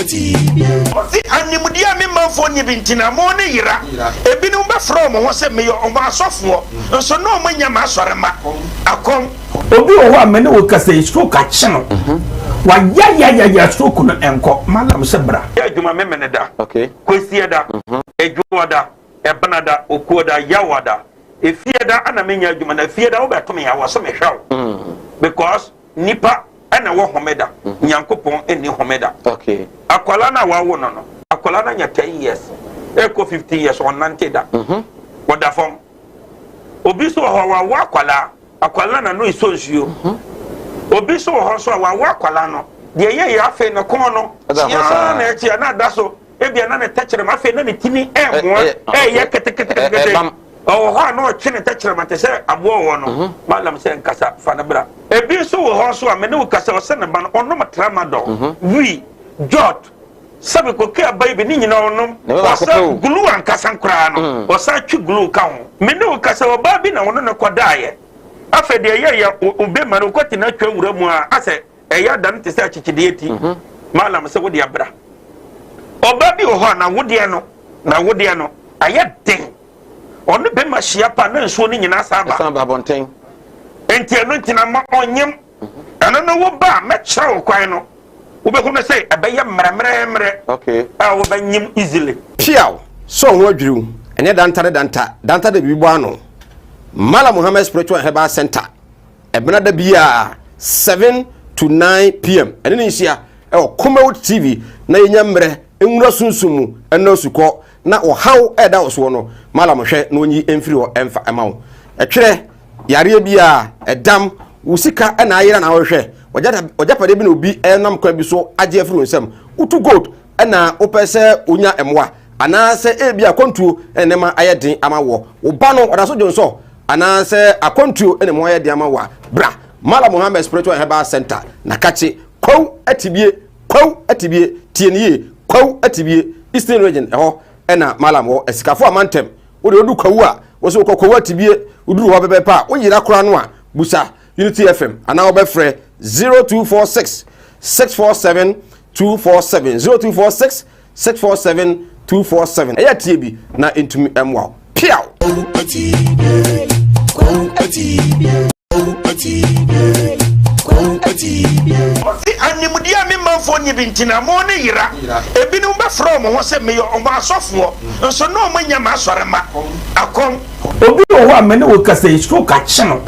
Ɔse animdeɛ a me manfoɔ nni bi nti na mo ne yera. Ebinom bɛfrɛ wɔn ho sɛ meyɛ wɔn asɔfoɔ, nso na wɔn nyɛ m'asɔremma. Akɔm. Obi wɔ hɔ a me ne wo kasa yi stroke akye no wayayayaya stroke no ɛnkɔ malam sɛ bra. Yɛ adwuma Memeneda, Kwasiada, Adwoada, Ɛbenada, Okuoda, Yawada, Efiada ana menyɛ adwuma na Efiada wobɛto me a wɔ se mehwɛ wo because Nipa na ɛwɔ homeda, Nyankopɔn nni homeda. Akwadaa no a wawo no no, akwadaa no anya 10 years, ɛkɔ 15 years, ɔnnante da. Ɔda fam. Obi nso wɔ hɔ, wawo akwadaa, akwadaa no n'ano esɔ nsuo. Obi nso wɔ hɔ nso a wawo akwadaa no, deɛ ɛyɛ yɛ afei ne kɔn no, kyeaa na ɛkyea na ada so. Ebia na ne tɛkyerɛma afei na ne tini ɛɛmoa ɛɛyɛ keteketekete. Ɔwɔ hɔ a na ɔtwe ne tɛkyerɛma te sɛ aboa ɔwɔ no. Mhm. Malam sɛ nkasa fa no bra. Ebi nso wɔ hɔ nso a me ne wo kasa ɔsɛ ne ba no ɔnom tramadol, mhm. wii, jot, sɛbi koke aba yi bi ne nyinaa ɔnom. Ɔsɛ glue ankasa koraa no mm. ɔsan twe glue ka ho. Me ne wo kasa ɔbaa bi na ɔno ne kɔdaeɛ. Afei deɛ ɛyɛ yɛ obema no wokɔte no atwa wura mu a asɛ Ɛyɛ a dane te sɛ akyekyedeɛ ti. Malam sɛ wode abra. Ɔbaa bi wɔ hɔ a n'awodeɛ no, n'awodeɛ no ayɛ den. Ɔne bɛma hyia pa na nsuo no nyinaa san ba. Ɛsan ba abɔnten. Nti ɛno nti na ma ɔnyem. Ɛno no wo ba a mɛkyerɛ wo kwan no, wobɛhu no sɛ ɛbɛyɛ mmerɛmmerɛmmerɛ Okay. a wobɛnyem easily. Piaw! Sɛ wo ho adwiriw, ɛnyɛ danta ne danta, danta de biribi bɔ ano. Mallam Muhammad Spiritual and Herbal Center. Ɛbena da biara 7 to 9 pm ɛne ne nhyia ɛwɔ Kumawood TV na yɛnya mmerɛ nwura sunsum mu ɛnɔ asukɔ na ɔhaw ɛda wo soɔ no malam hwɛ na ɔnyi mfiri hɔ ɛmfa ɛma wo ɛtwerɛ yareɛ biara ɛdam wo sika ɛna ayera na wohwɛ ɔgyapadeɛ bi na obi ɛnam kwan bi so agye afiri wo nsam wotu gold ɛna wopɛ sɛ wonya mmoa anaasɛ ebi akwantuo ɛna nneɛma ayɛ den ama wɔ wo ba no ɔda so dwonsɔ anaasɛ akwantuo ɛna mu ayɛ den ama wɔ a bra Malam Muhammad Spiritual and Herbal Center na kakye kwaw atibie kwaw atibie tie ne yie kwaw atibie Eastern Region ɛhɔ ɛna Malam wɔ asikafo amantam wode odu kwawu a wɔsɛ wokɔ kwawu atibie woduru hɔ pɛpɛpɛ a woyera koraa no a busa Unity FM anaa wobɛfrɛ 0246 647 247 0246 647 247 ɛyɛ tie bi na ɛntumi mmoa wo piaw. Ɔse animdeɛ a me manfoɔ nni bi nti na mo ne yera. Ebinom bɛfrɛ wɔn ho sɛ meyɛ wɔn asɔfoɔ, nso na wɔn nyɛ m'asɔremma. Akɔm. Obi wɔ hɔ a me ne wo kasa yi stroke akye no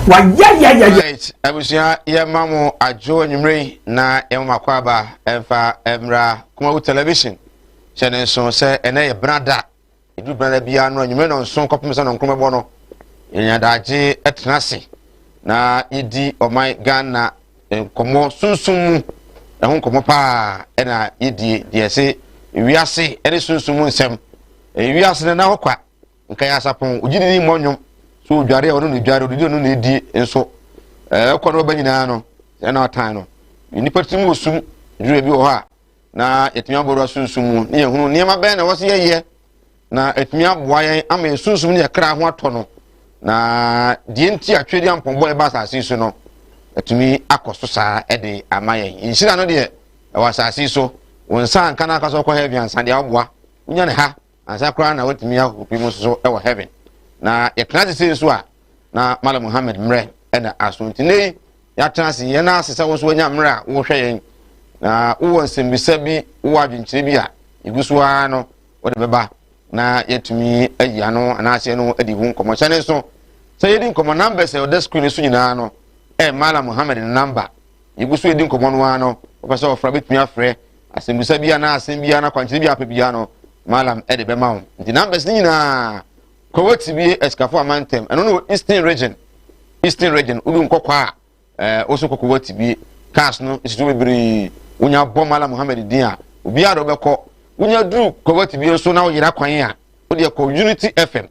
wayayayaya. Right, abusua yɛma mo adwo anwummerɛ yi na yɛma mo akwaaba ɛmfa mmra Kumawu Television. Hyɛ ne nso sɛ ɛnɛ yɛ benada. Ɛduru benada biara no anwummerɛ nɔnson kɔpem sɛ nɔnkron bɛbɔ no, yɛnya daagye tena ase na yɛdi ɔman Ghana nkɔmmɔ sunsum mu ɛho nkɔmmɔ paa ɛna yɛdie deɛ ɛse wiase ɛne sunsum mu nsɛm. Wiase no na hɔ kwa. Nka yɛ asapɔn, ogye di ni mmɔ nnwom. So odware a ɔno na odware, odidi ɔno na edi nso. Ɛkɔ no ɔba nyinaa no, ɛna ɔtan no. Nnipa tirim wɔ sum, duru bi wɔ hɔ a, na yɛtumi abɔwura sunsum mu ne yɛhunu nneɛma bɛn na ɛwɔ sɛ yɛyɛ na ɛtumi aboa yɛn ama yɛn sunsum ne yɛn kra ho atɔ no. Na deɛ nti a twɛdi ampɔnbɔ ɛba asase so no, ɛtumi akɔ so saa ɛde ama yɛn. Nhyira no deɛ ɛwɔ asase so, wo nsa anka no aka sɛ ɔkɔ heaven ansa deɛ ɔboa, wonya ne ha Ansa koraa na watumi akɔpue mu nso wɔ heaven. Na yɛtena ase sei nso a, na Malam Muhammad mmerɛ na aso. Nti nnɛ yi, yɛatena ase, yɛn ase sɛ wo nso wanya mmerɛ a wohwɛ yɛn. Na wowɔ nsɛmmisa bi, wowɔ adwenkyerɛ bi a, yɛgu so ara no, wode bɛba na yɛatumi ayi ano anaasɛ yɛne wo adi ho nkɔmmɔ. Hyɛ ne nso sɛ yɛdi nkɔmmɔ, numbers a ɛda screen so nyinaa no, ɛyɛ Malam Muhammad ne number. Yɛgu so redi nkɔmmɔ no ara no, wopɛ sɛ ɔfrɛ a, wobɛtumi afrɛ. Asɛmmisa bi anaa asɛm bi anaa akwankyerɛ bi a apɛ biara no, Malam de bɛma wo. Nti numbers no nyinaa, Kɔwɔ Tibie Asikafo Amantam, ɛno no wɔ Eastern Region. Eastern Region, wodu nkɔkɔ a, ɛɛ woso kɔ Kɔwɔ Tibie. Cars no sisi hɔ bebree. Wonya bɔ Malam Muhammad din a, obiara de wobɛkɔ. Wonya duru Kɔwɔ Tibie nso na woyera kwan a, wodeɛ kɔ Unity FM.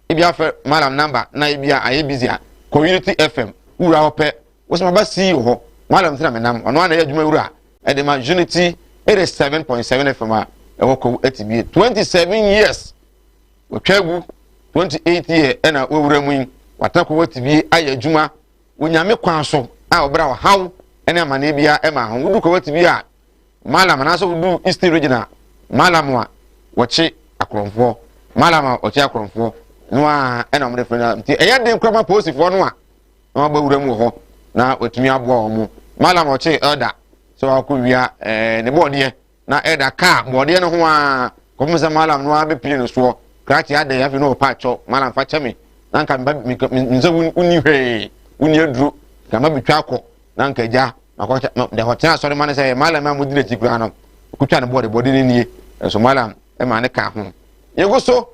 Ebi afrɛ Malam number na ebi a ayɛ busy a, kɔ Unity FM. Wowura hɔ pɛ, Wosɛ maba CEO hɔ, Mallam nti na menam, ɔno ara na ɛyɛ adwuma wura ɛde ma Unity 87.7 FM a ɛwɔ Kwawu Atibie. 27 years watwa agu, 28 year ɛna wawura mu yi, watena Kwawu Atibie ayɛ adwuma wɔ Nyame kwan so a ɔbrɛ ɔhaw ɛne amaneɛ biara ɛma ho. Wodu Kwawu Atibie a, Malam anaasɛ woduru Eastern Region a, Malam a wɔkye akorɔmfoɔ, Malam a wɔkye akorɔmfoɔ no a ɛna wɔde frɛ no. Nti ɛyɛ den koraa ma polisifoɔ no a na wɔaba wura mu wɔ hɔ na wɔatumi aboa wɔn. Malam a ɔkye elder sɛ wakɔ wia ɛɛ ne bɔɔdeɛ na elder kaa bɔɔdeɛ no ho ara kɔpem sɛ Malam no ara bɛpie no soɔ krakye adɛn afei na ɔpa akyɛw Malam fa kyɛ me na nka meba me sɛ wonni hwee wonni aduro nka mma bɛtwa akɔ na nka agya makɔkyɛ no deɛ ɔtena asɔre ma no sɛ malam a modi n'akyi koraa no ɔkotwa ne bɔɔde bɔde no nie nso malam ma ne ka ho. Yɛgu so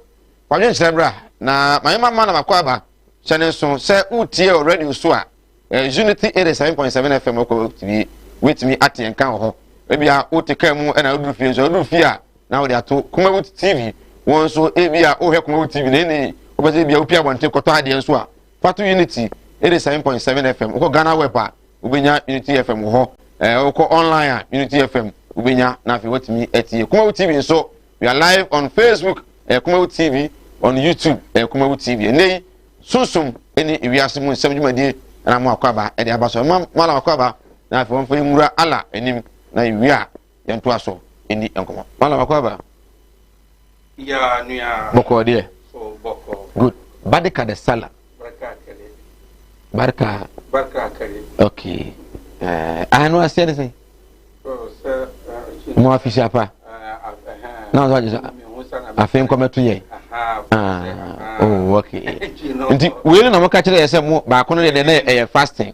kwadwenkyerɛ bra na ma yɛma malam akɔ aba hyɛ ne nso sɛ wotie wɔ radio so a eh, Unity 87.7 FM wokɔ wotumi wetumi ate nka wɔ hɔ ebia wote kaa mu ɛna woduru fie nso woduru fie a na wode ato Kumawood TV wɔn nso ebia wohwɛ Kumawood TV na ɛne wopɛ sɛ ebia wopia abɔnten kɔtɔ adeɛ nso a Fa to Unity 87.7 FM. Wokɔ Ghana web a, wobɛnya Unity FM wɔ hɔ. Ɛɛ wokɔ online a, Unity FM wobɛnya na afei watumi atie. Kumawu TV nso, we are live on Facebook, ɛyɛ Kumawu TV, on YouTube, ɛyɛ Kumawu TV. Ɛnɛ yi, sunsum ne ewiase mu nsɛm dwumadie ɛna mo akɔ aba ɛde aba so. Ɛma mo akɔ aba na afei wɔmfa nwura Allah anim na ewie a yɛntoa so ɛni nkɔmmɔ. Malam akɔ aba. Ya nua. Bɔkɔɔ deɛ. Oh, bɔkɔɔ. Good. Barika da sala. Barka kare. Barka. Barka kare. Okay. Eh, ano aseɛ ne sɛn? Oh, sɛ uh, mo afisi apa. Na ɔsɛ agye sɛ afei nkɔmɛto yɛn. Ah, oh, okay. Nti wei no na mo ka kyerɛ yɛ sɛ mo baako no deɛ na ɛyɛ fasting.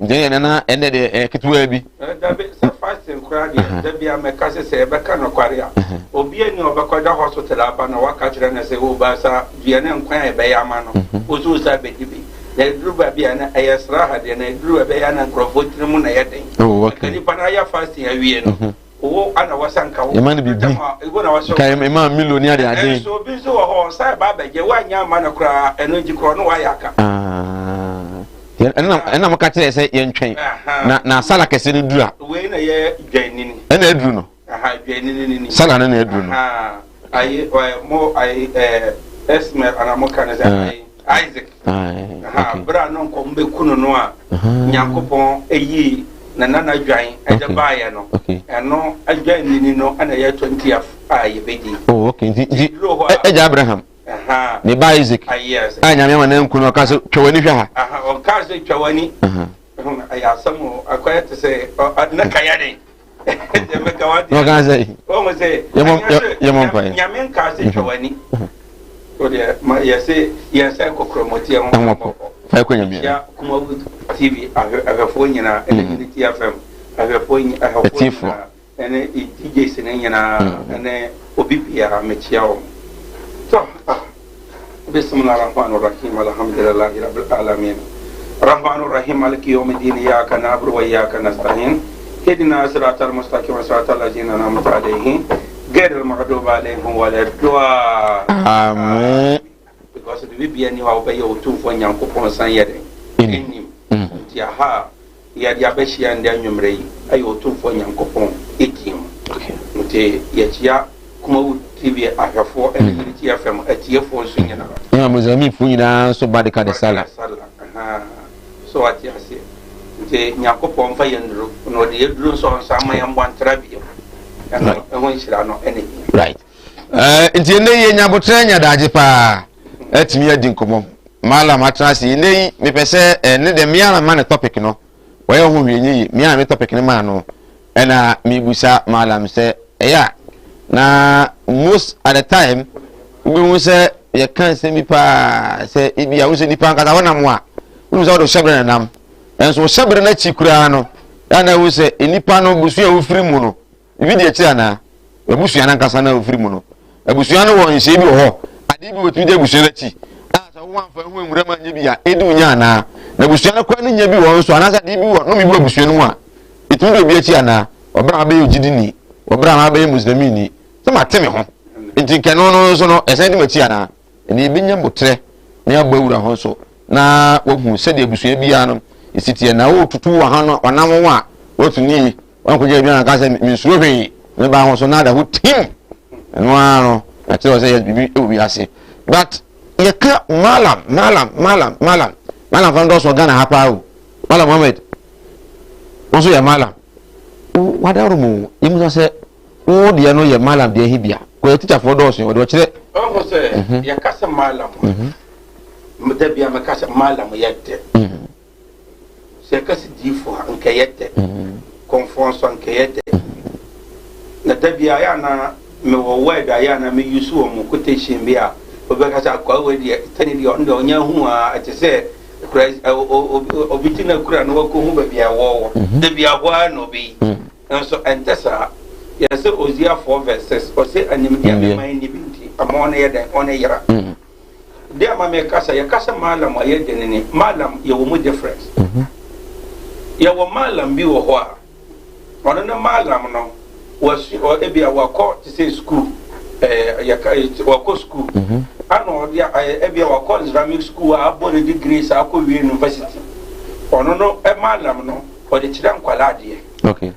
Nti ɛyɛ nana ɛnɛ deɛ ɛyɛ ketewa bi. Dabi sɛ fasting koraa deɛ dabi a mɛka sɛ sɛ yɛbɛka nokware a obi ani a ɔbɛkɔda hospital aba na waka kyerɛ no sɛ o baasa dua ne nkwan a yɛbɛyɛ ama no wo so wosa bɛdi bi na ɛduru baabi a na ɛyɛ sraha deɛ na ɛduru baabi a na nkurɔfoɔ tiri mu na ɛyɛ den nka nipa no ayɛ fasting awie no Wo ana wɔsɛ nka wo. Yɛma no biribi. Nka yɛma Milo ne ade ade. Nso obi nso wɔ hɔ ɔsan ba abɛgye woanyɛ ama no koraa ɛno nti korɔ no wayɛ aka. Ɛna mo ka kyerɛ sɛ yɛntwɛn na na sala kɛse no duru a. Wei na yɛ dwanini. Ɛna aduru no. Dwanini ni. Sala no na aduru no. Ayi mo ayi ɛɛ Esmael ana mo ka ne sɛ ayi. Isaac, bere a no nkɔm bɛku no no a Nyankopɔn yii ne nana dwan de baeɛ no, ɛno dwan nini no na ɛyɛ 20th a yɛbɛdi. Oh, okay. Nti, nti, ɛgya Abraham, ne ba Isaac, ah, yes. a Nyame ama no anku no, ɔka sɛ twa w'ani hwɛ ha. Ɔka sɛ twa w'ani. Ɛyɛ asɛm o, akɔyɛ te sɛ ne kayɛ den. Ɔka sɛ yɛmɔ mpaeɛ. Nyame nka sɛ twa w'ani. O deɛ ma yɛse yɛn sɛ kɔkrɔmɔteɛ ho mmɔpɔ. Fa ɛkɔ Nyame. Ya Kumawu TV ahwɛfoɔ nyinaa ɛne Unity FM ahwɛfoɔ nyinaa ɛne DJs ne nyinaa ɛne obi biara mekyia wɔn. Tɔ ah. Bismillah rahman rahim alhamdulillahi rabbil alamin. Rahman rahim maliki yawmiddin iyyaka na'budu wa iyyaka nasta'in. Ihdina siratal mustaqim siratal ladzina an'amta alaihim ghairil maghdubi alaihim waladdallin. Amen. Because biribi bia ni hɔ a wobɛyɛ Otumfoɔ Nyankopɔn san yɛ dɛn? Ɛnnim. Nti aha a yɛde abɛhyia ndɛ anwummerɛ yi ɛyɛ Otumfoɔ Nyankopɔn din mu. Nti yɛkyia Kumawu TV ahwɛfoɔ ɛne Unity FM atiefoɔ nso nyinaa. Ɛna Mozambiquefoɔ nyinaa nso Barika de Sala. Sala. So wate aseɛ? Nti Nyankopɔn mfa yɛn duro na ɔde yɛ duro nso ɔnsa ama yɛn mmɔ ntra bio. Ɛno ɛho nhyira no ɛna hia. Right. Uh, nti ɛnɛ yi nya abotrɛ nya daagye paa atumi adi nkɔmmɔ malam atena ase ɛnɛ yi mepɛ sɛ ɛne deɛ mmea na ma ne topic no wɔyɛ ho hwee nye yi mmea na me topic no maa no ɛna mebusa malam sɛ ɛyɛ a na most at the time wobɛhu sɛ yɛka nsɛm bi paa sɛ ebi a wo sɛ nipa ankasa wonam a wonim sɛ wode hyɛberɛ na nam ɛnso wo hyɛberɛ no akyi koraa no ɛna wo sɛ nnipa no busua a wofiri mu no Biribi di akyiri anaa? Abusua no ankasa no a wofiri mu no. Abusua no wɔ nhyehyɛe bi wɔ hɔ? Adeɛ bi wɔtumi di abusua no akyi a sɛ woamfa ho anwura mu anyɛ bi a, ɛdi wo nya anaa? Na abusua no koraa no nya bi wɔ hɔ nso anaasɛ adeɛ bi wɔ nnome bi wɔ abusua no mu a, ɛtumi di obi akyi anaa? Wɔ berɛ a mabɛyɛ ogyidini, wɔ berɛ a mabɛyɛ Muslimini, sɛ mate me ho, nti nka ɛno no nso no, ɛsan di m'akyi anaa? Ɛnna yɛbɛnya boterɛ na yɛabɔ awura hɔ nso na wahu sɛdeɛ abusua biara no ɛsi teɛ na wotutu w'anam ho a woatu ne yie. Wankɔgye aduan anka sɛ mensuro hwee me ba ho so na ada ho tim ɛno ara no na kyerɛ sɛ yɛ biribi wɔ wiase but yɛka malam malam malam malam malam fa no dɔɔso Ghana ha paa o malam Mohammed wɔn nso yɛ malam. Wadaworo mu yɛmu sɛ wo deɛ no yɛ malam deɛ he bia kɔyɛ tikyafoɔ dɔɔso ɔde ɔkyerɛ. Ɔho sɛ yɛka sɛ malam a, da bia meka sɛ malam yɛ dɛ. Sɛ yɛka sɛ diifo a, nka ɛyɛ dɛ. Kɔmfoɔ nso a, nka ɛyɛ dɛ. Na da bia yɛ ana mewɔ word a yɛ ana me use wɔ mo quotation bi a obi bɛka sɛ akwaa wei deɛ sɛne deɛ ɔno deɛ ɔnyɛ hu a ɛte sɛ kura obi ti na kura na wakɔhu baabi a ɛwɔ wɔ da bia hɔ ara na ɔbɛyi. Nso ɛnte saa. Yɛsɛ Hosea 4 verse 6, ɔsɛ animdeɛ a mema nni bi nti, ama ɔno yɛ dɛn? Ɔno yera. Deɛ ama meka sɛ, yɛka sɛ Malam a yɛgye no ni, Malam yɛwɔ mu difference. Yɛwɔ Malam bi wɔ hɔ a, ɔno ne Malam no, wasu, ebia wakɔ te sɛ school, ɛɛ, yɛka, wakɔ school, ana ɔde, ebia wakɔ Islamic school a abɔ ne degree saa akɔ wie university. Ɔno no, Malam no, ɔde kyerɛ nkwadaa adeɛ. Okay.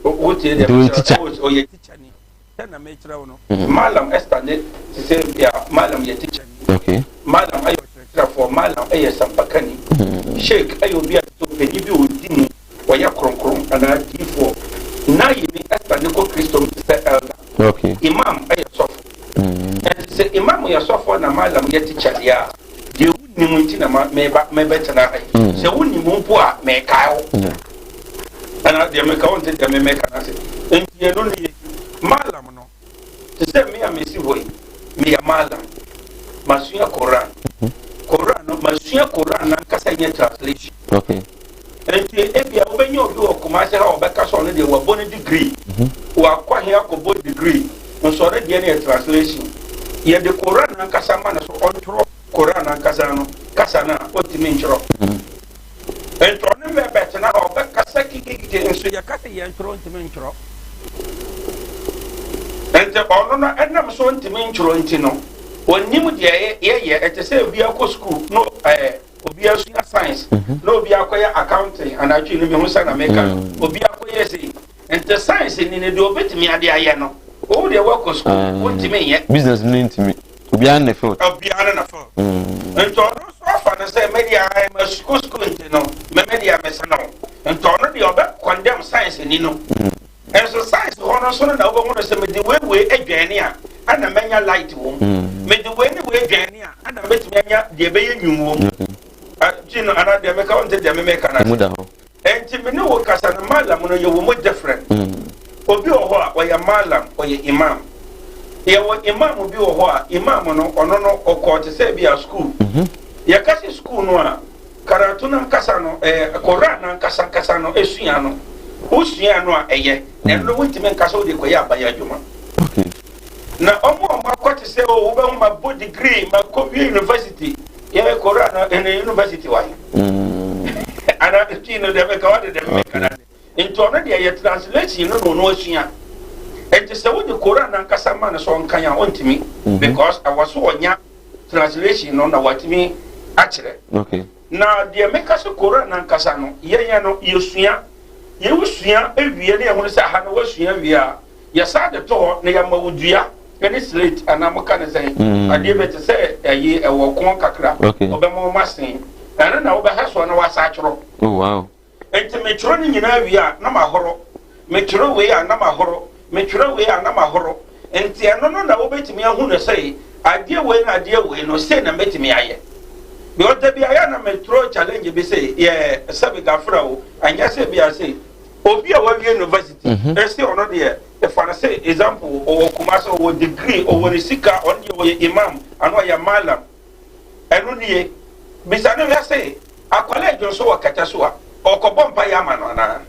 Wotie deɛ Nti ɔyɛ teacher. Ɔyɛ teacher ni. Sɛ na mekyerɛ wo no. Malam Esther ne te sɛ bia Malam yɛ teacher ni. Okay. Malam ayɛ ɔkyerɛkyerɛfoɔ. Malam yɛ sampakani. Sheikh ayɛ obi a te sɛ ɔpanyin bi a ɔdi mu, ɔyɛ kronkron anaa diifoɔ. Nayimi Esther ne kɔ Kristo mu te sɛ elder. Okay. Imam yɛ sɔfo. Ɛnti sɛ imam yɛ sɔfoɔ na Malam yɛ teacher deɛ a, deɛ wonim nti na meba mebɛtena ha yi. Sɛ wonim mpo a, mekae wo. Ɛna deɛ meka wo nte deɛ memeka no ase. Nti ɛno nie, Malam no, te sɛ me a mesi hɔ yi, meyɛ Malam. Masua Koran. Koran no, masua Koran nankasa nyɛ translation. Okay. Nti ebia wobɛnya obi wɔ Kumasi ha a ɔbɛka sɛ ɔno deɛ wabɔ ne degree. Wakɔ he akɔbɔ degree. Nso ɔno deɛ no yɛ translation. Yɛde Koran nankasa ma no so ɔntwerɛ Koran nankasa no kasa no a, ɔntumi ntwerɛ. Nti ɔno mɛ bɛtena hɔ ɔbɛkasa kikikiki nso yɛka sɛ yɛntwerɛ ntumi ntwerɛ. Nti ɔno no ɛnam so ntumi ntwerɛ nti no ɔnim deɛ yɛyɛ. Ɛte sɛ obi akɔ school no, obi asua science na obi akɔyɛ accounting anatwi no mehu sɛ na meka no obi akɔyɛ sei. Nti science ni no deɛ obɛtumi ade ayɛ no, wo deɛ woakɔ school wontumi nyɛ. Business no ntumi. Obiara ne field. Obiara ne na field. Nti ɔno nso afa no sɛ mɛdeɛ ayɛ ma sukuu sukuu nti no mɛmɛdeɛ mɛsɛ no. Nti ɔno deɛ ɔbɛ condemn science ni no. Nso science hɔ no nso no na wobɛhu no sɛ mede wei wei adwane a ana mɛnya light wɔ mu. Mede wei ne wei adwane a ana mɛtumi anya deɛ ɛbɛyɛ nwum wɔ mu. Nti no anaa deɛ meka wonte deɛ memeka no ase. Nti me ne wo kasa no malam no yɛwɔ mu different. Obi wɔ hɔ a ɔyɛ malam, ɔyɛ imam. Yɛwɔ imam bi wɔ hɔ a imam no ɔno no ɔkɔɔ te sɛ bi a school. Yɛka sɛ school no a karatu no ankasa no Koran no ankasa ankasa no esua no wosua no a ɛyɛ na ɛno no wontumi nka sɛ wode kɔyɛ aban adwuma. Na ɔmo a ɔmo akɔ te sɛ o wobɛhu ma bɔ degree ma kɔ wie university yɛ Koran no ɛne university wa he. Ana ti no deɛ meka wade deɛ meka na nti ɔno deɛ yɛ translation no na ɔno asua. Nti sɛ wode Koran ankasa ma no sɛ ɔnkan a ɔntumi because ɛwɔ so ɔnya translation no na watumi akyerɛ. Okay. Na deɛ meka sɛ Koran ankasa no yɛyɛ no yɛsua yɛwosua awie ne yɛhunu sɛ aha no wasua wie a yɛsa de to hɔ na yɛama wo dua ne slate anaa moka ne sɛn adeɛ bɛ te sɛ ɛyi ɛwɔ kɔn kakra. Ɔbɛma wo masen ɛno na wobɛha soɔ na wasa atwerɛ. Oh wow. Nti metwerɛ no nyinaa wie a na mahoro, metwerɛ wei a na mahoro, metwerɛ wei a na mahoro. Nti ɛno no na wobɛtumi ahu no sɛ adeɛ wei na adeɛ wei no sei na mɛtumi ayɛ. Because da bi ayɛ na metwerɛ challenge bi sɛ yɛ sɛbe gafra o anyɛ sɛ bi ase obi a wawie university ɛsɛ ɔno deɛ ɛfa no sɛ example ɔwɔ Kumasi ɔwɔ degree ɔwɔ ne sika ɔno deɛ ɔyɛ imam ano ɔyɛ malam ɛno nie bisa no hwɛ sɛ akwala adwo nso wɔ kɛtɛ so a ɔkɔbɔ mpaeɛ ama no anaa?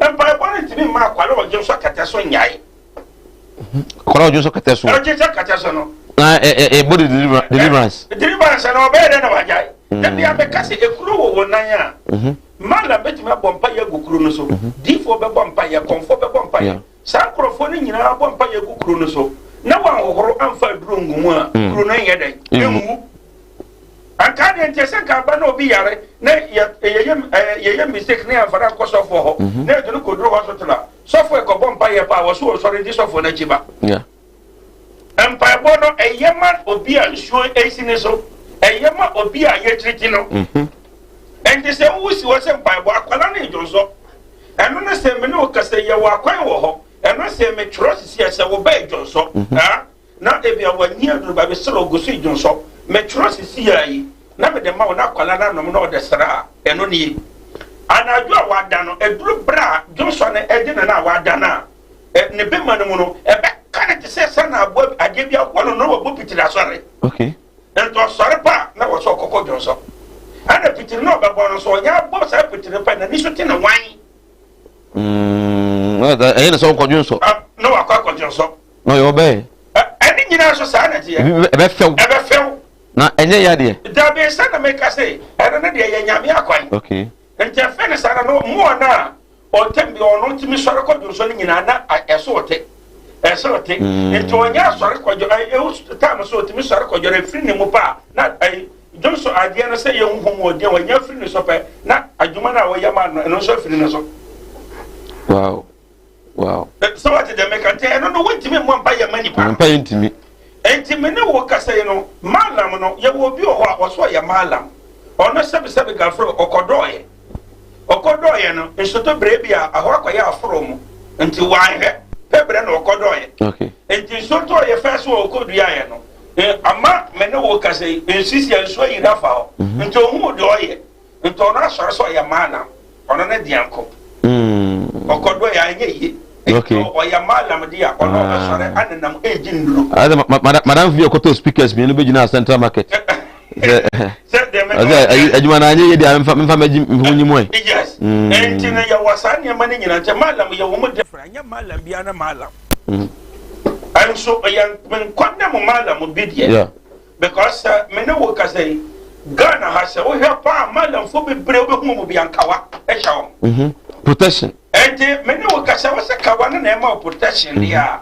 Mpaebɔ no ntumi mma akwala ɔdwo nso kɛtɛ so nyae. Akwala ɔdwo nso kɛtɛ so. Ɔdwo nso kɛtɛ so no. Na ɛ ɛ bɔ de deliverance. Deliverance na ɔbɛyɛ dɛ na wagyae. Dabi abɛka sɛ ekuro wɔ wɔn nan a malam bɛtumi abɔ mpaeɛ agu kuro no so. Diifoɔ bɛbɔ mpaeɛ, kɔnfoɔ bɛbɔ mpaeɛ. Saa nkurɔfoɔ no nyinaa bɔ mpaeɛ agu kuro no so na wɔanhohoro amfa aduro ngu mu a kuro no nyɛ dɛn enwu. Anka deɛ nkyɛ sɛ nka aba na obi yare na yɛyɛ mistake na yɛamfa no ankɔ sɔfoɔ hɔ na yɛde no kɔduru hospital a sɔfoɔ ɛkɔbɔ mpaeɛ pa a wɔso wɔsɔre di sɔfoɔ no akyi ba. Mpaebɔ no ɛyɛ ma obi a nsuo esi ne so, ɛyɛ ma obi a yɛkyirikyi no. Nti sɛ wowu si hɔ sɛ mpaebɔ akwala no edwonsɔ. Ɛno ne sɛ me ne wo kasa yi, yɛwɔ akwan wɔ hɔ. Ɛno sɛ metwerɛ sisi a, sɛ wo ba edwonsɔ, ah, na ebia wanyi aduru ba bɛsrɛ ogu so edwonsɔ, metwerɛ sisi a yi, na mede ma wo na akwadaa no anom na ɔde sra a, ɛno nie. Anadwo a wada no, ɛduru berɛ a dwonsɔ no ɛde no no a wada no a, ne bɛma no mu no, ɛbɛka no te sɛ sɛ na aboa adeɛ bi aboa no na wabɔ pitiri asɔre. Okay. Nti ɔsɔre pa a na wɔ sɛ ɔkɔkɔ dwonsɔ. Ɛna pitiri na ɔbɛbɔ no nso, ɔnyɛ abɔ saa pitiri pa, n'ani so te ne wan. Ɛyɛ ne sɛ ɔkɔ dwonsɔ. Na wakɔ akɔ dwonsɔ. Na ɔyɛ ɔbɛyɛ. Ɛne nyinaa nso saa na ɛteɛ. Ɛbɛfɛw. Ɛbɛfɛw. Na ɛnyɛ ya deɛ. Dabi sɛ na meka sɛ ɛno no deɛ yɛ Nyame akwan. Okay. Nti ɛfɛ ne saa na no mmoa no a ɔtɛm bi ɔno tumi sɔre kɔ dwonsɔ no nyinaa na ɛso ɔte. Ɛso ɔte. Nti ɔnyɛ asɔre kɔdwo ɛwɔ time so ɔtumi sɔre kɔdwo no ɛfiri ne mu pa na ɛyi dwonsɔ adeɛ no sɛ yɛ huhum wɔ deɛ wɔnyɛ afiri ne so pɛ na adwuma no a wɔyɛ ma no ɛno nso afiri ne so. Wow. Wow. Sɛ wate deɛ meka nti ɛno no wontumi mmɔ mpa yɛ ma nipa. Mpa yɛ ntumi. Nti me ne wo kasa yi no malam no yɛwɔ obi wɔ hɔ a wɔso ɔyɛ malam ɔno sɛbesɛbe gafro ɔkɔdɔɔyɛ ɔkɔdɔɔyɛ no nsotɔ berɛ bi a ahɔ akɔyɛ aforo mu nti wanhwɛ pɛ berɛ na ɔkɔdɔɔyɛ. Okay. Nti nsotɔ yɛ fɛ so a ɔkɔduaeɛ no ama me ne wo kasa yi nsisi a nsuo ayiri afa hɔ nti ohuu deɛ ɔyɛ. Nti ɔno asɔre sɛ ɔyɛ maalam, ɔno ne deɛ nko. Ɔkɔdo yɛ anyɛ yie. Okay. Ɔyɛ maalam deɛ a ɔno ɔbɛsɔre ah. anenam ɛregye nnuro. Ayɛ madam fi ɔkɔtɔ speakers mmienu bɛgyina Central Market. Sɛ deɛ mɛ. Ɔsɛ adwuma na anyɛ yie deɛ mfa mfa mɛgye mfa nyi mu ɛ. Yes. Nti no yɛwɔ saa nneɛma no nyinaa nti maalam yɛ wɔn different anyɛ maalam biara ne maalam. Nso yɛn nkɔ ne mo maalam bi deɛ. Because sɛ me ne wo kasa yi, Ghana ha sɛ wohwɛ paa malamfoɔ bebree wobɛhu wɔn bi ankawa hyɛ wɔn. Mm -hmm. Protection. Ɛnti me ne wo kasa wo sɛ kawa no na ɛma wo protection deɛ a,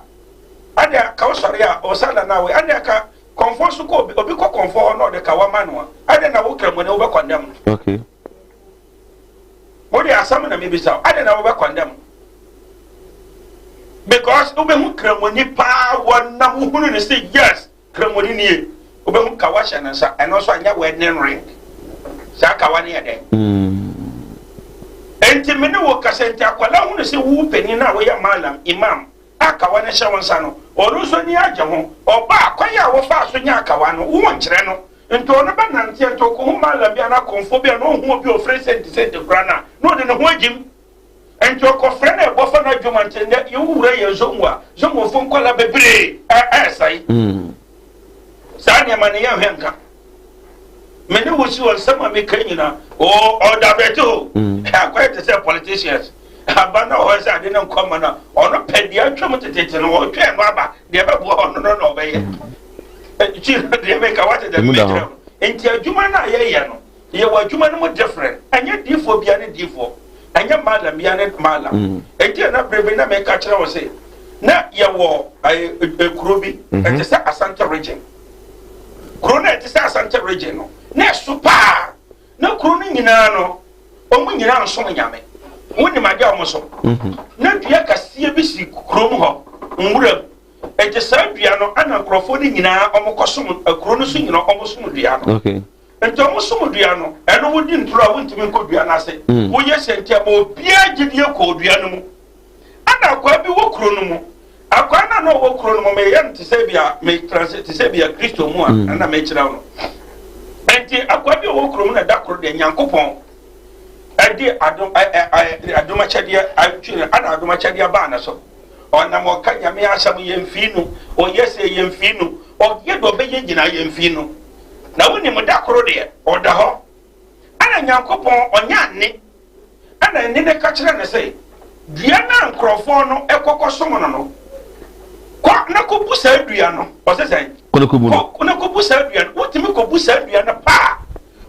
ɛdeɛ ka wo sɔre a ɔsa na na wo ɛdeɛ ka kɔnfoɔ so kɔ obi obi kɔ kɔnfoɔ hɔ na ɔde kawa ma no a, ɛdeɛ na wo kramoni wobɛ kɔndɛm no. Okay. Wo de asɛm na mebisa wo, ɛdeɛ na wobɛ kɔndɛm no. Because wobɛhu kramoni paa wɔnam wohunu ne sɛ yes. Kramoni nie, wobɛhu kawa hyɛ ne nsa, ɛno nso anyɛ wedding ring. Saa kawa no yɛ dɛn? Enti me ne wo kasa nti akwadaa hunu sɛ wo panin a woyɛ malam, imam, a kawa no hyɛ wo nsa no, ɔno nso ani agye ho. Ɔba a, kwan a wofaa so nyaa kawa no, wonkyerɛ no. Nti ɔno bɛnanteɛ, nti ɔkɔhu malam bi anaa kɔmfoɔ bi anaa ɔhu obi a ɔfiri senti senti koraa no a, na ɔde ne ho agyim. Nti ɔkɔfrɛ no ɛbɔ fa no adwuma nti ndɛ yɛwo wura yɛn zongo a zongofo nkɔla bebree ɛɛsɛe mm. Saa nneɛma no yɛnhwɛ nka me ne wo si wɔ nsɛm a meka nyina ɔdabɛte o mm. Akɔyɛ te sɛ politicians aba na ɔhɔ sɛ ade no nkɔ ma no a ɔno pɛ deɛ atwam tetete no ɔtwɛn no aba deɛ ɛbɛboa ɔno no na ɔbɛyɛ mm. Deɛ meka wate dɛ mekyerɛ nti adwuma no a yɛyɛ no Yɛwɔ adwuma no mu different. Ɛnyɛ diifoɔ bia ne diifoɔ. Ɛnyɛ malam bia ne malam. Mm. Enti na bere bi na meka kyerɛ wo se na yɛwɔ kuro bi mhm. ɛte sɛ Asante region. Kuro no ɛte sɛ Asante region no na ɛso paa. Na kuro no nyinaa no wɔn nyinaa nsom nyame. Wonim adeɛ a wɔn som. Mhm. Na dua kɛseɛ bi si kurom hɔ nwura mu. Enti saa dua no ana nkurɔfoɔ no nyinaa wɔkɔsom kuro no so nyinaa wɔsom dua no. Okay. Nti ɔmo som dua no, ɛno wodi ntoro a wontumi nkɔ dua no ase. Mm. Woyɛ sɛ nti ama obiara gyidie kɔɔ dua no mu. Ɛna akwaa bi wɔ kuro no mu. Akwaa no a na ɔwɔ kuro no mu, meyɛ no te sɛ bi a me translate te sɛ bi a Kristo mu a mm. ɛna mekyerɛ no. Nti akwaa bi a ɔwɔ kuro mu na da koro deɛ Nyankopɔn ɛde adom ɛ ɛ adom akyɛdeɛ atwi no ɛna adom akyɛdeɛ baa ne so. Ɔnam ɔka Nyame asɛm yɛmfii no, ɔyɛ sɛ yɛmfii no, ɔyɛ deɛ ɔbɛyɛ nyinaa yɛmfii no. Na wonim da koro deɛ, ɔda hɔ. Ɛna Nyankopɔn ɔnya nne, ɛna nne no ka kyerɛ no sɛ, Dua no a nkurɔfoɔ no kɔ kɔsom no no, kɔ na kɔbu saa dua no. Ɔse sɛn? Kɔ na kɔbu no. Kɔ na kɔbu saa dua no. Wotumi kɔbu saa dua no paa,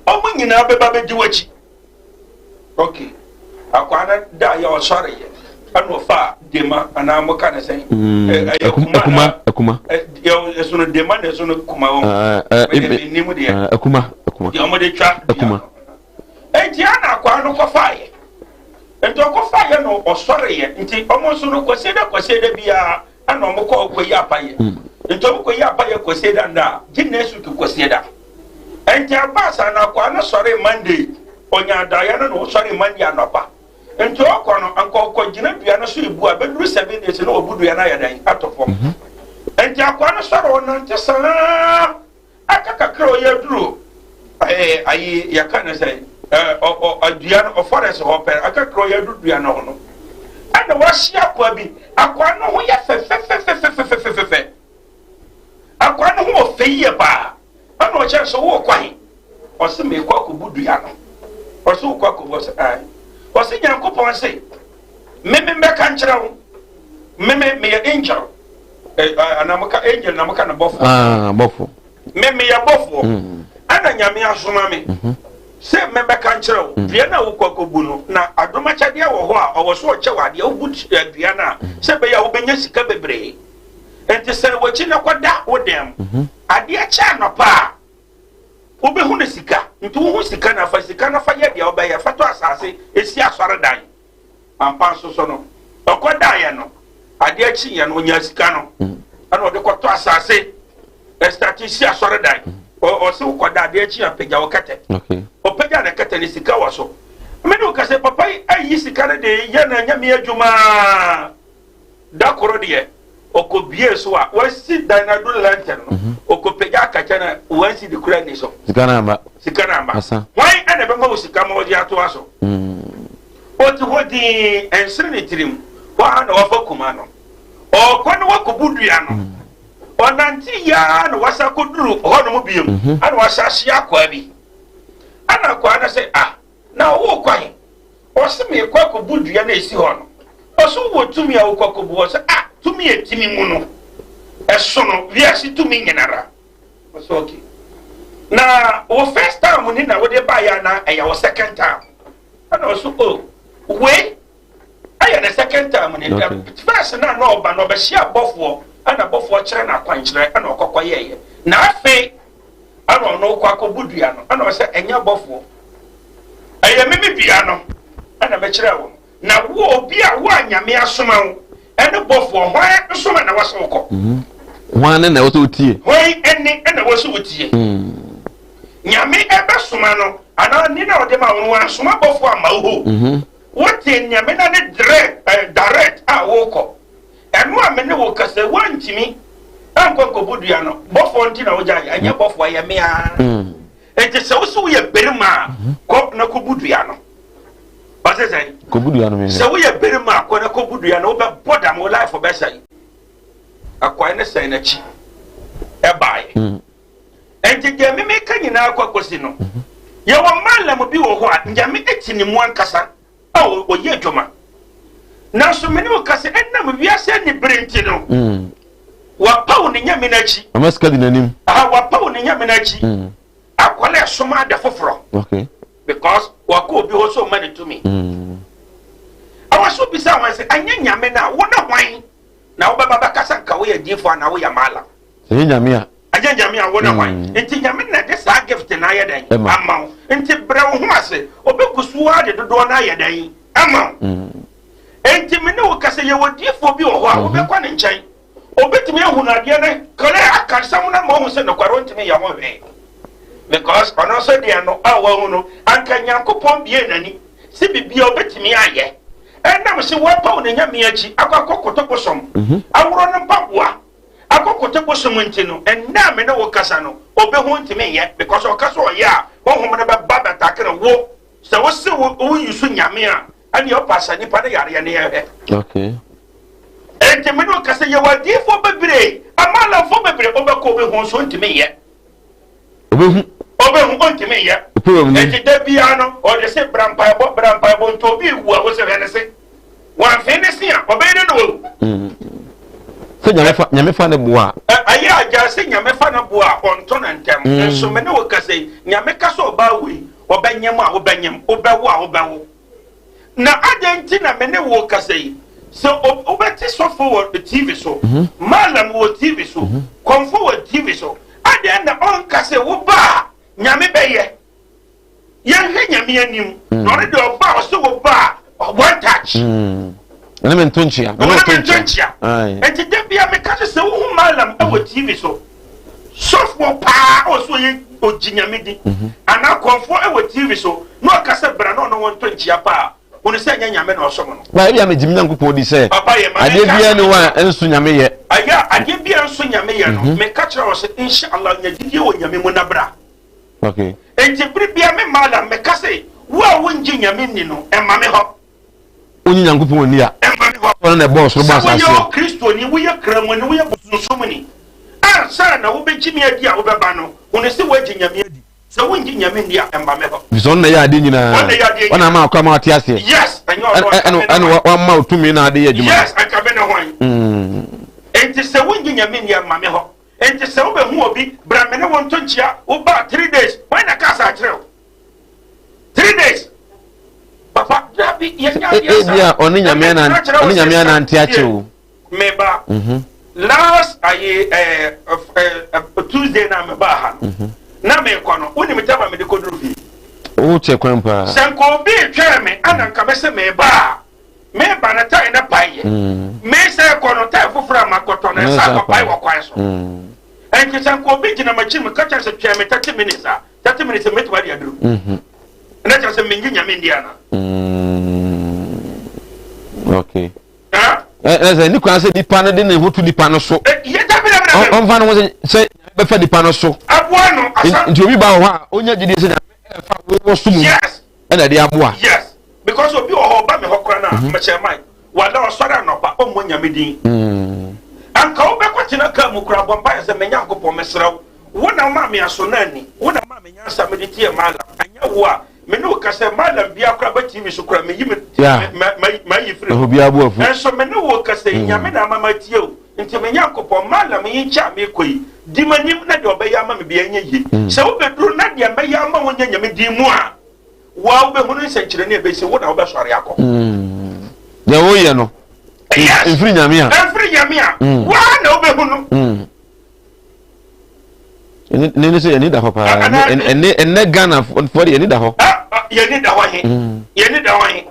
wɔn nyinaa bɛba bɛdi w'akyi. Ok akwaa no da yɛ ɔsɔre yɛ ɛna ɔfa dema anaa mo ka ne sɛn. Mm, ɛyɛ kuma akuma akuma. Ɛsono dema na ɛsono kuma wɔn. Ɛɛ ɛɛ nim deɛ. Akuma akuma. Deɛ wɔn de twa. Akuma. Eti ana akwaa no kɔfa yɛ nti ɔkɔfa yɛ no ɔsɔre yɛ nti wɔn nso no kwasieda kwasieda biara ɛna wɔn kɔ kɔ yi apa yɛ mm. Nti wɔn kɔ yi apa yɛ kwasieda nda gye next week kwasieda. Enti ɛbaa saa no, akoa no sɔree Monday, ɔnyaa daeɛ no na ɔsɔree Monday anɔpa. Nti ɔkɔ no, anka ɔkɔ gyina dua no so ebu a, bɛduru 7 days na ɔbu dua no ayɛ dɛn atɔ fam. Nti akoa no sɔre, ɔnante saa aka kakra a ɔyɛ aduro ayi yɛka ne sɛ ɛ ɔ ɔ dua no ɔforest hɔ pɛ, aka kakra ɔyɛ aduro dua no ho no, ɛna wahyia akoa bi. Akoa no ho yɛ fɛfɛfɛfɛfɛfɛfɛ, akoa no ho wɔ fɛ yie paa. Ɛna ɔkyerɛ sɛ, "Wowɔ kwan?" Ɔse, "Mekɔ akɔbu dua no." Ɔse, "Wokɔ akɔbu?" Ɔse, "Ae." Ɔse, "Nyankopɔn se meme mbɛka nkyerɛ wo, meme meyɛ angel anaa moka angel na moka no bɔfoɔ?" Ah, bɔfo. "Me meyɛ bɔfoɔ, ɛna Nyame asoma me sɛ mebɛka nkyerɛ wo, dua no a wokɔ akɔbu no na adomakyɛdeɛ wɔ hɔ a ɔwɔ so ɔkyɛ wɔ adeɛ wobu dua no a sɛ ɛbɛyɛ a wobɛnya sika bebree. Nti sɛ wɔkyi no kɔda wo dan mu, adeɛ kyɛ anɔpa a wobɛhu no sika. Nti wohu sika no, afa sika no fa yɛ deɛ wobɛyɛ, fa tɔ asase, ɛsi asɔredan." Ampa nso so no, ɔkɔdaeɛ no, adeɛ kyeeɛ no, ɔnya sika no, ɛna ɔde kɔtɔ asase, ɛstart si asɔredan. Ɔse wokɔda, adeɛ kye a, pagya wo kɛtɛ. Ɔpagya ne kɛtɛ ne sika wɔ so. Mene wo kɛsɛ, papa yi ayi sika no de yɛ na nyame adwuma. Da koro deɛ, ɔkɔbie so a wasi dan no ado lantern no, ɔkɔpagya akakyɛ no, wansi de kura ni so. Sika no amba. Sika no amba. Asa. Hwan ɛna ɛbɛma wo sika ma wɔde atoa so? Ɔte hɔ dinn, ɛnsere ne tirim hɔ a na wafa kuma no, ɔkɔ no wakɔbu dua no. Ɔnante yiaa na wasa kɔduru hɔnom biom, ɛna wasa ahyia akwaa bi. Ɛna akwaa no sɛ, "Ah, na ɔwɔ kwan?" Ɔse, "Meekɔ akɔbu dua no a ɛsi hɔ no." Ɔse, "Wowɔ tumi a wokɔ akɔbu?" Ɔsɛ, "Ah, tumi a ɛtumi mu no ɛso no wiase tumi nyinara." Ɔsɛ, "Okay, na wo first time ni na wode baeɛ anaa ɛyɛ wo second time?" Ɛna ɔso, "Oh, wei ɛyɛ ne second time ni." First na ɔba na ɔbɛhyia bɔfoɔ, ɛna bɔfoɔ kyerɛ no akwankyerɛ, ɛna ɔkɔkɔ yɛɛyɛ, na afei ɛna ɔno kɔ akɔbu dua no. Ɛna ɔsɛ, "Ɛnyɛ bɔfoɔ, ɛyɛ mimi dua no ɛna mɛkyerɛ wo no. Na wo obi a wo a Nyame asoma wo ɛne bɔfoɔ, hwan nsoma na wɔsɛ wokɔ?" Hwan ne na ɛwɔ sɛ wotie? Hwan ɛne ɛna wɔsɛ wotie? Nyame ɛbɛsoma no anaa ne na ɔde ma wo no, wansoma bɔfoɔ ama wo hɔ. Wote Nyame na ne direct direct a wokɔ. Ɛno a me ne wo kasa, woantumi ankɔ nkɔbu dua no, bɔfoɔ nti na wogya yɛ? Ɛnyɛ bɔfoɔ, ɛyɛ me ara. Nti sɛ wo sɛ woyɛ barima a, kɔ na kɔbu dua no. Ɔsɛ sɛn? Kɔbu dua no mehwɛ. Sɛ woyɛ barima a, kɔ na kɔbu dua no, wobɛbɔ dam, wo life bɛsɛe. Akwae ne sɛn n'akyi ɛbaeɛ. Nti deɛ memeka nyinaa kɔ akɔsi no, yɛwɔ malam bi wɔ hɔ a Nyame akyi ne mu ankasa a ɔyɛ adwuma, nanso mene wo ka sɛ ɛnam wiase anibere nti no, wapaw ne Nyame no akyi. Ama sika di n'anim. Aha, wapaw ne Nyame no akyi akɔla ɛsom ade foforɔ because wakɔ obi hɔ sɛ ɔma ne tumi. Ɛwɔ so bisa wɔn sɛ, ɛnyɛ Nyame no a, wo ne hwan na wobɛba bɛkasa nka woyɛ diifoɔ anaa woyɛ malam? Ɛnyɛ Nyame a. Ɛnyɛ Nyame a, wo ne hwan? Nti Nyame na de saa gift na ayɛ dɛn ama wo. Nti brɛ wo ho ase, obɛgu so ara de dodoɔ no ayɛ dɛn ama wo. Nti me ne wo kasa, yɛwɔ diifoɔ bi wɔ hɔ a wobɛkɔ ne nkyɛn, obɛtumi ahunu adeɛ no kɔlɛ aka nsɛm no ma ɔhu sɛ nokware ɔntumi yɛ ho hwee, because ɔno nso deɛ no a wahu no, anka Nyankopɔn bie n'ani sɛ bibia obɛtumi ayɛ. Ɛnam sɛ wapaw ne Nyame akyi akɔ akɔkoto bosom, aworɔ no mpaboa akɔkoto bosom nti no, ɛnnɛ a me ne wo kasa no, ɔbɛhu ntumi nyɛ, because ɔka sɛ ɔyɛ a, honhom no bɛba bɛtake no. Wo sɛ wo se wo woyi so Nyame a, ɛneɛ ɔpa sa nipa no yareɛ ne yɛhwɛ. Enti me ne wo kasa, yɛwɔ adiyifoɔ bebree, amalamfoɔ bebree, wobɛkɔ wobɛhu nso ntumi nyɛ. Obɛhu. Ɔbɛhu, ɔntumi nyɛ. Ɔpɛ ni. Enti da biara no ɔde se bra mpaebɔ, bra mpaebɔ. Nti obi wu a, wo sɛ hwɛ ne se wamfee ne se a, ɔbɛyɛ ne na wawu. Sɛ Nyame fa ne boa. Ɛyɛ agya sɛ Nyame fa no boa a, ɔnto no ntɛm. Nso me ne wo kasa yi, Nyame ka sɛ ɔbaa wei ɔbɛnyem a, wobɛnyem, wobɛwo a, wobɛwo. Na adɛn nti na me ne wo kasa yi, sɛ wobɛte sɔfo wɔ TV so, malam wɔ TV so, kɔmfo wɔ TV so, adɛn na ɔnka sɛ woba a Nyame bɛyɛ? Yɛnhwɛ Nyame anim na ɔno deɛ ɔba a, ɔsɛ woba a, one touch. Ɛne me nto nkyea. Ɔne me nto nkyea. Nti da bia meka sɛ wohu malam wɔ TV so, sɔfoɔ paa a ɔsɛ ɔyɛ ɔgye Nyame di, anaa kɔmfoɔ wɔ TV so na ɔka sɛ bra na ɔno wɔnto nkyea paa. hunu sɛ ɛnyɛ Nyame na ɔsom no. Ba ebia megye me Nyankopɔn di sɛ Papa yɛ ma adeɛ menka biara asɛm ni hɔ nkyerɛ a ɛnso Nyame yɛ. Ɛyɛ a adeɛ biara nso Nyame yɛ no, meka kyerɛ wo sɛ Insha Allah nya gyidie wɔ Nyame mu na bra. Okay. Enti bere biara me Mallam meka sɛ wo a wongye Nyame nni no, mma me hɔ. Wonnye Nyankopɔn nni a, Mma me hɔ. Ɔno na ɛbɔɔ soro bɔɔ Sɛ woyɛ asaseɛ. Okristoni, woyɛ Kramoni, woyɛ bosonsomni, ansa na wobɛgye me adi a wobɛba no, hunu sɛ woagye Nyame adi. Sɛ wongye Nyame nni a, mma me hɔ. Efisɛ ɔno na ɛyɛ adeɛ nyinaa. Ɔno na ɛyɛ adeɛ Ɔna ama akɔ ama wate aseɛ. Yes, ɛnyɛ ɔno anka me ne Ɛna hwan. wama wo tumi na ade yɛ adwuma. Yes, anka me ne hwan. Enti sɛ wongye Nyame nni a, mma me hɔ. Enti sɛ wobɛhu obi, bra me ne wo nto nkyea, wobaa 3 days, hwan na ɛkaa saa kyerɛ wo? 3 days. Papa, dabi, yɛnyɛ adeɛ saa. Ebi a ɔne Nyame Na mɛtena kyerɛ wo ɔne sɛ Nyame sa- anante akyɛ o. Meba. Last ayi ɛɛ ɛɛ Tuesday na meba ha no. Na mekɔ no, wonim time a mede kɔduru fie. Wo kyɛ kwan paa. Sɛ nka obi retwɛn me ana nka mɛsɛ meba a, meba no tae na pae yɛ. Mesɛ kɔ no tae foforɔ a makɔtɔ no ɛsa akɔpae wɔ kwan so. Ɛnti sɛ nka obi gyina m'akyi mu ka kyerɛ sɛ twɛn me 30 minutes a, 30 minutes mɛtumi ade aduru. Ɛna kyerɛ sɛ mennye Nyame ndi ana? Okay. Ɛ sɛ ni kwan sɛ nipa no de ne ho to nipa no so. Yɛ dabi dabi dabi. Ɔnfa ne ho sɛ sɛ bɛfa nipa no so. Aboa no asa. Nti obi ba wɔ hɔ a onya gyidie sɛ Nyame ɛfa wo so mu. Yes. Ɛna ɛde aboa. Yes, because obi wɔ hɔ ɔba mi hɔ koraa na mɛkyɛ man wada ɔsɔre anɔpa ɔmmɔ Nyame din. Anka wobɛkɔ tena kaa mu koraa bɔ mpaeɛ sɛ me Nyankopɔn mesrɛ wo, wo na womaa me aso na ani, wo na maa me nyansa mede tie Mallam, anyɛ wo a me ne wo ka sɛ Mallam biara koraa ba TV so koraa meyi me mayi firi hɔ. Nso me ne wo kasa yi Nyame na ama matie wo, nti me Nyankopɔn Mallam yi nkyɛn a merekɔ yi di m'anim na deɛ ɔbɛyɛ ama me biara nyɛ yie. Sɛ wobɛduru na deɛ mɛyɛ ama wo nyɛ Nyame din mu a, Wo a wobɛhunu nsɛnkyerɛnne a ɛbɛsi, wo na wobɛsɔre akɔ. Deɛ woyɛ no, Yes. mfiri Nyame a. Ɛmfiri Nyame a, wo ara na wobɛhunu. Ɛne ne sɛ yɛni da hɔ paa. Ɛne ɛnɛ Ghana foɔ de yɛni da hɔ. Yɛni da hɔ he. Yɛni da hɔ he.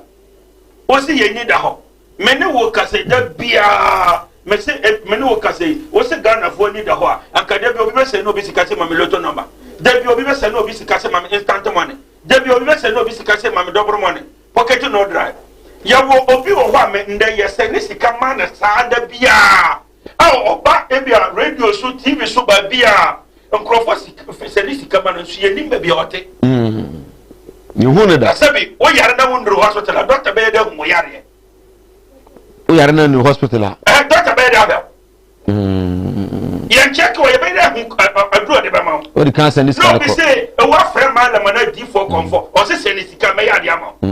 Wosi yɛni da hɔ. Me ne wo kasa da biara. Me se me ne wo kasa yi. Wo se Ghana foɔ ani da hɔ a, anka da bi obi bɛsɛ ne obi sika sɛ ma me lotto number. Da bi obi bɛsɛ ne obi sika sɛ ma me instant money. Da bi obi bɛsɛ ne obi sika sɛ ma me double money. Pocket no dry. Yɛwɔ obi wɔ hɔ a me ndɛ yɛsɛ ne sika ma no saa da biara. A ɔba ebia radio so, TV so, baabiara nkurɔfoɔ sika sɛ ne sika ma no nso yɛnim baabi a ɔte. Yehu no da. Sɛbi wo yare na wonnuru hospital a, dɔkta bɛyɛ dɛ ahu wo yareɛ. Wo yare na nnuru hospital a. Ɛɛ dɔkta bɛyɛ dɛ ahwɛ wo. Yɛn kyɛke wɔ yɛbɛyɛ dɛ ahu aduro ɔde bɛma wo. Ɔde kan sɛ ne sika no kɔ. Na obi se ewu afrɛ maalam anaa diifoɔ kɔnfɔ ɔse sɛ ne sika mɛyɛ adeɛ ama wo.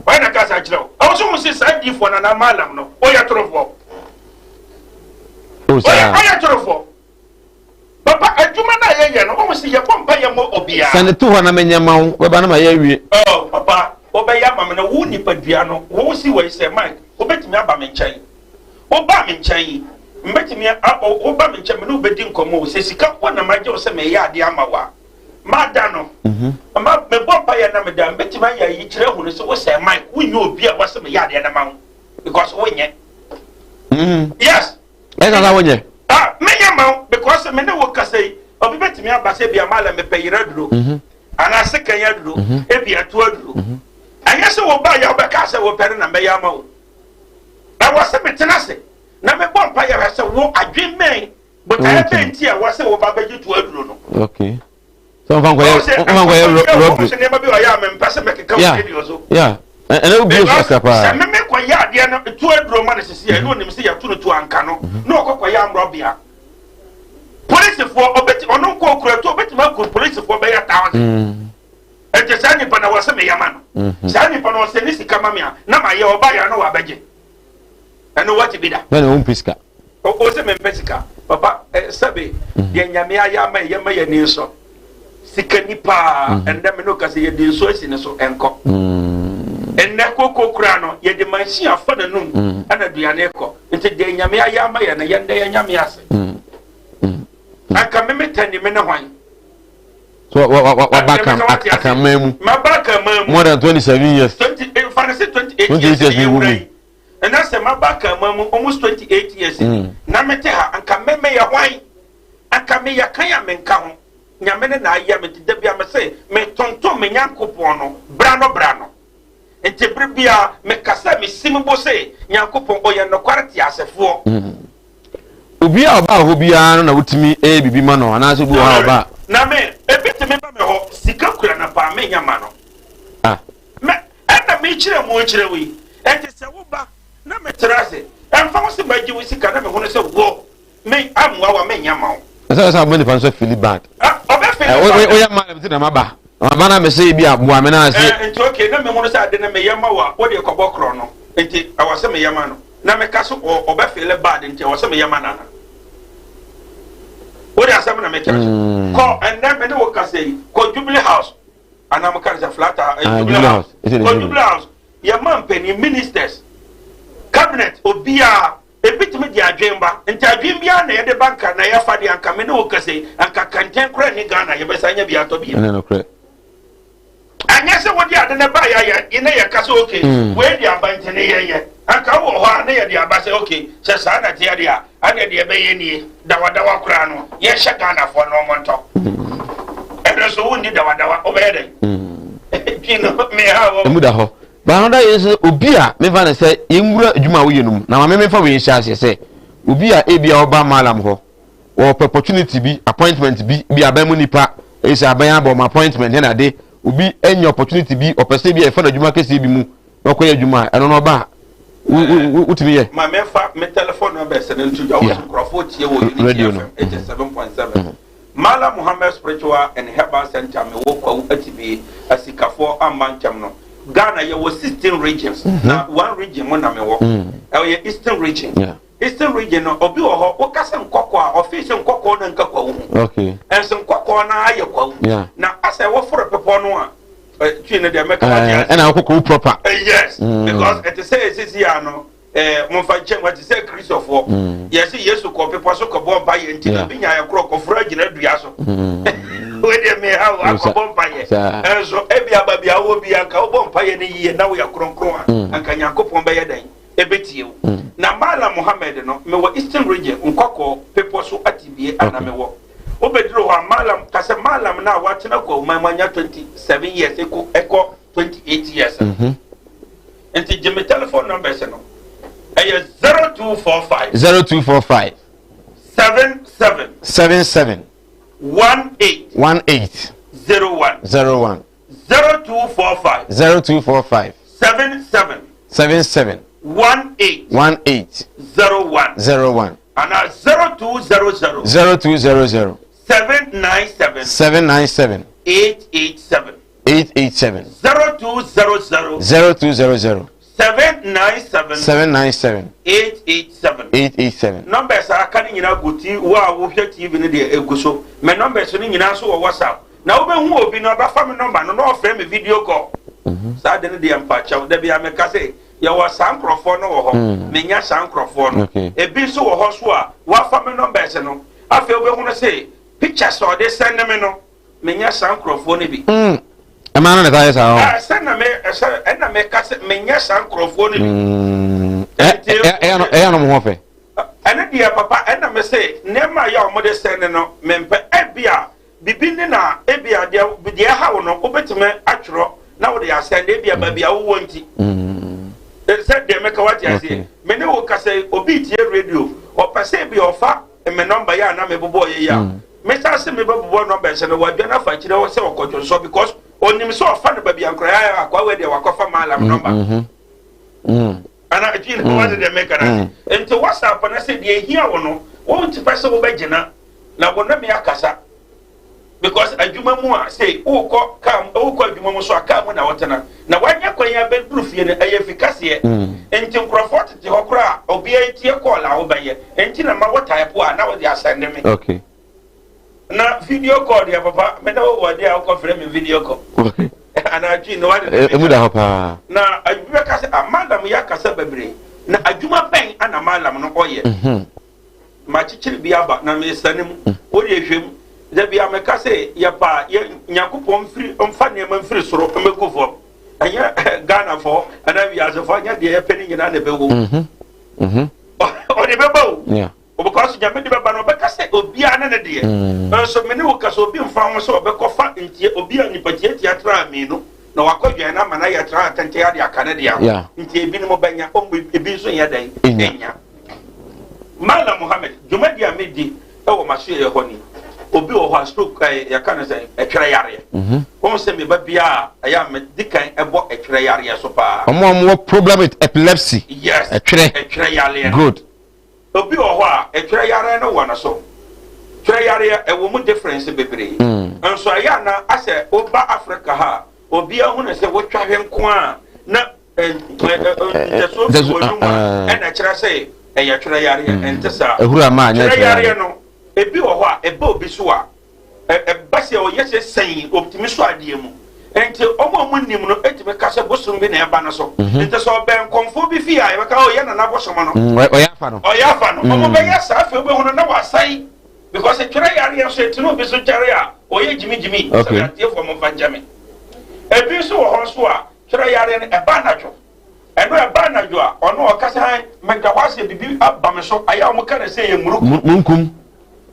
Wɔyɛ na kasa akyerɛ wo. Ɛwɔ so ho se saa diifoɔ no anaa maalam no ɔyɛ torofoɔ. Ɔyɛ ɔyɛ torofoɔ. Papa, adwuma no a yɛyɛ no, wohu sɛ yɛbɔ mpaeɛ ma obiara. Sane to hɔ na menyɛ ma wo, wobɛba na mayɛ awie. Oh, papa, wobɛyɛ ama me no, wo nipadua no, wo si wei sɛ, Mike, wobɛtumi aba me nkyɛn. Wobaa me nkyɛn yi, mbɛtumi a, woba me nkyɛn, me ne wo bɛdi nkɔmmɔ o, sɛ sika mpo na magye wo sɛ meyɛ adeɛ ama wo a, mada no, ma, mebɔ mpaeɛ na meda, mbɛtumi ayɛ ayi kyerɛ ahunu sɛ wo sɛ, Mike, wonyɛ obi a wɔsɛ meyɛ adeɛ no ma wo, because wonyɛ. Yes. Ɛna na wonyɛ. Ah, menyɛ ma wo because me ne wo kasa yi, obi bɛtumi aba sɛ bia malam mepɛ yere aduro mhm. anaa sekan aduro mhm. ebi ato aduro. Mhm. Ɛnyɛ sɛ wo ba yɛ wobɛka sɛ wopɛ no na mɛyɛ ama wo. Ɛwɔ sɛ metena ase na mebɔ mpa yɛ sɛ wo adwen mɛn botaeɛ bɛn nti a ɛwɔ sɛ wo ba bɛgye to aduro no. Okay. sɛ ɔmfa nkɔyɛ ɔmfa nkɔyɛ rɔbri nneɛma bi ɔyɛ a mempɛ sɛ mɛkeka wɔ radio so yeah ɛnɛ wo bio so akra paa sɛ meme kɔyɛ adeɛ no to aduro ma no sisi a ɛne onim sɛ yɛto no to anka no na ɔkɔ kɔyɛ amrɔbea polisifoɔ ɔbɛti ɔno nkɔ okura to ɔbɛtumi aku polisifoɔ bɛyɛ 1,000. Ɛnti saa nipa na wɔsɛ meyɛ ma no, saa nipa na ɔsɛ ne sika ma me a na mayɛ ɔba yɛ a na wabɛgye ɛno wate bi da. Bɛn na wompɛ sika. O sɛ mempɛ sika papa eh, sɛbe mm. deɛ Nyame ayɛ ama yɛ ma yɛni nsɔ sika ni paa mm. Ɛndɛ me ne woka sɛ yɛde nsuo asi ne so ɛnkɔ mm. Ɛnnɛ koko kura no yɛde mansin afa n'anum ɛna aduane kɔ nti deɛ Nyame ayɛ ama yɛ no yɛndɛ yɛ Nyame ase. Anka me metani me ne hwan so waba akanman mu maba akanman mu more than 27 years 20 fa ne sɛ 28 years years ni wumi ɛna sɛ maba akanman mu almost 28 years na mete ha anka me meyɛ hwan anka meyɛ kan a menka ho Nyame ne na ayɛ me da bia me se metontom me Nyankopɔn no bra no bra no. Nti bere biara meka sɛ mesi me bo se Nyankopɔn ɔyɛ nokware teasefoɔ. Obi a ɔbaa hɔ biara no na wotumi ɛyɛ biribi ma no, anaasɛ obi wɔ hɔ a ɔbaa? Na me, ebi tumi ba me hɔ, sika kura no paa, menya ma no. Ah. Me, ɛna mekyerɛ mu kyerɛ wo yi. Ɛnti sɛ woba na metra ase, ɛmfa ho sɛ magye wo sika na mehunu sɛ wo, me amoa wa, menya ma wo. Ɛsɛ sɛ abɔ nipa nso feel bad. Ah, ɔbɛ feel bad. Woyɛ ma na na maba. Maba na mese bi aboa me na ase. Nti okay, na mehunu sɛ ade no meyɛ ma wo a, wode kɔbɔ korɔ no. Nti ɛwɔ sɛ meyɛ ma no. Na meka so ɔbɛ feel bad, nti ɛwɔ sɛ meyɛ ma nana. Wode asɛm na mekyerɛ so. Kɔ ɛnnɛ me ne wo kasa yi, kɔ Jubilee House. Anaa mo ka no sɛ flat Jubilee House. Kɔ Jubilee House. Yɛma mpanin, ministers, cabinet, obiara ebi tumi di adwen ba. Nti adwen biara na yɛde ba nka na yɛfa de anka me ne wo kasa yi, anka kɛntɛn koraa ni Ghana yɛbɛsa nya bi atɔ bi. Ɛne nokorɛ. Anyɛ sɛ wode ade no ba yɛ yɛ na yɛka sɛ okay, wei de aba nti ne yɛnyɛ. Anka wowɔ hɔ a na yɛde aba sɛ okay, sɛ saa na teɛ deɛ a, ɛne deɛ ɛbɛyɛ nie. Dawadawa koraa no yɛhyɛ Ghanafoɔ no ɔmo ntɔ. Ɛno nso wonni dawadawa, wobɛyɛ dɛn? Twi no meha wɔ. Emu da hɔ. Baano da yɛ sɛ obi a mefa no sɛ yɛnwura adwuma a woyɛ no mu na maame mefa wei nhyɛ aseɛ sɛ obi a ebi a ɔba malam hɔ wɔpɛ opportunity bi, appointment bi, bi aban mu nipa ɛyɛ sɛ aban abɔ ɔmo appointment ɛna ade, obi anya opportunity bi, ɔpɛ sɛ bi a yɛfa no adwuma kɛseɛ bi mu na ɔkɔyɛ adwuma a, ɛno no ɔba a wotumi yɛ? Ma mefa me telephone numbers no nto dwa. Wɔn nkurɔfoɔ tie wɔ Unity radio no. FM 87.7. Mala Muhammed Spiritual and Herbal Center, me wɔ Kwawu Atibie, asikafoɔ amma nkyɛm no. Ghana yɛwɔ 16 regions, na one region mu na mewɔ, ɛyɛ Eastern Region. Eastern Region no, obi wɔ hɔ woka sɛ Nkɔkɔ a, ɔfii sɛ Nkɔkɔɔ no nka Kwawu ho. Ɛnso Nkɔkɔɔ no ayɛ Kwawu. Na asɛ wɔforo bepɔ no a, twi no deɛ mɛka wate ase. Ɛna wokɔ Kwawu proper. Yes, because ɛte sɛ esisi a no, momfa nkyɛn mu, ɛte sɛ Kristofoɔ yɛse Yesu kɔ bepɔ so kɔbɔ mpa yɛ, nti na bi nya yɛ korɔ kɔforo agyina dua so. Wei deɛ meha wo akɔbɔ mpa yɛ. Ɛnso ebi aba bi a wowɔ bi anka wobɔ mpa yɛ no yie na woyɛ kronkron a, anka Nyankopɔn bɛyɛ dɛn ɛbɛtie wo. Na Malam Muhammed no, mewɔ Eastern Region, Nkɔkɔɔ bepɔ so Atibie ana mewɔ. Wobɛduru hɔ a, Malam ka sɛ Malam no a watena Kwawu mu anya 27 years ɛkɔ 28 years no. Nti gye me telephone numbers no, ɛyɛ 0245 0245 77 77 18 18 01 01 0245 0245 77 77 18 18 01 01 ana 0200 0200 797 797 887. 887. 0200 0200 797 797 887. 887. Numbers a aka no nyinaa gu ti wo a wohwɛ TV no deɛ egu so. Me numbers no nyinaa nso wɔ WhatsApp. Na wobɛhu obi no ɔbɛfa me number no na ɔfrɛ me video call. Saa de no deɛ mpakyɛw, da bia meka sɛ yɛwɔ saa nkurɔfoɔ no wɔ hɔ. Menya saa nkurɔfoɔ no. Ebi nso wɔ hɔ so a wafa me numbers no, afei wobɛhu no sɛ pictures a ɔde send me no, menya saa nkurɔfoɔ no bi. Ɛmaa no na ɛtaa yɛ saa hɔ. Sɛ na me sɛ ɛna meka sɛ menya saa nkurɔfoɔ no bi. Ɛyɛ no mo ho fɛ. Ɛno deɛ papa, ɛna me sɛ nneɛma a yɛ a wɔde send no mempɛ. Ebi a bibi ne na ebi a deɛ ɛha wo no wobɛtumi atwerɛ na wode asɛn, ebi a baabi a wowɔ nti. Sɛ deɛ meka wate aseɛ, me ne wo kasa yi, obi tie radio, ɔpɛ sɛ ebi ɔfa me number yɛ a na mebobɔ yɛ yi a, mesa se mebɛbobɔ number sɛ no wadwa no afa akyerɛ hɔ sɛ ɔkɔdwo nsɔ, because ɔnim sɛ ɔfa no baabi a nkora yɛ akɔ awɛ deɛ wakɔfa maalam number ana akyi na wade deɛ meka no ase. Nti WhatsApp no sɛ deɛ ehia wo no, wonti pɛ sɛ wobɛgyina na wo ne me akasa, because adwuma mu a sɛ wokɔ kaa mu, wokɔ adwuma mu so a, kaa mu na wotena na wanya kwan abɛduru fie no, ɛyɛ fi kaseɛ. Nti nkurɔfoɔ tete hɔ koraa a obiara tie call a wobɛyɛ, nti na ma wo type a na wode asɛnde me. Na video call deɛ papa, me ne wo wɔ deɛ a wokɔfrɛ me video call anaa twi no wade. Emu da hɔ paa. Na ebi bɛka sɛ, ah, malam yɛ akasa bebree, na adwuma bɛn ana malam no ɔyɛ? Makyekyere bi aba na mesane mu, wode ehwɛ mu dabi a meka sɛ yɛpa yɛ Nyankopɔn mfiri mfa nneɛma mfiri soro mmɛgu fam, ɛnyɛ Ghanafoɔ anaa wiasefoɔ, ɛnyɛ deɛ yɛpɛ no nyinaa na ɛbɛwɔ mu. Ɔde bɛba o, because Nyame de bɛba no, ɔbɛka sɛ obiara ne ne deɛ. Nso me ne wo ka sɛ obi mfa ho sɛ ɔbɛkɔfa ntie obi a nipa tiatia tra mmienu. Na wakɔ dwan no ama no ayɛ tra atɛntɛn ade aka ne deɛ ho. Nti ebinom bɛnya, ɔmo ebi nso nyɛ dɛn? Enya. Malam Muhammad, dwumadi a medi wɔ m'asoɛeɛ hɔ ni. Obi wɔ hɔ a stroke ɛɛ yɛka no sɛn? Ɛtwerɛ yareɛ. Wɔn sɛ meba biara a ɛyɛ a medi kan ɛbɔ ɛtwerɛ yareɛ so paa. Wɔn a wɔwɔ problem with epilepsy. Yes. Ɛtwerɛ. Ɛtwerɛ yareɛ. Good. Obi wɔ hɔ a ɛtwerɛ yareɛ no wɔ ne so. Twerɛ yareɛ ɛwɔ mu difference bebree. Nso ɛyɛ a na asɛ woba Africa ha a obiara hu no sɛ wotwa hwɛ nko a na ntɛsoɔ fi wɔ anum a ɛna ɛkyerɛ sɛ ɛyɛ twerɛ yareɛ. Ɛnte saa. Ehuru ama anyɛ twerɛ yareɛ no ebi wɔ hɔ a ɛba obi so a ɛba sɛ ɔyɛ sɛ sɛn ɔtumi so adeɛ mu. Nti wɔn a wɔn nim no etumi ka sɛ bosom bi na ɛba no so. Nti sɛ ɔbɛn nkɔmfoɔ bi fie a yɛbɛka ɔ yɛ nana bosom no. Ɔyɛ afa no. Ɔyɛ afa no. Wɔn bɛyɛ saa afei wobɛhu no na wasan because twerɛ yareɛ nso etumi obi so kyɛre a ɔyɛ gyimigyimi. Sɛ atiefoɔ mo nfa nkyɛ me. Ebi nso wɔ hɔ nso a twerɛ yareɛ no ɛba anadwo. Ɛno ɛba anadwo a ɔno ɔka sɛ han meda hɔ asɛ bibi aba me so ayɛ a wɔn ka no sɛ ɛyɛ murukum. Mununkum.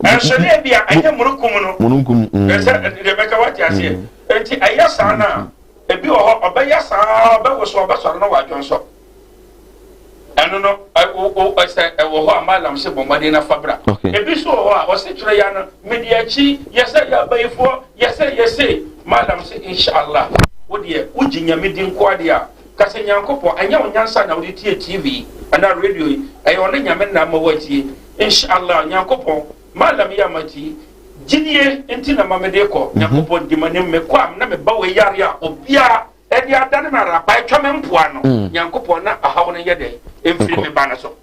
Ɛnso ne ebi a ɛnyɛ murukum no. Mununkum. Ɛsɛ deɛ mɛka wate aseɛ. Nti ɛyɛ saa no a ebi wɔ hɔ ɔbɛyɛ saa ɔbɛwoso ɔbɛsɔre no wadwo nsɔ. Ɛno no sɛ ɛwɔ hɔ a malam sɛ bɔ mmɔden na fa bra. Ebi nso wɔ hɔ a ɔse twerɛ ya no mede akyi yɛsɛ yɛ abayifoɔ yɛsɛ yɛse malam sɛ inshallah wo deɛ wogye Nyame di nko adeɛ a ka sɛ Nyankopɔn ɛnyɛ wo nyansa na wode tie TV yi anaa radio yi ɛyɛ ɔne Nyame na ama woatie inshallah Nyankopɔn malam yi a matie gyidie nti na ma mede kɔ Nyankopɔn di m'anim mekɔ a na meba wei yare a obiara ɛde adane me arapa atwa me mpoa no mm. Nyankopɔn na ɔhaw no yɛ dɛn ɛmfiri me ba no so.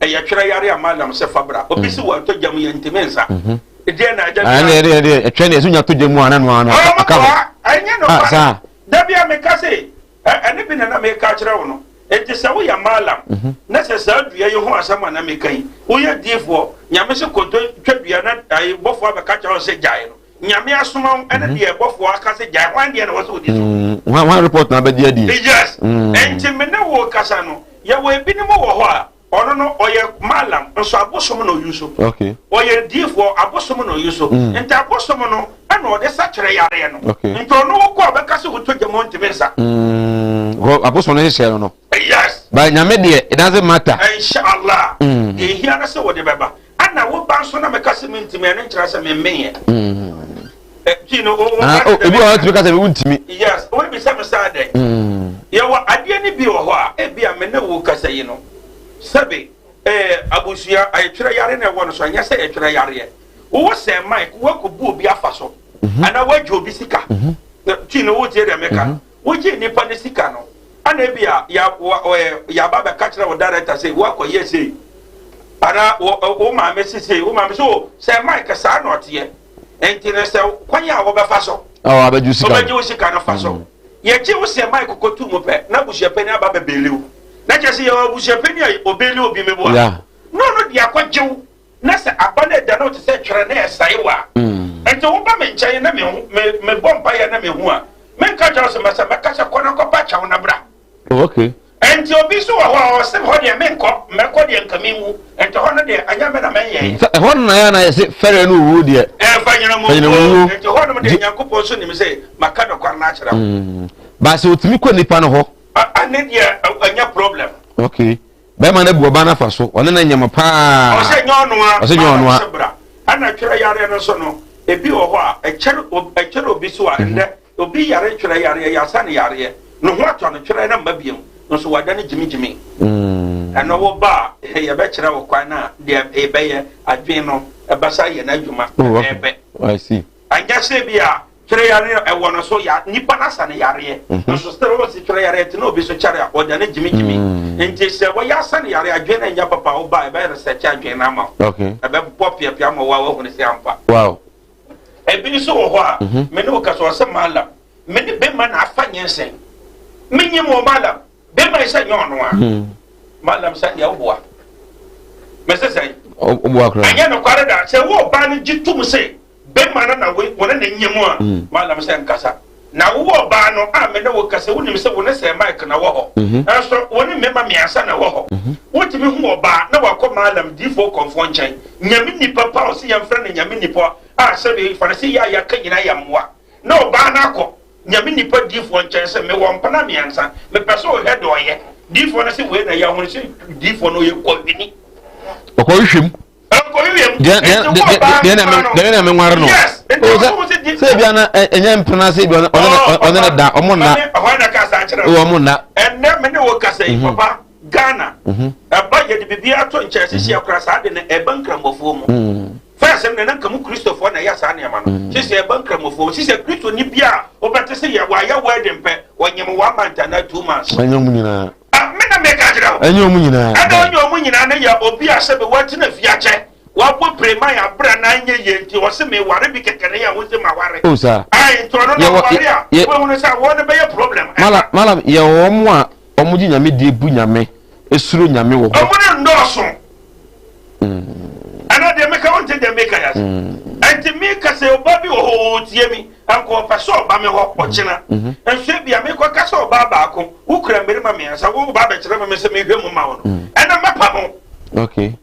Ɛyɛ twerɛ yare a malam sɛ fa bra obi si wɔ atɔ gya mu yɛ ntumi nsa mhm. Deɛ na agya ɛdeɛ ɛtwɛ ne ɛso nya tɔ gya mu a na noa no aka hɔ. Ɛnyɛ no ah, da bi a meka se ɛne bi na na meka kyerɛ wo no. Enti sɛ woyɛ malam mhm. na sɛ saa dua yi ho asɛm a na meka yi woyɛ diifoɔ Nyame sɛ konto twa dua na bɔfoɔ abɛka kyerɛ wo sɛ gyae no Nyame asoma wo ɛne deɛ bɔfoɔ aka sɛ gyae, hwan deɛ na ɛwɔ sɛ wodi so? Mm, hwan report na abɛgye adie? Yes, mm. Enti me ne wo kasa no, yɛwɔ ebinom wɔ hɔ a, ɔno no ɔyɛ malam, nso abosom na ɔyi so. Okay. Ɔyɛ diifoɔ, abosom na ɔyi so. Mm. Nti abosom no ɛna ɔde sa kyerɛ yareɛ no. Okay. Nti ɔno wokɔ a ɔbɛka sɛ wotɔ gya mu ɔntumi nsa. Mm. Abosom no hyehyɛ no no. Yes. But Nyame deɛ, it doesn't matter. Inshallah. Mm. Deɛ ehia no sɛ wɔde bɛba. Ɛna wo ba nso na meka sɛ mentumi, ɛno nkyerɛ sɛ memmeeɛ. Ti no, o, ah, oh, ebi wɔ hɔ tumi ka sɛ wontumi. Yes, wobisa me saa dɛn? Mm. Yɛwɔ adeɛ no bi wɔ hɔ a, ebi a me ne wo kasa yi no, sɛbe eh, abusua ayɛtwerɛ yare na ɛwɔ no so, ɛnyɛ sɛ yɛtwerɛ yareɛ. Wowɔ sɛ Mike, woakɔbu obi afa so, mhm. anaa woagye obi sika. Mhm. Ti no, wotie deɛ meka no. Mhm. Wogyee nipa no sika no, ana ebia ya wa ɛ yaba bɛka kyerɛ wo director sɛ woakɔyɛ sei anaa wo wo maame se sei, wo maame sɛ o sɛ Mike saa na ɔteɛ nti no sɛ kwan a wɔbɛfa so Ɔ abɛgye wo sika ɔbɛgye wo sika no fa so. Mm. Yɛgye wo sɛ Mike kɔtu mu pɛ na abusuapanin aba bɛbeli wo. Na kyerɛ sɛ yɛwɔ abusuapanin a ɔbeli obi meboa. Yeah. Na ɔno de akɔgye wo. Na sɛ aba no ɛda no te sɛ twerɛ na ɛsae wo a, nti woba me nkyɛn na mehu me mebɔ mpaeɛ na mehu a, menka kyerɛ wo sɛ mɛsɛ mɛka sɛ kɔ na kɔpa kyɛw na bra. Oh, okay. Nti obi nso wɔ hɔ a ɔse hɔ deɛ menkɔ, mɛkɔ deɛ nka menwu, nti hɔ no deɛ anyɛ me na mɛnyɛ. Sɛ ɛhɔ no na yɛ na yɛse fɛrɛ no owuo deɛ. Ɛɛ fa nyina mu wuo. Nti hɔ nom deɛ Nyankopɔn nso nim sɛ maka nokware no akyerɛ wo. Mm. Ba sɛ otumi kɔ nipa no hɔ. Ɛne deɛ ɛnyɛ problem. Okay. Bɛrima no abu ɔbaa no afa so, ɔne no nyɛ mo paa. Ɔsɛ nyɛ ɔno a. Ɔsɛ nyɛ ɔno a. Bra. Ɛna twerɛ yareɛ no nso no, ebi wɔ hɔ a, ɛkyɛre ɛkyɛre obi so a, mhm. ndɛ obi yare twerɛ yareɛ, yɛasa no yareɛ, ne ho atɔ no, twerɛ no mma biom, nso wada no gyimigyimi. Mm. Ɛno wo ba a, yɛbɛkyerɛ wo kwan a deɛ ɛbɛyɛ adwene no ɛbɛsa yɛ n'adwuma oh, okay. pɛpɛɛpɛ. I see. Anyɛ sɛ bi a twerɛ yareɛ ɛwɔ no so ya nipa no asa no yareɛ mhm. nso sɛ wɔsi twerɛ yareɛ te na obi so kyɛre a ɔda no gyimigyimi mm. nti sɛ wɔyɛ asa no yareɛ adwene no nyɛ papa wo ba ɛbɛyɛ research adwene no ama wo ɛbɛbɔ piapia ama wo a woahunu sɛ ampa. Wow. Ebi nso wɔ hɔ a mhm. me ne wo kasa ɔsɛ malam me ne bɛma na afa nyɛnsɛn menyim wɔ malam bɛma yi sɛ nyɛ ɔno a hmm. malam sɛ deɛ woboa mɛsɛ sɛn woboa koraa ɛnyɛ nokware da sɛ wo ɔbaa no gye tom sɛ bɛma no na wo ne ne nyɛ mu a hmm. malam sɛ nkasa na wo ɔbaa no a me ne wo kasa wonim sɛ wo ne sɛ Mike na wɔ hɔ mhm. ɛnso wo ne mmarima mmiɛnsa na wɔ hɔ mhm. wotumi hu ɔbaa na wakɔ malam diifoɔ kɔnfoɔ nkyɛn nyame nipa pa ɔsɛ yɛmfrɛ no nyame nipa a sɛbe fa no sɛ yɛ a yɛaka nyinaa yɛ mmoa na ɔbaa no akɔ. Nyame nipa diifoɔ nkyɛn sɛ mewɔ mpena miɛnsa, mepɛ sɛ ɔhwɛ deɛ ɔyɛ. Diifoɔ no se wei na ɛyɛ, ɔhunu sɛ diifoɔ no ɔyɛ kɔhwini. Ɔkɔhwehwɛ mu. Ɔkɔhwehwɛ mu. Deɛ deɛ deɛ na deɛ na menware no. Yes. Nti O, ɔmo sɛ di. Sɛ ebi ana ɛnyɛ mpena sɛ ebi ɔne ɔne ɔne ne da ɔmo nna. Ɔhɔ na kasa akyerɛ. Ɔmo nna. Ɛnɛ me ne wo kasa yi papa Ghana. Ɛba yɛde biribi ato nkyɛn sisi akora saa de no ɛba nkramofoɔ mu. First no na nka mu Kristofoɔ na ɛyɛ saa nneɛma no. Sisi ɛba nkramofoɔ mu. Sisi Kristoni bi a wobɛte sɛ yɛ wayɛ wedding pɛ wɔnyem 1 month anaa 2 months. Ɛnyɛ ɔmo nyinaa. Ah, me na meka kyerɛ wo. Ɛnyɛ ɔmo nyinaa. Ɛna ɔnyɛ ɔmo nyinaa no yɛ obi a sɛbi watena fie akyɛ wabɔ pirema yɛ abira na anyɛ yie nti ɔse meware bi kɛkɛ ne yɛ a wose ma ware. O saa. Ayi nti ɔno na ɔware a wobɛhunu sɛ wɔn no bɛyɛ problem. Malam malam yɛ wɔn a wɔn gye Nyame die bu Nyame esuro Nyame wɔ hɔ. Ɔmo no nnɔɔso. Ɛna deɛ meka wonte deɛ meka yɛ ase. Ɛnti meka sɛ ɔba bi wɔ hɔ ɔtie mi nka ɔpɛ sɛ ɔba me hɔ ɔkyena. Nso ebia mekɔka sɛ ɔbaa baako wokura mmarima mmiɛnsa wo ba bɛkyerɛ me me sɛ mehwɛ mu ma wo no. Ɛna mɛpa ho. Okay.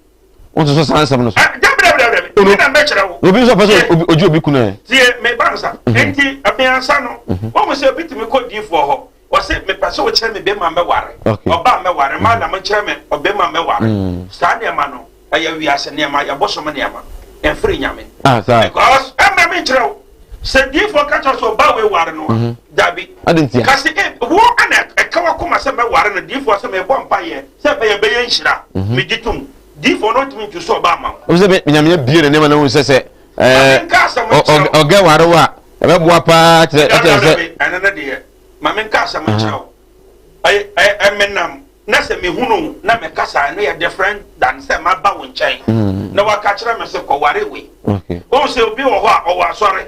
Wọ́n soso saa nsɛm no so. Dabi dabi dabi dabi. Mi na mɛkyerɛ wo. Obi nso pɛ sɛ ogye obi kunu ɛ. Tie me ba nsa. Nti mmiɛnsa no wɔn sɛ obi tumi kɔ diifoɔ hɔ. Wɔse mepɛ sɛ wokyerɛ me bɛrima mɛware. Ɔbaa mɛware maa na monkyerɛ me ɔbɛrima mɛware. Saa nneɛma no ɛyɛ wiase nneɛma, yɛ bosom nneɛma. Ɛmfiri Nyame. Ah, saa. Because ɛmma menkyerɛ wo. Sɛ diifoɔ ka kyerɛ sɛ ɔbaa wei ware no a, dabi. Adi ntia. Ka sɛ eh, wo ana ɛka wakoma sɛ mɛware no, diifoɔ sɛ mebɔ mpaeɛ sɛ ɛbɛyɛ bɛyɛ nhyira. Megye tom. Diifoɔ no ntumi ntu sɛ ɔbaa ma wo. Wo sɛ Nyame abie ne nneɛma na wohu sɛ sɛ Ma menka asɛm nkyerɛ wo. ɔgɛ ware wo a ɛbɛboa paa kyerɛ Dabi kyerɛ sɛ. dabi, ɛno no deɛ. Ma menka asɛm nkyerɛ wo. Ɛyɛ menam na sɛ mehunu wo na mekasa ɛno yɛ different than sɛ maba wo nkyɛn na waka kyerɛ me sɛ kɔware wei. Wohu sɛ obi wɔ hɔ a ɔwɔ asɔre,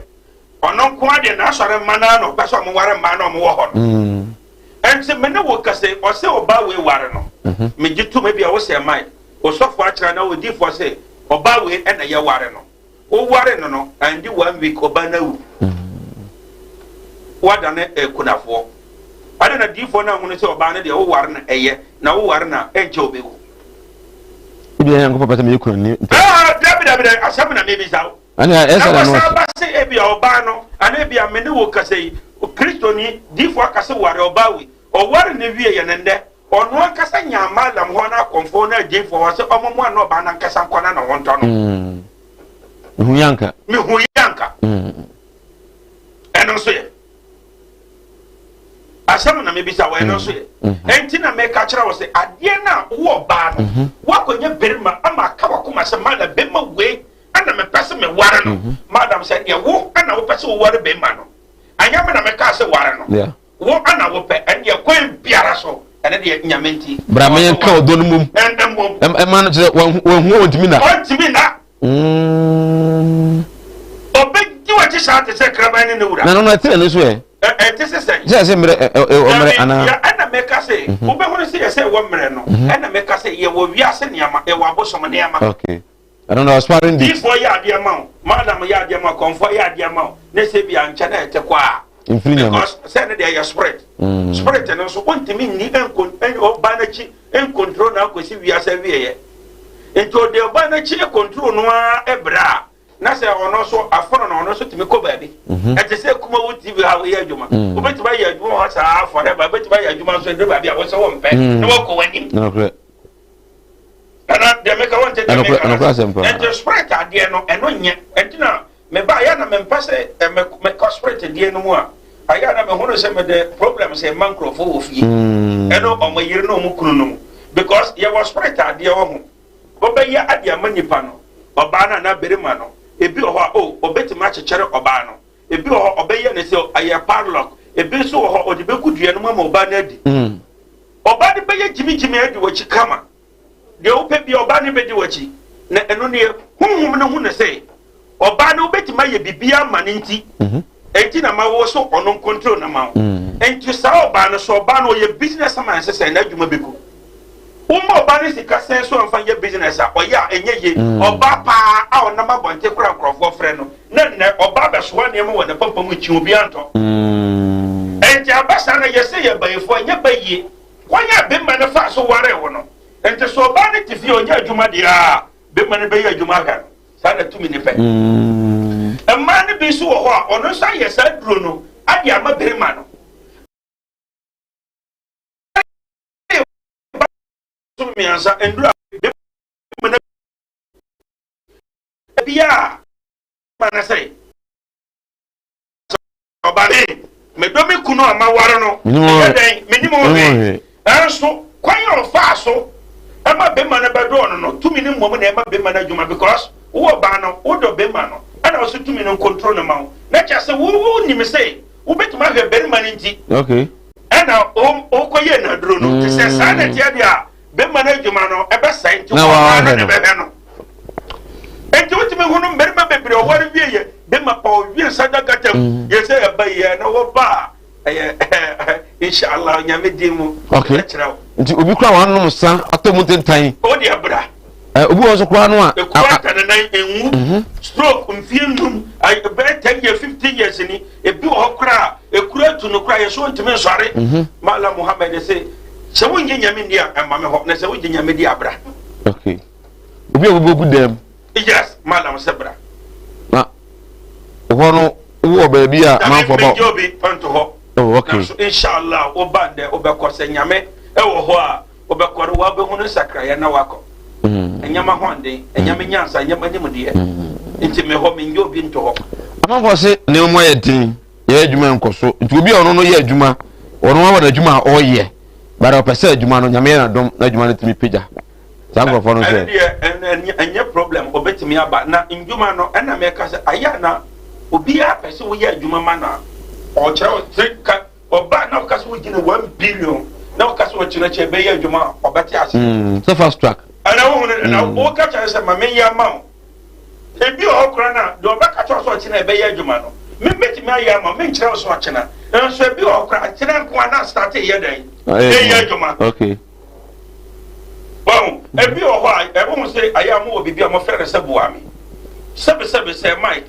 ɔno nko ara deɛ n'asɔre mma no ara na ɔpɛ sɛ ɔmoware mmaa na ɔmowɔ hɔ no. Ɛnti me ne wo kasa yi, ɔsɛ ɔbaa wei ware no. Megye tom ebia wo sɛ Mike, osɔfo akyerɛ anaa odiyifoɔ sɛ ɔbaa wei ɛna yɛware no. Woware no no, andi one week ɔbaa no awu. Woadane akunafoɔ. Adɛn na diifoɔ no ahunu sɛ ɔbaa no deɛ woware no ɛyɛ, na woware no a ɛnkyɛ ɔbɛwu? Ebi yɛ Nyankopɔn pɛ sɛ meyɛ kunani. Ah, dabi dabi dabi, asɛm na mebisa wo. Ɛna ɛsɛ Na na wɔsan ba sɛ ebi a ɔbaa no, anaa ebi a me ne wo kasa yi, Kristoni diifoɔ aka sɛ ware ɔbaa wei. Ɔware no wie yɛ no nnɛ, ɔno ankasa nyaa Malam hɔ na akɔmfoɔ no agyeefoɔ hɔ sɛ ɔmo mmoa no ɔbaa no ankasa nkɔ na ne ho ntɔ no. Mehu yɛ anka. Mehu yɛ anka. Ɛno nso yɛ. Asɛm na mebisa wɔ ɛno nso yɛ. Ɛnti na meka kyerɛ wo sɛ adeɛ no a wowɔ ɔbaa no, woakɔnya berima ama aka wakoma sɛ Malam bɛma wei ɛna mepɛ sɛ meware no. Madam sɛ deɛ wo ɛna wopɛ sɛ woware bɛma no. Anyɛ me na mekaa sɛ ware no. Wo ana wopɛ, ɛndeɛ kwan biara so, ɛno deɛ Nyame nti. Bra ma yɛnka ɔdɔ no mmom. Mmom. Ɛma no kyerɛ wanhu wɔn ntumi na. Ɔntumi na. Ɔbɛdi w'akyi saa te sɛ kraman ne ne wura. Na no no ɛte n'ani so ɛ. Ɛte sɛ sɛn. Sɛ ɛsɛ mmerɛ ɛ mmerɛ anaa. Yɛ ɛna mɛka sɛ wobɛhunu sɛ yɛsɛ ɛwɔ mmerɛ no ɛna mɛka sɛ yɛwɔ wiase nneɛma yɛwɔ abosom nneɛma. Okay. Ɛno na expiring date. Difoɔ yɛ adeɛ ma wo, madam yɛ adeɛ ma wo, kɔnfoɔ yɛ adeɛ ma wo, ne sɛ bi ankyɛ na ɛte kɔ a. Mfiri Nyame. Because sɛ ne deɛ yɛ spirit. Spirit no nso wontumi nni nko ɔba n'akyi nkontrol na akɔsi wiase awieɛ. Nti ɔde ɔba n'akyi control no ara ɛbrɛ a na sɛ ɔno nso afono no ɔno nso tumi kɔ baabi. Ɛte sɛ Kumawu TV ha woyɛ adwuma. Wobɛtumi ayɛ adwuma hɔ saa forever, wobɛtumi ayɛ adwuma nso ɛduru baabi a wo sɛ wompɛ na wakɔ w'anim. Nokorɛ. Ɛna deɛ meka wɔn nte deɛ meka ɛnokora asɛm paa. Nti spirit adeɛ no ɛno nyɛ ɛnti na meba ayɛ na mempɛ sɛ mekɔ spirit deɛ no mu a ayɛ na mehunu sɛ mede problem sɛ mma nkurɔfoɔ wɔ fie ɛno ɔmo yere ne ɔmo kunu no mu because yɛwɔ spirit adeɛ wɔ ho wobɛyɛ adeɛ ama nipa no ɔbaa no anaa barima no ebi wɔ hɔ a o ɔbɛtumi akyekyere ɔbaa no ebi wɔ hɔ ɔbɛyɛ ne sɛ ɛyɛ padlock ebi nso wɔ hɔ ɔde bɛgu dua no mu ama ɔbaa no adi ɔbaa no bɛyɛ gyimigyimi adi w'akyi kama deɛ wopɛ bia ɔbaa no bɛdi w'akyi na ɛno neɛ honhom no hu ne sɛ ɔbaa no wobɛtumi ayɛ biribiara ama no nti enti na ma wo so ɔno nkontrol na ma wo nti saa ɔbaa no so ɔbaa no ɔyɛ business man sɛ sɛ n'adwuma bɛgu woma ɔbaa no sika sɛn so ɔmfa nyɛ business a ɔyɛ a ɛnyɛ yie ɔbaa paa a ɔnam abɔnten kora nkurɔfoɔ frɛ no na nnɛ ɔbaa bɛsoa nneɛma wɔ ne pampam nkyi obi antɔ enti aba saa na yɛsɛ yɛ bayifoɔ ɛnyɛ bayie kwan a bɛmma no fa so ware wo no nti sɛ ɔbaa no te fie ɔnyɛ adwuma deɛ a bɛmma no bɛyɛ adwuma ahwɛ no saa na tumi ne pɛ mmaa no bi nso wɔ hɔ a ɔno nso ayɛ saa duro no. ade ama barima no. So mmiɛnsa ndura barima no bia ma no sɛ ɔba me medɔ me kunu a maware no meyɛ dɛn menim ho hwee ɛnso kwan a ɔfaa so ɛma bɛma no bɛdɔɔ no no tumi no mmom na ɛma bɛma no adwuma because wowɔ baa no wodɔ bɛma no ɛna ɔso tumi no nkontro no ma wo na kyerɛ sɛ wo nim sɛ wobɛtumi ahwɛ bɛrima no nti ɛna wokɔyɛ naduro no te sɛ saa na ɛteɛ deɛ a bɛrima no adwuma no ɛbɛsɛe nti wɔn no na ɛbɛhwɛ no nti wotumi hu no mmarima bebree ɔware wie yɛ bɛrima pa ɔwie nsa da gata mu mm. yɛ sɛ ɛba yɛ na wɔba a ɛyɛ inshallah nyame din mu kyerɛ wo nti obi kura wɔn anom sa atɔ mu ntentan o de abira ɛ obi wɔ nso koraa no a ekura atananan enwu mhm. stroke mfie num bɛyɛ 10 years 15 years ni Ebi wɔ hɔ koraa a, ekuro atu no koraa, yɛsɛ ontumi nsɔre. Mhm. Malam Muhammad se, sɛ wongye Nyame nni a, ɛmma me hɔ, na sɛ wogye Nyame di a, bra. Okay. Obi a wobɛgu dɛm. Yes, Malam sɛ bra. Na hɔ no, wowɔ baabi a manfoɔ ba. Nyame obi nto hɔ. Oh, okay. Nanso inshallah, woba ndɛ, wobɛkɔ sɛ Nyame ɛwɔ hɔ a, Wobɛkɔ no, woabɛhunu nsakraeɛ na woakɔ. Ɛnyɛ m'ahoɔden, ɛnyɛ me nyansa, ɛnyɛ m'animdeɛ. Nti me hɔ, menyɛ obi nto hɔ. Amanfoɔ se nneɛma mu ayɛ den, yɛyɛ adwuma nkɔ so. Nti obi a ɔno no yɛ adwuma, ɔno wɔ n'adwuma a ɔyɛ, but ɔpɛ sɛ adwuma no, Nyame yɛ n'adom na adwuma no tumi pagya. Saa nkurɔfoɔ no sɛ. Ɛno deɛ, ɛnyɛ problem, ɔbɛtumi aba. Na ndwuma no, ɛna mɛka sɛ, ayɛ a na obiara pɛ sɛ woyɛ adwuma ma no a, ɔkyerɛ wo sɛ, Ɔba na ɔka sɛ wogye no 1 billion na ɔka sɛ ɔkyerɛkyerɛ bɛyɛ adwuma a ɔbɛte ase. Sɛ fast track. Ɛna wohu no na mm. woka kyerɛ sɛ ma menyɛ ama wo. Ebi wɔ hɔ koraa na deɛ ɔbɛka kyerɛ sɛ ɔkyena ɛbɛyɛ adwuma no, me mɛtumi ayɛ ama menkyerɛ wo sɛ ɔkyena. Nso ebi wɔ hɔ koraa kyena nko a na start yɛ dɛn? Ɛyɛ adwuma. Okay. Wɔn ebi wɔ hɔ a ɛho sɛ ayɛ a mo wɔ biribi a wɔfrɛ no sɛ boa me. Sɛbesɛbe sɛ Mike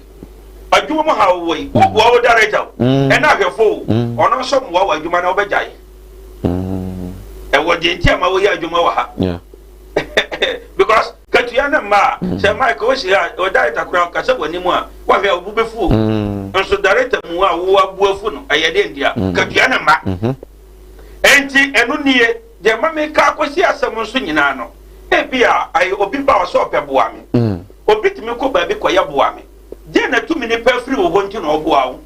adwuma mu ha wɔ yi woboa wo director o mm. ɛna ahwɛfo o mm. ɔno nso mmoa wɔ adwuma na wobɛgyae mm. ɛwɔ deɛ nti a ma woyɛ adwuma wɔ ha because katua ne mma a sɛ Mike wosi ha o director koraa ɔkasa wɔ anim a wahwɛ a obu bɛfu o nso director mu a wo abu afu no ɛyɛ deɛ nti a katua ne mma mm-hmm. enti ɛno nie deɛ ma meka akɔsi asɛm nso nyinaa no ebi a ayɛ obi ba ɔsɛ ɔpɛ boa me obi tumi kɔ baabi kɔyɛ boa me. Deɛ na tumi nipa afiri wo hɔ nti na ɔboa wo.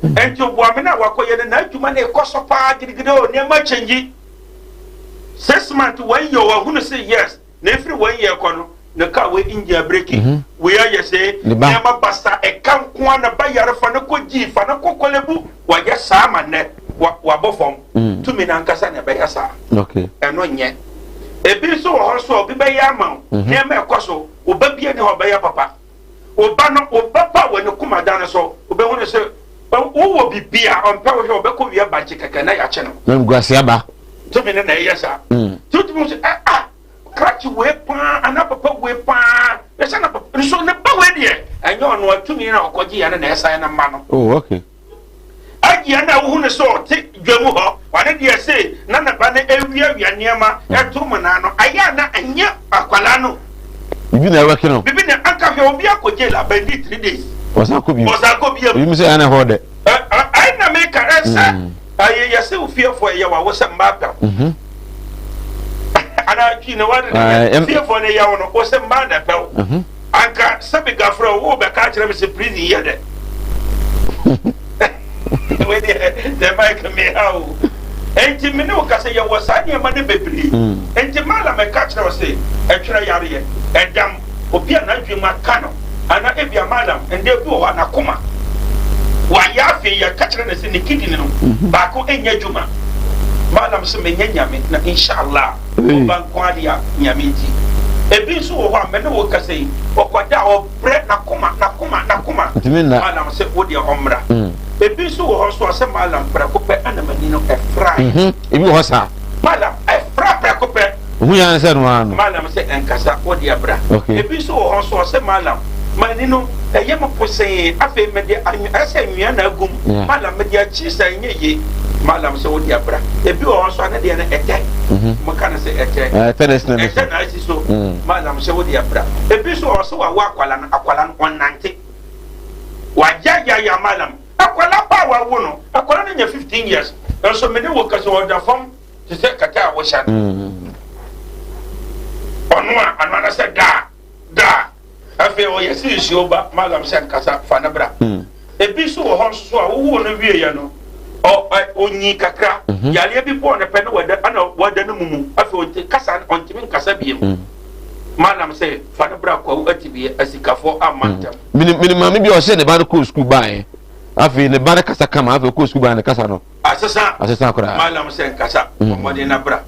Nti ɔboa me no a wakɔyɛ no n'adwuma no ɛkɔ so paa gidigidi o nneɛma kyɛngyi. 6 months 1 year wahunu sɛ yes na efiri 1 year kɔ no ne car wei engine abreki mhm. wei ayɛ sɛ nneɛma basa ɛka nko a na ba yare fa no kɔ gyii fa no kɔ Korle Bu wayɛ saa ma nnɛ wabɔ fam mm. tumi n'ankasa na ɛbɛyɛ saa ɛno nyɛ ebi nso wɔ hɔ nso a obi bɛyɛ ama wo mhm. nneɛma ɛkɔ so ɔba bia ni hɔ ɔbɛyɛ papa ɔba no ɔba pa wɔ ne kuma da no so ɔbɛhu no sɛ wowɔ bibi a ɔmpɛ wo hwɛ ɔbɛkɔ wia bankye kɛkɛ na yɛakye no na nguase aba tumi no na ɛyɛ saa mm. Tumi sɛ ɛ ah krakye wei paa anaa papa wei paa ɛsɛ na papa nso ne ba wei deɛ ɛnyɛ ɔno atumi na ɔkɔgye yɛ no na ɛsan no ma no. Oh, okay. Agyia no a wohu no sɛ ɔte dwa mu hɔ ɔne deɛ se na ne ba no awiawia nneɛma ɛto mu naa no ayɛ a na ɛnyɛ akwalaa no. Bibi na ɛwɛke no. Bibi na anka hwɛ obi akɔ jail abɛndi 3 days. Ɔsan kɔ bio. Ɔsan kɔ bio. Ebi mu sɛ ɛna hɔ dɛ. Ɛ na meka ɛsɛ ɛyɛ yɛsɛ ofiefoɔ ɛyɛ wa wosɛ mmaa pɛw. Mhm. Ana twi na wade ne fiefoɔ no yɛ wo no wosɛ mmaa na pɛw. Mhm. Anka sɛbi gafrɛ wo bɛka akyerɛ me sɛ prison yɛ dɛ. Wei deɛ deɛ Mike me ha o. Enti me ne wo kasa yɛwɔ saa nneɛma no bebree. Mm. Enti maala mɛka kyerɛ wo sɛ ɛtwerɛ yareɛ ɛdam obi a n'adwene mu aka no ana ebi a malam ndɛ bi wɔ hɔ a n'akoma wayɛ afei yɛka kyerɛ no sɛ ne kidney no mhm. baako nyɛ adwuma. Malam sɛ menyɛ Nyame na inshallah ɔba nko adeɛ a Nyame nti. Ebi nso wɔ hɔ a me ne wo kasa yi ɔkɔda a ɔbrɛ n'akoma n'akoma n'akoma. Malam sɛ wo deɛ ɔmmra. Mm. Ebi nso wɔ hɔ nso a sɛ malam prɛko pɛ ɛna m'ani no ɛfra. Mhm. Ebi wɔ hɔ saa. Malam ɛfra prɛko pɛ. Ohu yan sɛ no ano. Malam sɛ ɛnkasa wo deɛ bra. Okay. Ebi nso wɔ hɔ nso a sɛ malam m'ani no ɛyɛ me posee afei mede anwea ɛsɛ nwea na agum. Malam mede akyi sɛ ɛnyɛ yie. Malam sɛ wo deɛ bra. Ebi wɔ hɔ nso a ne deɛ no ɛtɛ. Mhm. Mo ka no sɛ ɛtɛ. Ɛtɛ na esi na ɛtɛ na esi so. Mm. Malam sɛ wo deɛ bra. Ebi nso wɔ hɔ sɛ wawo akwala no akwala no ɔnante. Wayayaya malam akwala pa. a wawo no, akwadaa no nya 15 years, nso me ne wo kasa ɔda fam te sɛ kɛtɛ a wohyɛ no. Ɔno a ano ana sɛ daa daa afei ɔyɛ sɛ nsuo ba malam sɛ nkasa fa no bra. Ebi nso wɔ hɔ nso so a wowoo no wieɛ no ɔnyi kakra mhm. yareɛ bi bɔɔ no pɛ ne wada ana wada no mumu afei ɔnti kasa ɔntumi nkasa biem mm. malam sɛ fa no bra kwawu atibie asikafoɔ amma mm. ntɛm. Mene maame bi a ɔhyɛ ne ba no kɔɔ sukuu baeɛ afei ne ba no kasa kama afei ɔkɔɔ sukuu baeɛ ne kasa no asesa asesa koraa malam sɛ nkasa mm. bɔ mmɔden na bra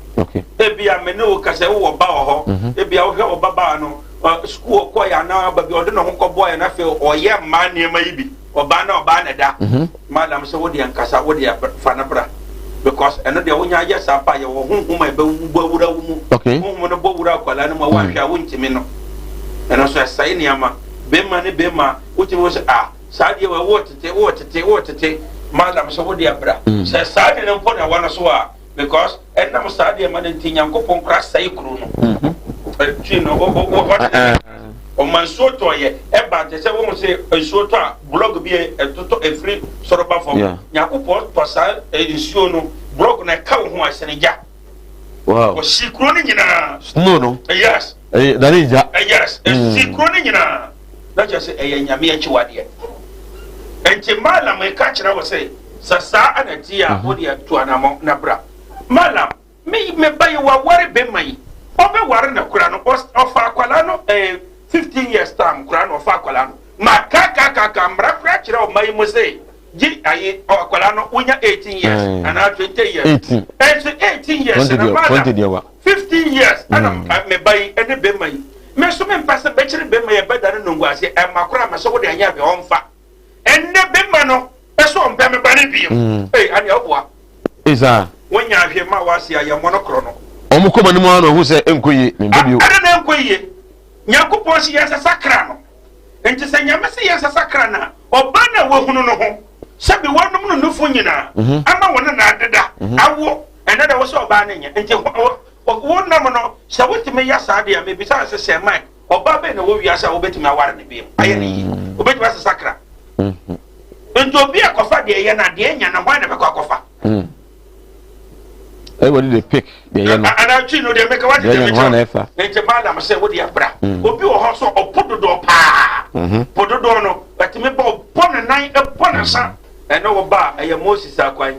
ebia me ne wo kasa wowɔ ba wɔ hɔ mhm. ebia wohwɛ wo babaa no sukuu ɔkɔɛ anaa baabi ɔde ne ho kɔbɔɛ na afei ɔyɛ mmaa nneɛma yi bi ɔbaa na ɔbaa na ɛda mhm. malam sɛ wodeɛ nkasa wodeɛ fa no bra because ɛno deɛ wonya yɛ saa pa yɛwɔ honhom a ɛbɛbɔ wura wo mu honhom no bɔ wura akwadaa no mu a woanhwɛ a wontumi no ɛno nso ɛsɛe nneɛma bɛrima ne bɛrima wotumi wo sɛ ah saa deɛ wɔ wo tete wo tete wo tete malam sɛ wodeɛ bra mm. sɛ saa deɛ no mpo na ɛwɔ no so a because ɛnam saa deɛ ma no nti nyankopɔn kora sɛe kuro no mm-hmm. twi no ɔma nsuo tɔɔyɛ ɛba nte sɛ wohu sɛ nsuo tɔ a blɔg bi ɛtotɔ ɛfiri soro ba fam nyankopɔn tɔ saa nsuo no blɔg no ɛka wo ho asene gya ɔhye kuro no nyinaa snow no yes dane gya yes ɛhye kuro no nyinaa na kyerɛ sɛ ɛyɛ nyame akyiwadeɛ nti malam ɛka kyerɛ wo sɛ Sɛ saa na ɛteɛ a, wo deɛ tu anammɔn na bra. Malam, me me ba yi waware bɛma yi, ɔbɛware no koraa no, ɔfa akwadaa no eh, 15 years time koraa na ɔfa akwadaa no. Ma kakakaka mmara koraa kyerɛ ɔma yi mu se gye ayi akwadaa no wonya 18 years anaa 20 years. 18. Ɛnso 18 years na malam 15 years ɛna mm. me ba yi ɛne bɛma yi. Me nso mempɛ sɛ bɛkyerɛ bɛma yi ɛbɛda no nonguaseɛ ɛma koraa mɛ sɛ wode anyɛ hwɛ ɔmfa. Ɛnnɛ bema no sɛ ɔmpɛ me ba no bio. Mm. Ei, anea woboa. Isa. Wonya ahwɛ ma wase a yɛmmɔ no korɔ no. Wɔn kɔma no mu ara na ɔhu sɛ ɛnkɔ yie, mempɛ bio. Adɛn na ɛnkɔ yie? Nyankopɔn se yɛnsesa kra no. Nti sɛ Nyame se yɛnsesa kra no a, ɔbaa no a wahunu no ho, sɛbi wanom no nufu nyinaa, mhm. ama wɔne no adeda, mhm. awo, ɛnɛ da wo sɛ ɔbaa no nyɛ. Nti wo nam no, sɛ wotumi yɛ saa deɛ a, mebisa sɛ sɛ Mike, Ɔbaa bɛn na ɛwɔ wiase a wobɛtumi aware no bio ayɛ no yie? Mm. Wobɛtumi asesa kra. Mm-hmm. Nti obi a kɔfa deɛ ɛyɛ no a deɛ nya no hwan na bɛkɔ akɔfa? Mm. Everybody dey pick deɛ ɛyɛ no. Anatwi no deɛ meka wate deɛ mekyerɛ. Nti malam sɛ wode abra. Mm. Obi wɔ hɔ so ɔpo dodoɔ paa. Mm-hmm. Po dodoɔ no ɛtumi bɔ ɔbɔ ne nan ɛbɔ ne nsa. Ɛne wo ba a ɛyɛ Moses akwan.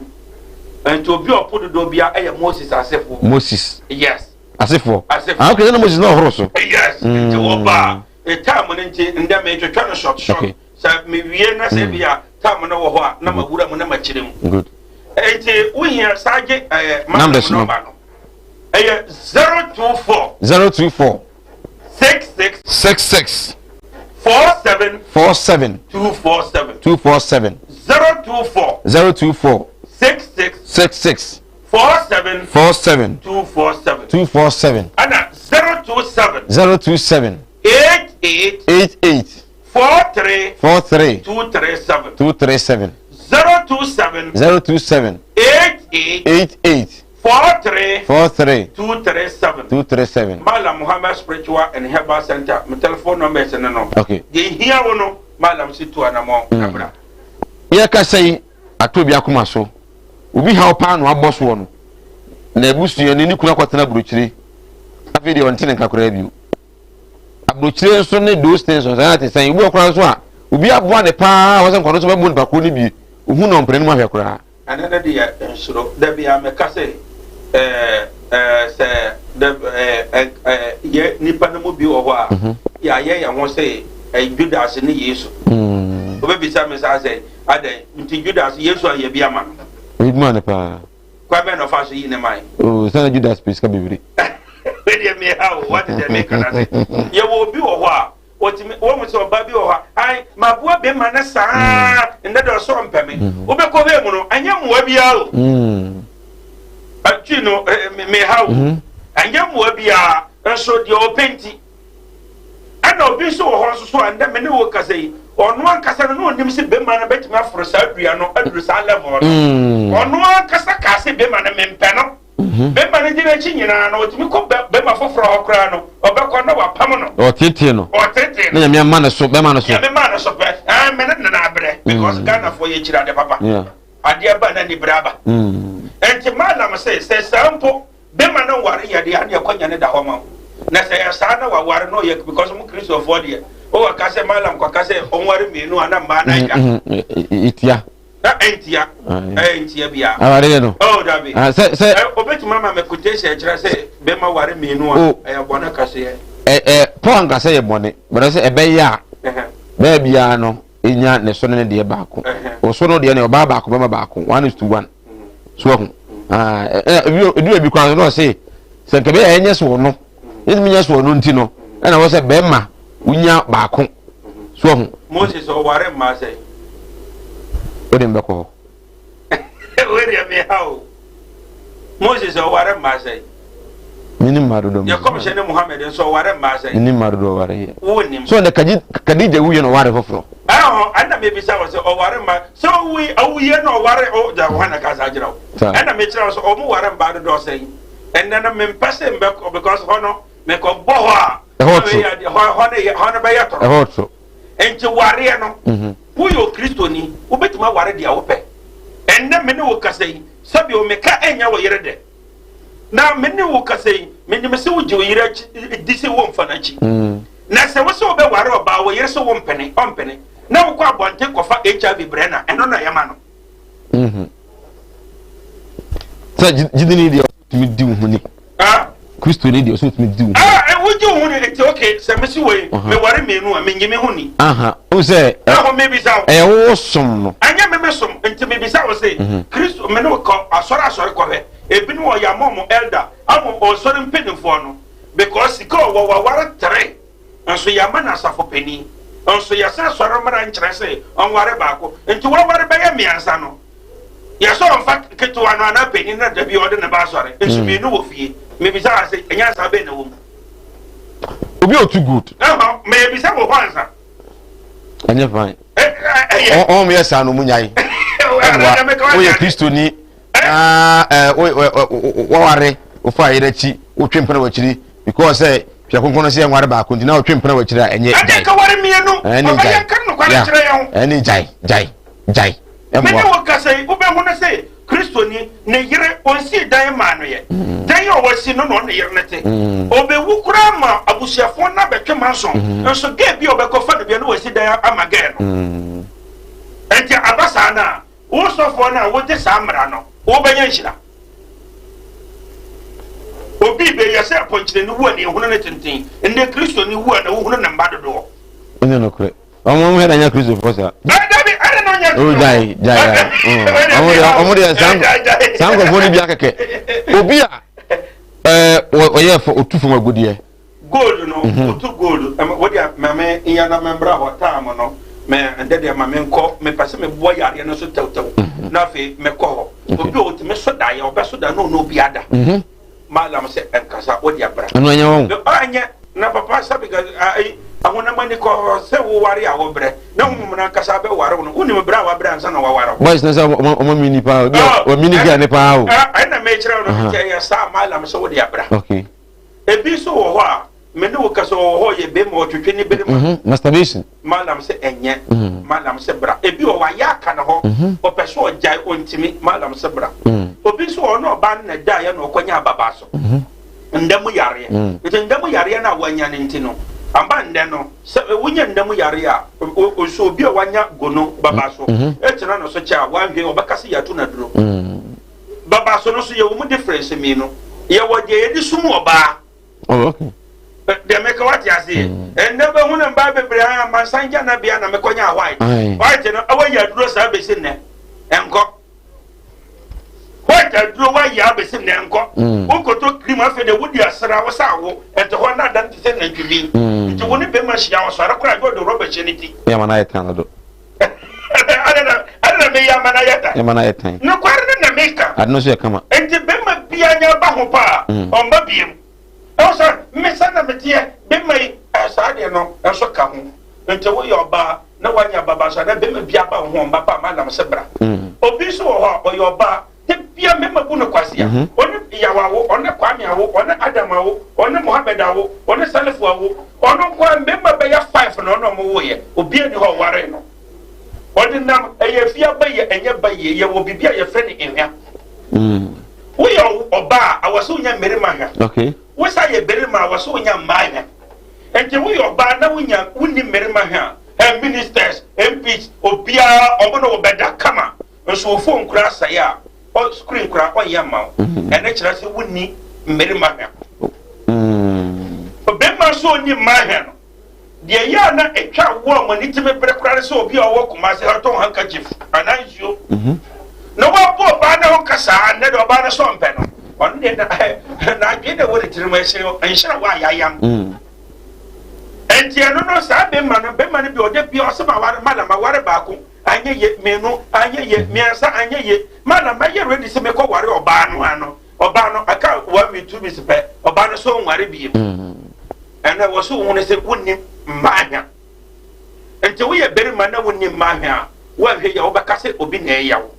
Nti obi a ɔpo dodoɔ bia ɛyɛ Moses asefoɔ. Moses. Yes. Asefoɔ. Asefoɔ. Ah, okay, na Moses na ɔhoro so. Yes, nti mm. wɔba a time no nti ndɛ metwetwa no short short. Okay. Sɛ mewie na sɛ mm. bi a time no wɔ hɔ a na mawura mu na makyerɛ mu. Good. Nti wohia saa gye ɛɛ numbers no. No. Ɛyɛ 024. 024. 66. 66. 47. 47. 247. 247. 024. 024. 66. 66. 47. 47. 247. 247. Ɛna 027. 027. 88. 88. 43. 43. 237. 237. 027. 027. 88. 88. 43. 43. 237. 237. Malam Muhammad Spiritual and Herbal Center. My telephone number is no no. Okay. Deɛ hia wo no, Malam si tu anamɔ na bra. Yɛkasa yi ato obi akoma so. Obi haw paa na wabɔ soɔ no, n'abusua ne ne kunu akɔtena aburokyire. Afei deɛ ɔnte ne nka koraa bio. Aburokyire nso ne those things nso ɛna te sɛn. Obi wɔ koraa nso a, obi aboa ne paa a wɔsɛ nkɔno nso bɛbɔ nipa koro no bi. Ohu na ɔmpene no mu ahwɛ koraa. Ɛno no deɛ nsuro. Da biara meka sɛ ɛɛ ɛɛ sɛ da ɛɛ ɛɛ yɛ nipa no mu bi wɔ hɔ a mhm. yɛayɛ yɛn ho sɛ ɛɛ Judas ne Yesu. Mm. Wobɛbisa me saa sɛ Adɛn nti Judas, Yesu anyɛ bi ama no? Oyi maa no paa. Kwan bɛn na ɔfaa so yii ne mae? Oo, sɛ na Judas pɛ sika bebree. Wei deɛ meha o, wate deɛ meka no ase. Yɛwɔ obi wɔ hɔ a, ɔtumi, wɔhu sɛ ɔbaa bi wɔ hɔ a, ae, maboa bɛrima no saa, nnɛ deɛ ɔsɛ ɔmpɛ me. Wobɛkɔ hɔ mu no, ɛnyɛ mmoa biara o. Twi no, meha o. Ɛnyɛ mmoa biara, nso deɛ ɔpɛ nti. Ɛna obi nso wɔ hɔ nso so a ndɛ me ne wo kasa yi, ɔno ankasa no na onim sɛ bɛrima no bɛtumi aforo saa dua no aduru saa level no. Mm. Ɔno ankasa kaa sɛ bɛrima no mempɛ no. Mhm. Bɛrima no gyina akyi nyinaa no ɔtumi kɔ bɛrima foforɔ hɔ koraa no ɔbɛkɔ na wapam no. Ɔtetee no. Ɔtetee no. Na nyame ama ne so bɛrima no so. Nyame maa no so pɛ. Ɛɛ me ne nana abrɛ. because Ghanafoɔ yɛkyiri ade papa. Adeɛ ba na anibere aba. Nti Mallam se sɛ saa mpo bema no nware yɛ deɛ aneɛ kwanya no da hɔ ma wo. Na sɛ ɛyɛ saa na waware na ɔyɛ because mo Kristofoɔ deɛ wowɔ ka sɛ Mallam kɔka sɛ ɔnware mmienu a na mmaa no agya. Ɛtia. Na ɛntia. Ɛntia biara. Awareɛ no. Oh dabi. Ah, sɛ sɛ. Obetumi ama me quotation kyerɛ sɛ bɛma ware mmienu a ɛyɛ bɔne kɛseɛ. Ɛ ɛ Paul ankasa yɛ bɔne, bɛrɛ sɛ ɛbɛyɛ a bɛɛ biara no. nya ne so ne ne deɛ baako ɔso no deɛ ne ɔbaa baako bɛma baako one is to one so ahu edu ebi kwan no ɔse sɛ nka bɛyɛ ɛnyɛ so ɔno ɛntumi nyɛ so ɔno nti no ɛna wɔ sɛ bɛrima wonya baako so ahu. Moses ɔware mmaa sɛ. O de mbɛkɔ hɔ. Wei deɛ me ha o. Moses ɔware mmaa sɛn? Menim mmaa dodoɔ. Yɛ kɔmhyɛ ne Muhammad nso ɔware mmaa sɛn? Menim mmaa dodoɔ ɔware yɛ. Wonim. So ne Khadija wuiɛ na ɔware foforɔ. Ɛhɔ ɛna mebisa wɔ sɛ ɔware mmaa sɛ ɔwui ɔwuiɛ na ɔware o gya wɔn na kasa agyina wo. Ɛna mekyerɛ wɔ sɛ ɔmo ware mmaa dodoɔ sɛn? Ɛnɛ no mempɛ sɛ mbɛkɔ because hɔ no mekɔ bɔ hɔ a. Ɛhɔ toro. Hɔ no hɔ no bɛyɛ toro. Ɛhɔ toro. Nti wareɛ no woyɛ okristoni wobɛtumi aware deɛ wopɛ. Ɛnnɛ me ne wo kasa yi, sɛbio me ka ɛnyɛ wo yere dɛ. Na me ne wo kasa yi, menim sɛ wogye wo yere akyi di sɛ womfa no akyi. Na sɛ wo sɛ wobɛware ɔbaa, wo yere sɛ wompene, ɔmpene, na wokɔ abɔnten kɔfa HIV brɛ na ɛno na ɛyɛ ma no. Sɛ gyidini deɛ ɔtumi di wo ho ni. Kristoni deɛ ɔsɛ ɔtumi di wo ho. Ah, wogye wo ho ni nti okay, sɛ mesi wei, meware mmienu a, menye me ho ni. Aha, o sɛ. Ɛho mebisa wo. Ɛyɛ wo som no. Ɛnyɛ me me som, nti mebisa wo se, Kristo, me ne wo kɔ asɔre asɔre kɔhwɛ, ebinom wɔ yɛ ama ɔmo elder, ama ɔsɔre mpanimfoɔ no, because sika ɔwɔ waware tere, nso yɛama no asafo panin, nso yɛsɛ asɔre mmara nkyerɛ se ɔnware baako, nti waware bɛyɛ mmiɛnsa no. Yɛ sɛ ɔmfa ketewa no anaa panyin na dabi ɔde ne ba asɔre nso mmienu wɔ fie. Mebisa ha sɛ nyansa bɛn na ɛwɔ mu? Obi a ɔtu good. Ɛhɔ mebisa wɔ hɔ ansa. Ɛnyɛ fine. Ɛyɛ. Wɔn yɛ saa no mu nyae. Ɛboa woyɛ kristoni na wɔware wofa ayerɛ akyi wotwe mpena wɔ akyiri because sɛ Twerɛ Kronkron no sɛ yɛnware baako nti na ɔtwe mpena wɔ akyiri a ɛnyɛ gyae. Ɛne nka ware mmienu. Ɛne Papa gyae. yɛnka nokware Yeah. kyerɛ yɛn ho. Ɛne gyae gyae gyae. Me ne Ɛmmoa. wo kasa yi, wobɛhu no sɛ Kristoni, ne yere, ɔnsii dan mmaa no yɛ. Dan a wasi no na ɔne yere no te. Ɔbɛwu koraa ma abusuafoɔ no abɛtwe manson. Nso gɛɛ bi a ɔbɛkɔfa no bia na wasi dan ama gɛɛ no. Enti aba saa no a, wo sɔfoɔ no a wogye saa mmara no, wobɛnya nhyira. Obi bɛyɛ sɛ pɔnkyerɛni wu a na ehunu ne tenten. Nnɛ Kristoni wu a na wohunu ne mma dodoɔ. Ɛnyɛ nokorɛ. Wɔn wɔn hɛ na nyɛ Kristofoɔ saa. Dabi ɛna na ɔnyɛ O gyae gyae gyae. Wɔn deɛ wɔn deɛ saa saa nkurɔfoɔ no bi akɛkɛ. Obi a ɛɛ ɔyɛ fɔ otu fam agudeɛ. Gold no wotu gold wo deɛ ma me nyɛ na membra hɔ time no me ndɛ deɛ ma menkɔ mepɛ sɛ meboa yareɛ no so tɛwtɛw na afei mekɔ hɔ obi a ɔtumi so daeɛ ɔbɛso da na ɔne obi ada malam sɛ ɛnkasa wo deɛ bra ɛno ɛnyɛ wɔn anyɛ na papa sɛbi ayi ahonam ani kɔ sɛ woware a wobrɛ na honhom no ankasa bɛware wo no wonim berɛ a wabrɛ ansa na waware wo boys no sɛ ɔma mini paa obi a ɔmini girl ne paa o ɛna mekyerɛ wo no nti ɛyɛ saa malam sɛ wo deɛ bra okay Ebi nso wɔ hɔ a, me ne wo kasa ɔwɔ hɔ ɔyɛ bɛrima ɔtwetwe ne bere ma. Mhm, masturbation. Malam sɛ ɛnyɛ. Mhm. Malam sɛ bra. Ebi wɔ wayɛ aka ne hɔ. Mhm. Ɔpɛ so ɔgyae ɔntumi. Malam sɛ bra. Mhm. Obi nso wɔ hɔ na ɔbaa no na gyaeɛ na ɔkɔnya ababaa so. Mhm. Nda mu yareɛ. Mhm. Nti nda mu yareɛ no a wanya no nti no, amba ndɛ no, sɛ wonya nda mu yareɛ a, nso obi a wanya gono baba so, ɛtena no so kyɛ a, wanhwɛ ɔbɛka sɛ yɛato no aduro. Baba so no so yɛwɔ mu difference mmienu. Yɛwɔ deɛ yɛde sum ɔbaa. Oh, okay. Deɛ meka wate aseɛ. Ɛnnɛ bɛhu no mbaa bebree a mansan gya na bea na mekɔnya white. White no ɛwɔ yɛ aduro saa bɛsi nnɛ. Ɛnkɔ. White aduro wayɛ abɛsi nnɛ nkɔ. Wokɔtɔ cream afei deɛ wodi asra wo sɛ awo ɛte hɔ na adan te sɛ nantwibin. Nti wo ne bɛma hyia ɔsɔre koraa gye ɔde rɔba hyɛ ne ti. Yɛ ma no ayɛ tan dodo. Ɛna na meyɛ ama no ayɛ tan. Yɛ ma no ayɛ tan. Nokware no na meka. Ade no nso yɛ kama. Nti bɛma bia nya ba ho paa, mm. ɔmba biem. Ɛwɔ sɛ me sɛ na meteɛ bɛma yi saa deɛ no nso ka ho. Nti woyɛ ɔbaa na wanya baba so na bɛma bia ba ho ɔmba pa ma nam sɛ bra. Mm. Obi nso wɔ hɔ a ɔyɛ ɔbaa Da bia mmarima bu no kwasea. Ɔne Yaw awo, ɔne Kwame awo, ɔne Adam awo, ɔne Mohammed awo, ɔne Salifu awo. Ɔno nko ara mmarima bɛyɛ five na ɔne wɔn woeɛ. Obiara nni hɔ a ɔwaree no. Ɔde nam ɛyɛ fie aba yie ɛnyɛ ba yie yɛwɔ biribi a yɛfrɛ no ehwa. Woyɛ ɔbaa a awɔ sɛ wonya mmarima hwa. Okay. Wosa yɛ barima a awɔ sɛ wonya mmaa hwa. Nti woyɛ ɔbaa na wonya wonni mmarima hwa a ɛ ministers, MPs, obiara ɔmo ne wo bɛda kama. Nso wo phone koraa asɛe a ɔ screen koraa ɔnyɛ mma wo. Ɛno kyerɛ sɛ wonni mmarima hwa. Barima nso ɔnni mmaa hwa no. Deɛ ɛyɛ a na ɛtwa wo a mo ani tumi bere koraa ne sɛ obi a ɔwɔ Kumasi ha tɔn handkerchief anaa nsuo na wabɔ ɔbaa no ho ka saa nnɛ deɛ ɔbaa no sɛ ɔmpɛ no ɔno deɛ na n'adwene na ɛwɔ ne tirim ɛhyɛ nhyira wɔ ayayam ɛnti ɛno no saa bɛma no bɛma no bi ɔde bia ɔsɛ ma ware ma na ma ware baako anyɛ ye mmienu anyɛ ye mmiɛnsa anyɛ ye ma na ma yɛ ready sɛ mekɔ ware ɔbaa no ano Ɔbaa no, aka one week, 2 weeks pɛ, ɔbaa no so nware biem. Ɛno ɛwɔ so wohunu sɛ wonni mmaa hwa. Nti woyɛ barima na wonni mmaa hwa a, woanhwɛ yie a wobɛka sɛ obi na ɛyɛ wo.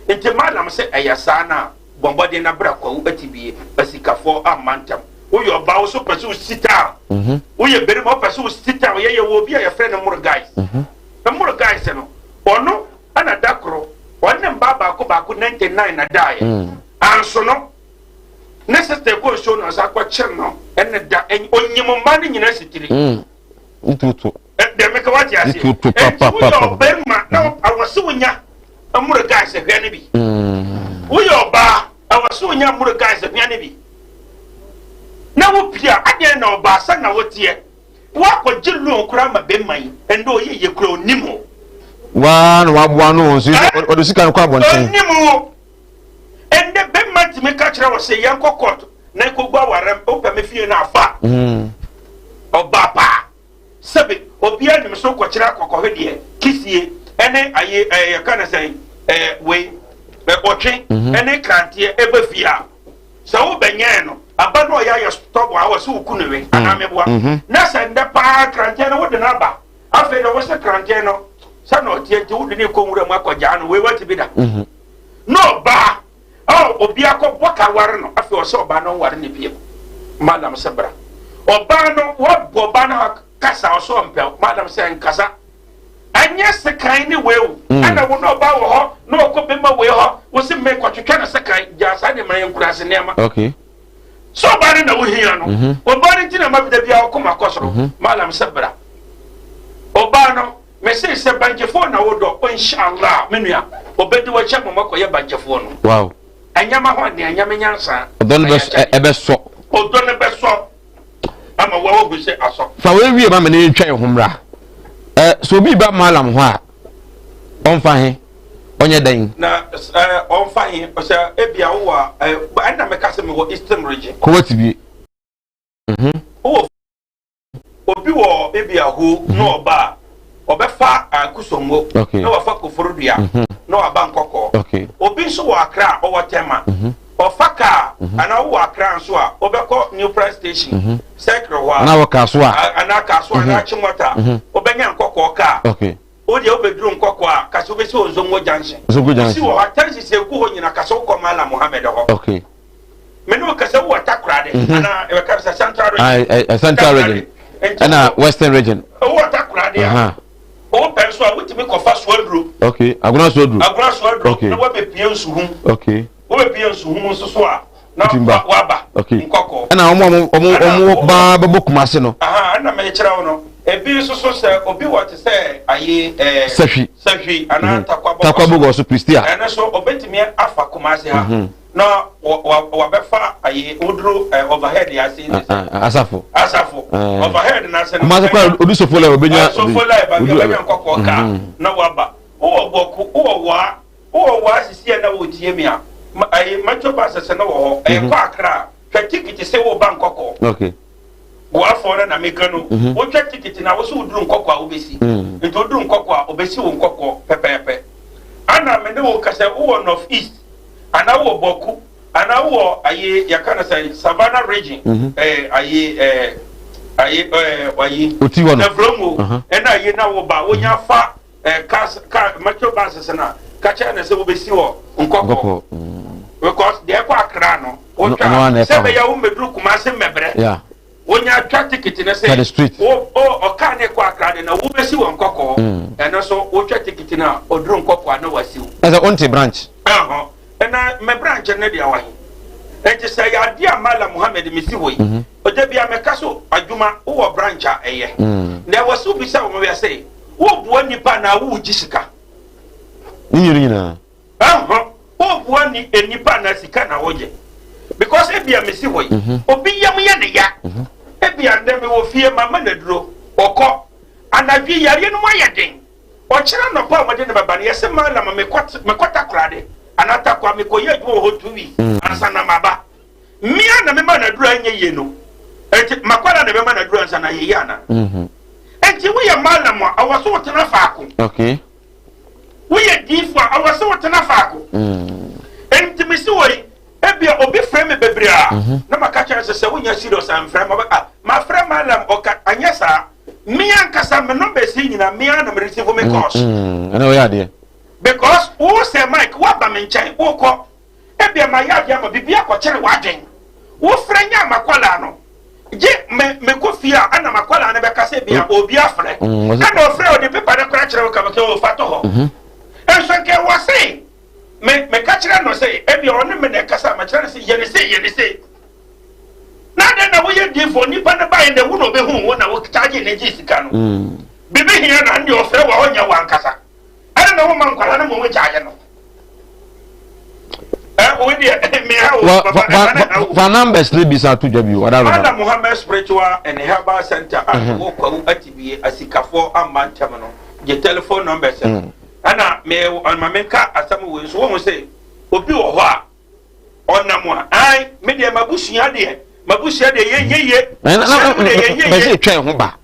Nti Mallam sɛ ɛyɛ saa no a, bɔ mmɔden na bra kwawu atibie, asikafoɔ amma ntɛm. Woyɛ ɔbaa wo so pɛ sɛ wo sita a, woyɛ barima wopɛ sɛ wo sita a, yɛyɛ wɔ obi a yɛfrɛ no Mmoro Guys. Mmoro Guys no, ɔno ɛna da koro, ɔne mmaa baako baako 99 na daeɛ. Anso no, ne sista kɔ nsuo no ɔsan kɔkyere no ɛne da onyim mma no nyinaa sitiri. Ntutu. Deɛ meka wate aseɛ. Ntutu Enti woyɛ papapapa. ɔbarima na awɔ sɛ wonya mmoro guys hwɛ no bi. Woyɛ ɔbaa awɔ sɛ wonya mmoro guys hwɛ no bi. Na wopia adeɛ na ɔbaa sɛ na woteɛ. Woakɔgye loan koraa ma bɛrima yi ɛnna ɔyɛ yie koraa onim o. Waa na waboa no nso ɔde sika no kɔ abɔnten. Onim o. Ɛnnɛ bɛrima tumi ka kyerɛ wɔ sɛ yɛnkɔ court na nkɔgu awarɛm wopɛ me fie no afa. Ɔbaa paa sɛbe obiara nim so kɔkyerɛ akɔkɔhwe deɛ kisie ɛne aye ɛɛ yɛka ne sɛn ɛɛ wei ɛ ɔtwe ɛne kranteɛ ɛbɛ fie a sɛ wobɛnyɛn no aba no ɔyɛ ayɛ stɔbɔ a wɔ sɛ woku no we anaa meboa na sɛ nnɛ paa kranteɛ no wode no aba afei na wɔ sɛ kranteɛ no sɛ na ɔteɛ nti wode ne kɔ nwura mu akɔgyaa no wei wate bi da na ɔbaa a obi akɔ bɔ ka ware no afei ɔsɛ ɔbaa no nware ne biem madam sɛ bra ɔbaa no wabɔ ɔbaa no ha kasa ɔsɛ ɔmpɛ madam sɛ nkasa ɛnyɛ sekan ne wei o ɛna wo na ɔbaa wɔ hɔ na ɔkɔ bɛma wei hɔ wo se me kɔtwetwa no sekan gyaa saa nneɛma yɛ nkuraase nneɛma Okay. sɛ ɔbaa no na wohia no ɔbaa no nti na ma da bia ɔkɔ ma kɔ soro madam sɛ bra ɔbaa no mese sɛ bankyefoɔ na wodɔ inshallah me nua ɔbɛdi w'akyi ama makɔyɛ bankyefoɔ no Ɛnyɛ ma hɔ nea ɛnyɛ me nyansa. Ɔdɔ no bɛ ɛbɛsɔ. Ɔdɔ no bɛsɔ ama wa wahu sɛ asɔ. Fa wei wie ma me ne ntwa yɛn ho mmra. Ɛ sɛ obi ba malam hɔ a ɔmfa he ɔnyɛ dɛn? Na ɛ ɔmfa he sɛ ebia wowɔ ɛ ɛna meka sɛ mewɔ Eastern Region. Kɔwɔ tibie. Wowɔ obi wɔ ebia ho na ɔba a ɔbɛfa Akosombo na wafa Koforidua na waba Nkɔkɔɔ. Obi nso wɔ Accra a ɔwɔ Tema. Ɔfa kaa anaa wowɔ Accra nso a wobɛkɔ New Prime Station circle hɔ a. Anaa wɔ Kasoa. Anaa Kasoa anaa Achimota. Wobɛnya Nkɔkɔɔ kaa. Wo deɛ wobɛduru Nkɔkɔɔ a kasa wobɛsi wɔ Zongo Junction. Zongo Junction. Wosi wɔ hɔ a taxis egu hɔ nyina kasa wokɔ Mallam Mohammed hɔ. Me ne wo kasa wowɔ Takoradi anaa ɛbɛka sɛ Central Region. Central Region ɛna Western Region. Wowɔ Takoradi a wopɛ nso a wotumi kɔfa Soaduro. Okay, Agona Soaduro. Agona Soaduro na wabɛpie Nsuhum. Okay. Wobɛpie Nsuhum nso so a na waba Nkɔkɔɔ. Ɛna wɔn a wɔn wɔn baa bɛbɔ Kumasi no. Ɛna mɛkyerɛ wo no ebi nso so sɛ obi wɔ te sɛ ayi ɛɛ. Sahwi. Sahwi anaa Takwa Bɔgɔso. Takwa Bɔgɔso Prestea. Ɛno nso obetumi afa Kumasi ha. Na wabɛfa ayi woduro overhead yɛ ase ne sɛ. Asafo. Asafo overhead na ase no. Kumasi kora odu Sofola obenya. Sofola ba bi obenya Nkɔkɔɔ kaa na waba. Wowɔ Bɔko wowɔ Waa wowɔ Waa sisi a na wotie mi a ayi metro bus sɛ no wɔ hɔ ɛyɛ kɔ Accra twa tikiti sɛ woba Nkɔkɔɔ. Okay. Boafoɔ no na meka no wotwa tikiti na wo so woduru Nkɔkɔɔ a wobɛsi nti woduru Nkɔkɔɔ a obɛsi wo Nkɔkɔɔ pɛpɛɛpɛ. Ana me ne wo kasa wowɔ North East anaa wowɔ Bawku anaa wowɔ ayi yɛka no sɛ Savannah Region ɛɛ ayi ɛɛ ayi ɛɛ ayi Oti hɔ no. Navrongo ɛna ayi na woba wonya fa ɛɛ cars car metro buses na ka kyerɛ no sɛ wobɛsi wɔ Nkɔkɔɔ Nkɔkɔɔ. because deɛ ɛkɔ Accra no Ɛno- ɛno ara na wotwa ɛfa sɛ hɔ. bɛyɛ wo mmɛduru Kumasi mmɛbrɛ. Yeah. Wonya twa ticket no sɛ wo o ɔkaa ne kɔ Accra de na wobɛsi wɔ Nkɔkɔɔ. Mm. Ɛno so wotwa ticket no a ɔduru Nkɔkɔɔ a na wasiw. Ɛsɛ wonte branch. Ɛhɔ. Ɛna me branch no deɛ wɔ he? Nti sɛ yɛ adeɛ a Mallam Muhammed mesi hɔ yi. Mhm. Ɔda bi a mɛka so adwuma wowɔ branch a ɛyɛ. Mm. Na ɛwɔ sɛ wobisa wɔn wia sɛ woboa nnipa anaa wogye sika. Ne mmienu nyinaa. Ɛhɔ wobua ni nnipa anaa sika na wogye because ebia mesi hɔ yi mhm. obi yam yɛ ne ya mhm. ebia ndɛ mewɔ fie mama no aduro ɔkɔ anadwo yareɛ no mu ayɛ den ɔkyerɛ nɔpa a wɔde no bɛba no yɛsɛ maa lama mekɔ takorade anaa takoa mekɔyɛ adwuma wɔ hɔ 2 weeks mm. ansa na maba mmea na mema no aduro anyɛ yie no nti makwara na bɛma no aduro ansa na yɛyɛ ana mhm. nti woyɛ malam a ɛwɔ so wotena faako okay. Woyɛ diyifo a, ɛwɔ sɛ wotena faako. Enti mesi hɔ yi, ebia obi frɛ me bebree a, mhm. na maka kyerɛ sɛ sɛ wonya serious a mfrɛ ma ah, mafrɛ malam ɔka anyɛ saa. Me ankasa me numbers yi nyinaa me ara na me receive me mm, calls. Mm, ɛna ɔyɛ adeɛ. Because wo sɛ Mike woaba me nkyɛn wokɔ Ebia mayɛ adeɛ ama biribi akɔkyere w'adwen. Wofrɛ nya m'akwadaa no, gye me mekɔ fie a ɛna m'akwadaa no bɛka sɛ ebia obi afrɛ. Ɛna ɔfrɛ ɔde pepa no koraa kyerɛ wo kama sɛ o fa to hɔ. Nso nka ɛwɔ se me meka kyerɛ no sɛ ebia ɔne me na ɛkasa a makyerɛ no sɛ yɛ ne sei yɛ ne sei. Na adɛn na woyɛ diifoɔ nipa no baeɛ na ɛwo na ɔbɛhu wo na wo charge ne gye sika no. Biribi hia na ɛnde ɔfrɛ wo a ɔnyɛ wo ankasa. Ɛna na woma nkwadaa no mmom gyaeɛ no. Fa numbers ne bisa to dwa bio. Ala Muhammad Spiritual and Herbal Center a mhm. ɛwɔ Kwawu Atibie asikafoɔ amma ntɛm no gye telephone numbers no. Mm. Ɛna me ma menka asɛm wei nso wɔn sɛ obi wɔ hɔ a Ɔnam a, ae, me deɛ m'abusua deɛ, m'abusua deɛ yɛnyɛ yie. Hyɛn mu deɛ yɛnyɛ yie. Bɛsɛ twɛn ho ba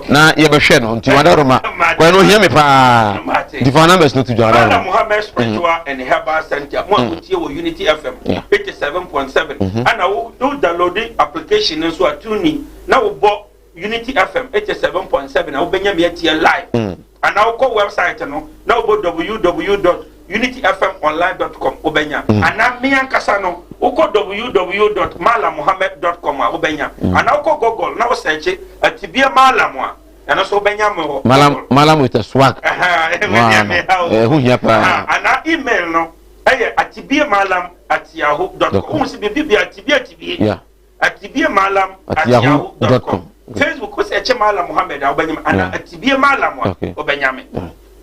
na yɛbɛhwɛ no nti wadaroma kwan no ohia me paa nti fa numbers no to dwa wadaroma. Ala Muhammad Spiritual mm. and Herbal Center mo a mm. wotie wɔ Unity FM 87.7 ɛna wo download application no nso a tune na wobɔ Unity FM 87.7 a wobɛnya me atie live mm. anaa wokɔ website no na wobɔ www dot unityfmonline dot com wobɛnya mm. anaa me ankasa no wokɔ www dot malamohammed dot com a wobɛnya mm. anaa wokɔ google na wosɛkye atibie malam a ɛno nso wobɛnya me wɔ malam malam with a swag ɛho hia paa anaa email no ɛyɛ atibie malam at yahoo dot com wohu sɛ biribi bi atibie atibie yeah. Atibie Mallam at yahoo dot com Facebook wo sɛkye Mallam Muhammad a wobɛnya me anaa Atibie Mallam a wobɛnya me.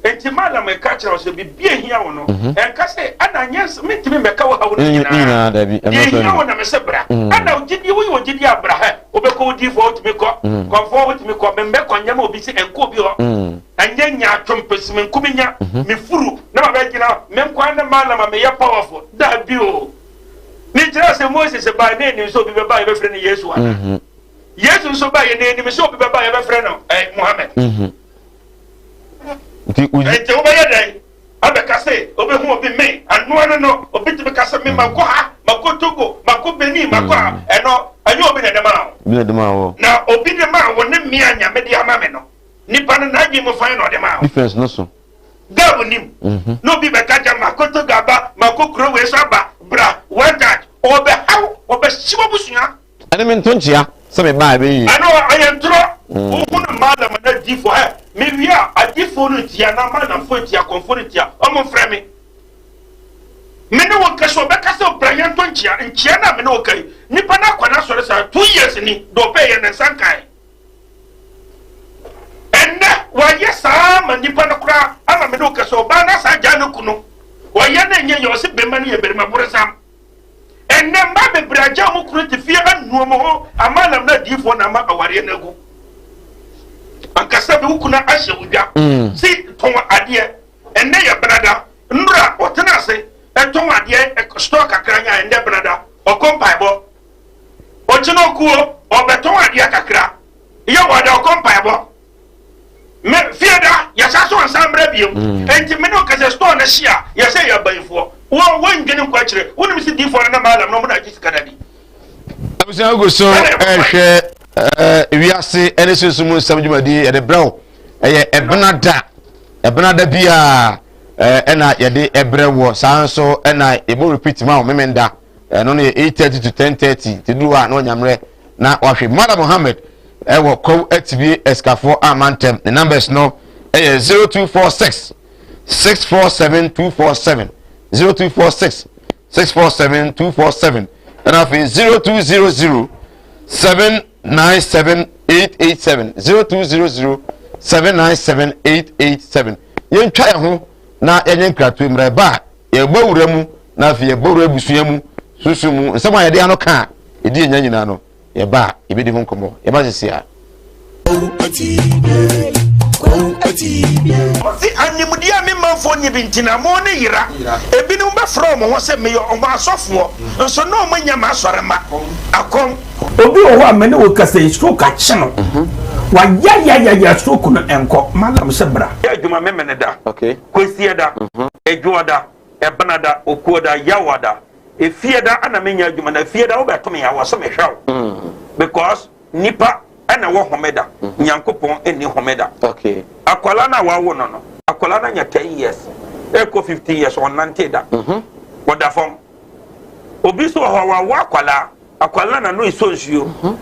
Enti Mallam ɛka kyerɛ wo sɛ biribi ehia wo no mhm. ɛnka sɛ ɛna nyɛ mentumi mmɛka wo haw no nyinaa deɛ ehia wo na me sɛ bra mm. ɛna ogyidie woyɛ ogyidie a bra hɛ wobɛkɔ wo diifoɔ wotumi kɔ mm. kɔmfoɔ wotumi kɔ membɛkɔ nyɛma obi sɛ ɛnkɔ obi hɔ mm. ɛnyɛ nyaatwom pɛsimenkominya mhm. mefuru na mabɛgyina me nkwa ne Mallam a meyɛ powerful daabi o. Ne kyerɛ sɛ Moses bae na enim sɛ obi bɛba a yɛbɛfrɛ no Yesu ana? Mhm. Yesu nso baeɛ na enim sɛ obi bɛba a yɛbɛfrɛ no eh, Muhammad. Mhm. Nti wobɛyɛ dɛn abɛka sɛ wobɛhu obi me anoa no no obi tumi ka sɛ me makɔ ha makɔ Togo makɔ Benin makɔ ha mm. ɛno ɛnyɛ obi na ɛde maa wo na obi de maa wo ne mmea nyame de ama me no nipa no n'adwene mu fan na ɔde maa wo difference no so Gab nim. Na obi bɛka kyɛ makɔ Togo aba, makɔ kuro wei so aba, bra, one touch. Ɔbɛhaw, ɔbɛhye w'abusua. Ɛne me nto nkyea sɛ me ba a ɛbɛyɛ yie. Ɛno ɛyɛ ntorɔ. Wohunu Mallam anaa adiyifoɔ ɛ, mewie a adiyifoɔ no ntia anaa Mallamfoɔ ntia, akɔmfoɔ no ntia, wɔn mfrɛ me. Me ne wo nkasa, ɔbɛka sɛ bra yɛntɔ nkyea. Nkyea no a me ne wo ka yi, nipa no akɔ n'asɔre saa 2 years ni, deɛ ɔpɛeɛ ne nsa nkae. Ɛnnɛ, wɔayɛ saa ma nnipa no koraa ama me ne wo kasa. Ɔbaa no asan agyaa ne kunu. Ɔyɛ no ɛnyɛ yɛ, ɔse bɛrima no yɛ barima borosam. Ɛnnɛ, mmaa bebree agyaa wɔn kunu te fie anu wɔn ho ama anam no adiyifoɔ na ama awareɛ no agu. Ankasa bi wo kunu ahyɛ wo dwa mm. si tɔn adeɛ. Ɛnnɛ yɛ benada, nnora ɔtena ase ɛtɔn adeɛ store kakra nya ɛnnɛ benada ɔkɔ mpaebɔ. Ɔkyena okuo ɔbɛtɔn adeɛ kakra yɛ wɔ da ɔkɔ mpaebɔ me fie da yɛsa so ansa mmerɛ biom mm. enti me ne ɔkɛsɛ store no hye a yɛsɛ yɛ abayifoɔ wɔ wɔndwene nkɔ akyire wonim sɛ diifoɔ no na maalam no ɔmo na agye sika no adi. Abusua gu so ɛhwɛ wiase ɛne sunsun mu nsɛm dwumadi yɛde brɛw ɛyɛ ɛbena da ɛbena da biara ɛna yɛde ɛbrɛ wɔ saa nso ɛna yɛbɔ repeat ma wo memenda. Ɛno no yɛ 8:30 to 10:30 nti duru hɔ a na ɔnya mmerɛ. na wahwɛ. Malam Mohammed ɛwɔ Kwawu Atibie Asikafoɔ Amantam. Ne numbers no ɛyɛ 0246 647 247, 0246 647 247, ɛna afei 0200 797 887, 0200 797 887. Yɛntwa yɛn ho na yɛnyɛ nkratoɔ mmerɛ ba a yɛbɔ wura mu, na afei yɛbɔ wura abusua mu susu mu nsɛm a yɛde ano ka a ɛdi yɛnya nyinaa no, yɛba a yɛbɛdi ho nkɔmmɔ. Yɛba sisi a. Ɔse animdeɛ a me manfoɔ nni bi nti na mo ne yera. Ebinom bɛfrɛ wɔn ho sɛ meyɛ wɔn asɔfoɔ, nso na wɔn nyɛ m'asɔremma. Akɔm. Obi wɔ hɔ a me ne wo kasa yi, stroke akye no. Wayayayaya, stroke no ɛnkɔ. Malam sɛ bra. Yɛ adwuma Memeneda, Kwasiada, Adwoada, Ɛbenada, Okuoda, Yawada, Efiada ana menya adwuma, na Efiada wobɛto me a wɔ so mehwɛ wo, because nipa ɛna wɔ homeda, Nyankopɔn ɛnni homeda. Akwala no a wawo no, akwala no anya 10 years ɛkɔ 15 years, ɔnnante da, ɔda fam. Obi nso wɔ hɔ a wawo akwala, akwala na no esɔ nsuo.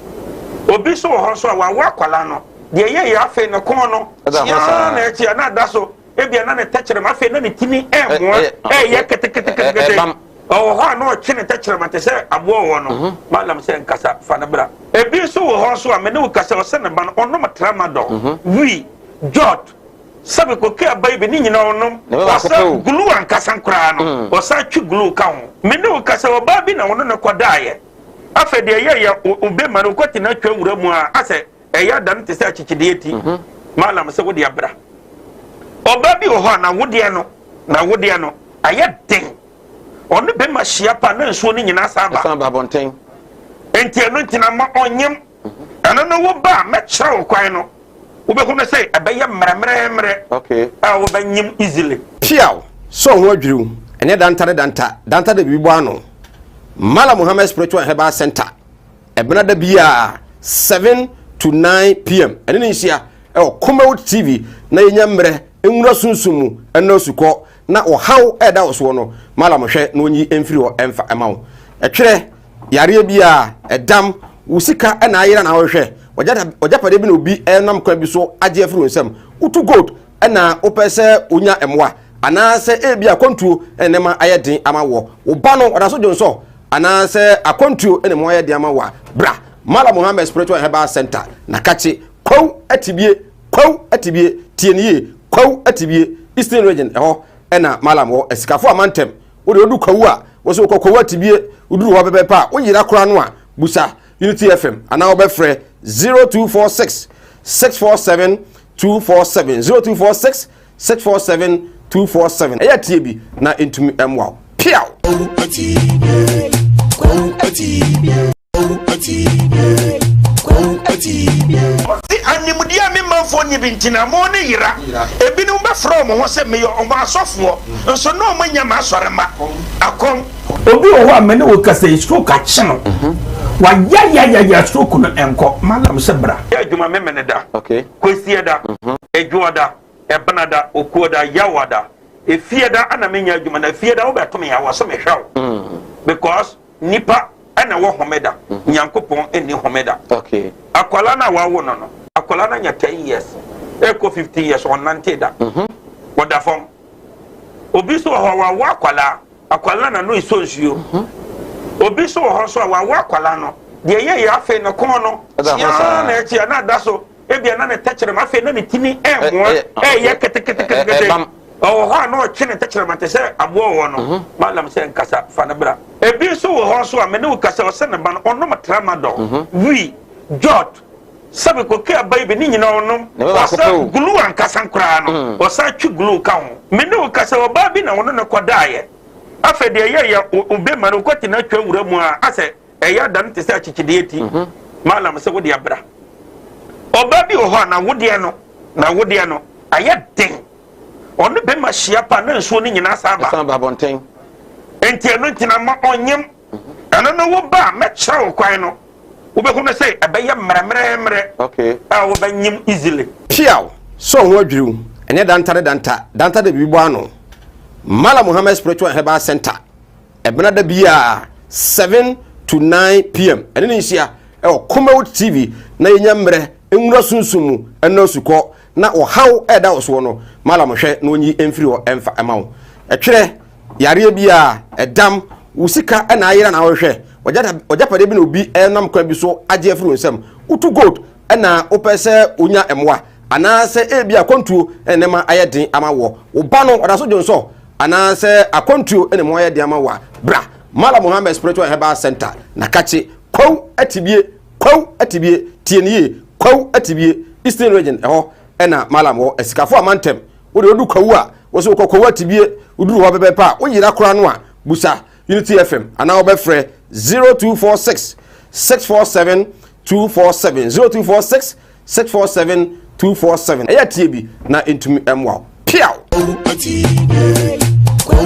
Obi nso wɔ hɔ nso a wawo akwala no, deɛ ɛyɛ yɛ afei ne kɔn no tia na ɛkyia na ada so, ebia na ne tɛkyerɛma afei na ne tini ɛɛmoa ɛɛyɛ keteketekete. Ɔwɔ hɔ a na ɔtwe ne tɛkyerɛma te sɛ aboa wɔ no. Malam sɛ nkasa fa ne bra. Ebi nso wɔ hɔ nso a me ne wo kasa, ɔsɛ ne ba no ɔnom tramadol, wii, jot, sɛbi koke aba yi bi ne nyinaa ɔnom. Ɔsɛ glue ankasa koraa no, ɔsan twe glue ka ho. Me ne wo kasa, ɔbaa bi na ɔno ne kɔdaeɛ. Afei deɛ ɛyɛ yɛ obe ma no kɔte na atwa wura mu a asɛ ɛyɛ adan te sɛ akyekyedeɛ ti. Malam sɛ wode abra. Ɔbaa bi wɔ hɔ a na wodeɛ no ayɛ den. Ɔne bɛma hyia pa na nsuo no nyinaa san ba. Ɛsan ba abɔnten. Nti ɛno nti na ma ɔnyem. Ɛno no wo ba a mɛkyerɛ wo kwan no, wobɛhu no sɛ ɛbɛyɛ mmerɛmmerɛmmerɛ a wobɛnyem easily. Piaw, sɛ ɔho adwiriw, ɛnyɛ danta ne danta, danta de biribi bɔ ano. Malam Muhammad Spiritual and Herbal Center, ɛbena da biara 7 to 9 pm, ɛne ne nhyia ɛwɔ Kumawood TV na yɛnya mmerɛ nwura sunsum mu ɛna sukɔ na ɔhaw ɛda wɔ soɔ no, Malam hwɛ na ɔnyi mfiri hɔ ɛmfa ɛma wo. Ɛtwerɛ yareɛ biara ɛdam wo sika ɛna ayera na wɔhwehwɛ ɔgyapadeɛ bi na obi ɛnam kwan bi so agye afiri wo nsam, wotu gold ɛna wopɛ sɛ wonya mmoa, anaasɛ ebi akwantuo ɛna nneɛma ayɛ den ama wɔ wo ba no ɔda so dwonsɔ, anaasɛ akwantuo ɛna mu ayɛ den ama wɔ a, bra Malam Muhammed Spiritual and Herbal Center na kakye Kwawu Atibie, Kwawu Atibie, tie ne yie, Kwawu Atibie, Eastern Region, ɛhɔ ɛna Malam wɔ, Asikafo Amantam. Wode wodu Kwawu a, wɔsɛ wokɔ Kwawu Atibie, woduru hɔ pɛpɛpɛ a, woyera koraa no a, busa Unity FM anaa wobɛfrɛ 0246 647 247, 0246 647 247. Ɛyɛ tie bi na ntumi mmoa wo. Piaw. Ɔse animdeɛ a me manfoɔ nni bi nti na mo ne yera. Ebinom bɛfrɛ wɔn ho sɛ meyɛ wɔn asɔfoɔ, nso na wɔn nyɛ m'asɔremma. Akɔm. Obi wɔ hɔ a me ne wo kasa yi, stroke akye no. Wayayayaya, stroke no ɛnkɔ. Malam sɛ bra. Yɛ adwuma Memeneda, Kwasiada, Adwoada, Ɛbenada, Okuoda, Yawada, Efiada ana menya adwuma, na Efiada wobɛto me a wɔ so mehwɛ wo, because nipa ɛna wɔ homeda, Nyankopɔn ɛnni homeda. Akwala no a wawo no, akwala no anya 10 years ɛkɔ 15 years, ɔnnante da, ɔda fam. Obi nso wɔ hɔ a wawo akwala, akwala na no esɔ nsuo. Obi nso wɔ hɔ nso a wawo akwala no, deɛ ɛyɛ yɛ afei ne kɔn no tia na ɛkyia na ada so, ebia na ne tɛkyerɛma afei na ne tini ɛɛmoa ɛɛyɛ keteketekete. Ɔwɔ hɔ a na ɔtwe ne tɛkyerɛma te sɛ aboa wɔ no. Malam sɛ nkasa fa ne bra. Ebi nso wɔ hɔ nso a me ne wo kasa, ɔsɛ ne ba no ɔnom tramadol, wii, jot, sɛbi koke aba yi bi ne nyinaa ɔnom. Ɔsɛ glue ankasa koraa no, ɔsan twe glue ka ho. Me ne wo kasa, ɔbaa bi na ɔno ne kɔdaeɛ. Afei deɛ ɛyɛ yɛ obe ma no kɔte na atwa wura mu a asɛ ɛyɛ adan te sɛ akyekyedeɛ ti. Malam sɛ wode abra. Ɔbaa bi wɔ hɔ a na wodeɛ no ayɛ den. Ɔne bɛma hyia pa na nsuo no nyinaa san ba. Ɛsan ba abɔnten. Nti ɛno nti na ma ɔnyem. Ɛno no wo ba a mɛkyerɛ wo kwan no, wobɛhu no sɛ ɛbɛyɛ mmerɛmmerɛmmerɛ a wobɛnyem easily. Piaw, sɛ ɔho adwiriw, ɛnyɛ danta ne danta, danta de biribi bɔ ano. Malam Muhammad Spiritual and Herbal Center, ɛbena da biara 7 to 9 pm, ɛne ne nhyia. ɛwɔ Kumawood TV na yɛnya mmerɛ nwura sunsum mu ɛnɔ asukɔ na ɔhaw ɛda wo soɔ no Malam hwɛ na ɔnyi mfiri hɔ ɛmfa ɛma wo. Ɛtwerɛ yareɛ biara ɛdam wo sika ɛna ayera na wohwehwɛ ɔgyapadeɛ bi na obi ɛnam kwan bi so agye afiri wo nsam wotu gold ɛna wopɛ sɛ wonya mmoa anaasɛ ebi akwantuo ɛna nneɛma ayɛ den ama wɔ wo ba no ɔda so dwonsɔ anaasɛ akwantuo ɛna mu ayɛ den ama wɔ a bra Malam Muhammad Spiritual and Herbal Center na kakye kwaw atibie kwaw atibie tie ne yie kwaw atibie Eastern Region ɛhɔ ɛna Malam wɔ asikafo amantam wode wodu kwawu a wɔsɛ wokɔ kwawu atibie woduru hɔ pɛpɛpɛ a woyera koraa no a busa Unity FM anaa wobɛfrɛ 0246 647 247 0246 647 247 ɛyɛ tie bi na ɛntumi mmoa wo piaw.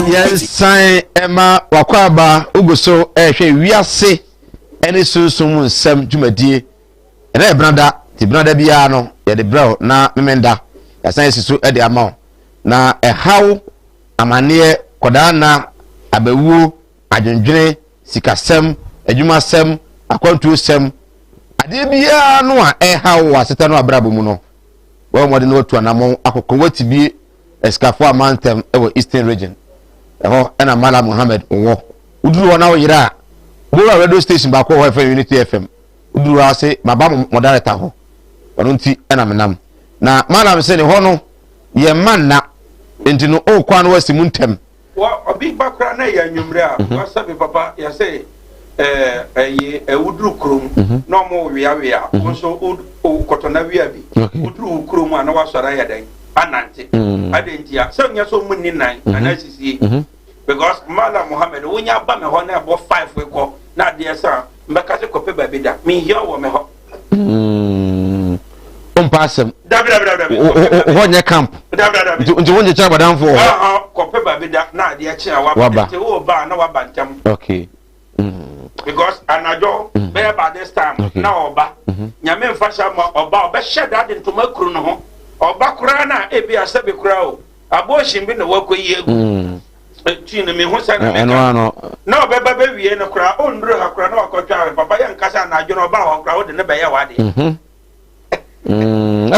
Yɛnsan ɛma wakwaaba wogu so ɛrehwɛ wiase ɛne sunsum mu nsɛm dwumadie ɛnɛ yɛ benada ti benada biara no yɛde brɛw na memenda yɛasan asi so ɛde ama wo na ɛhaw Amaneɛ, kɔdaanna, abawuo, adwendwene, sikasɛm, adwumasɛm, akwantuosɛm, adeɛ biara no a ɛreha wo wɔ asetena no abrabɔ mu no, wɔbɔ mmɔden na wɔatu anammɔn akɔ Kowatibie Asikafoɔ amantam wɔ Eastern Region. Ɛhɔ na Mallam Mohammed wɔ. Woduru hɔ na woyera a, wobɛwura radio station baako wɔ hɔ a yɛfrɛ no Unity FM. Woduru hɔ a se maba mo director hɔ. Ɔno nti na menam. Na Mallam se ne hɔ no, Yɛ mma nna, nti no o kwan no wasi mu ntɛm. Wɔ ɔbi ba koraa na ɛyɛ anwummerɛ a mhm. wasɛ me papa yɛsɛ ɛyi woduru kurom mhm. na ɔmo weawea mhm. wo nso wokɔtɔ na wia bi woduru wo kurom a na wasɔre ayɛ dɛn anante mm. adɛn nti a sɛ nyɛ sɛ ɔmo nni nan anaa sisie because Malam Mohammed wonya ba me hɔ na ɛbɔ five kɔ na adeɛ sa mbɛka sɛ kɔpɛ baabi da menhia wɔ me hɔ Wompa asɛm. Hɔ nyɛ camp. Nti wo nkyekyɛ abɔdanfo wɔ hɔ. Kɔpɛ baabi da na adeɛ kye a waba. Nti wo ba na waba ntɛm. Okay. Because anadwo mm. bɛyɛ by this time na ɔba. Mm-hmm. Nyame nfa hyɛ ma ɔba ɔbɛhyɛ da de ntoma kuru ne ho. Ɔba koraa na ebi asɛbi koraa o. Abortion bi na wakɔyi agu. Mm. Ti no mehu sɛ na meka na ɔbɛba bɛwie no koraa ɔnnuru ha koraa na wakɔtwa ahwɛ papa yɛ nkasa anadwo no ɔba hɔ koraa wode ne bɛyɛ w'adeɛ mhm. mm.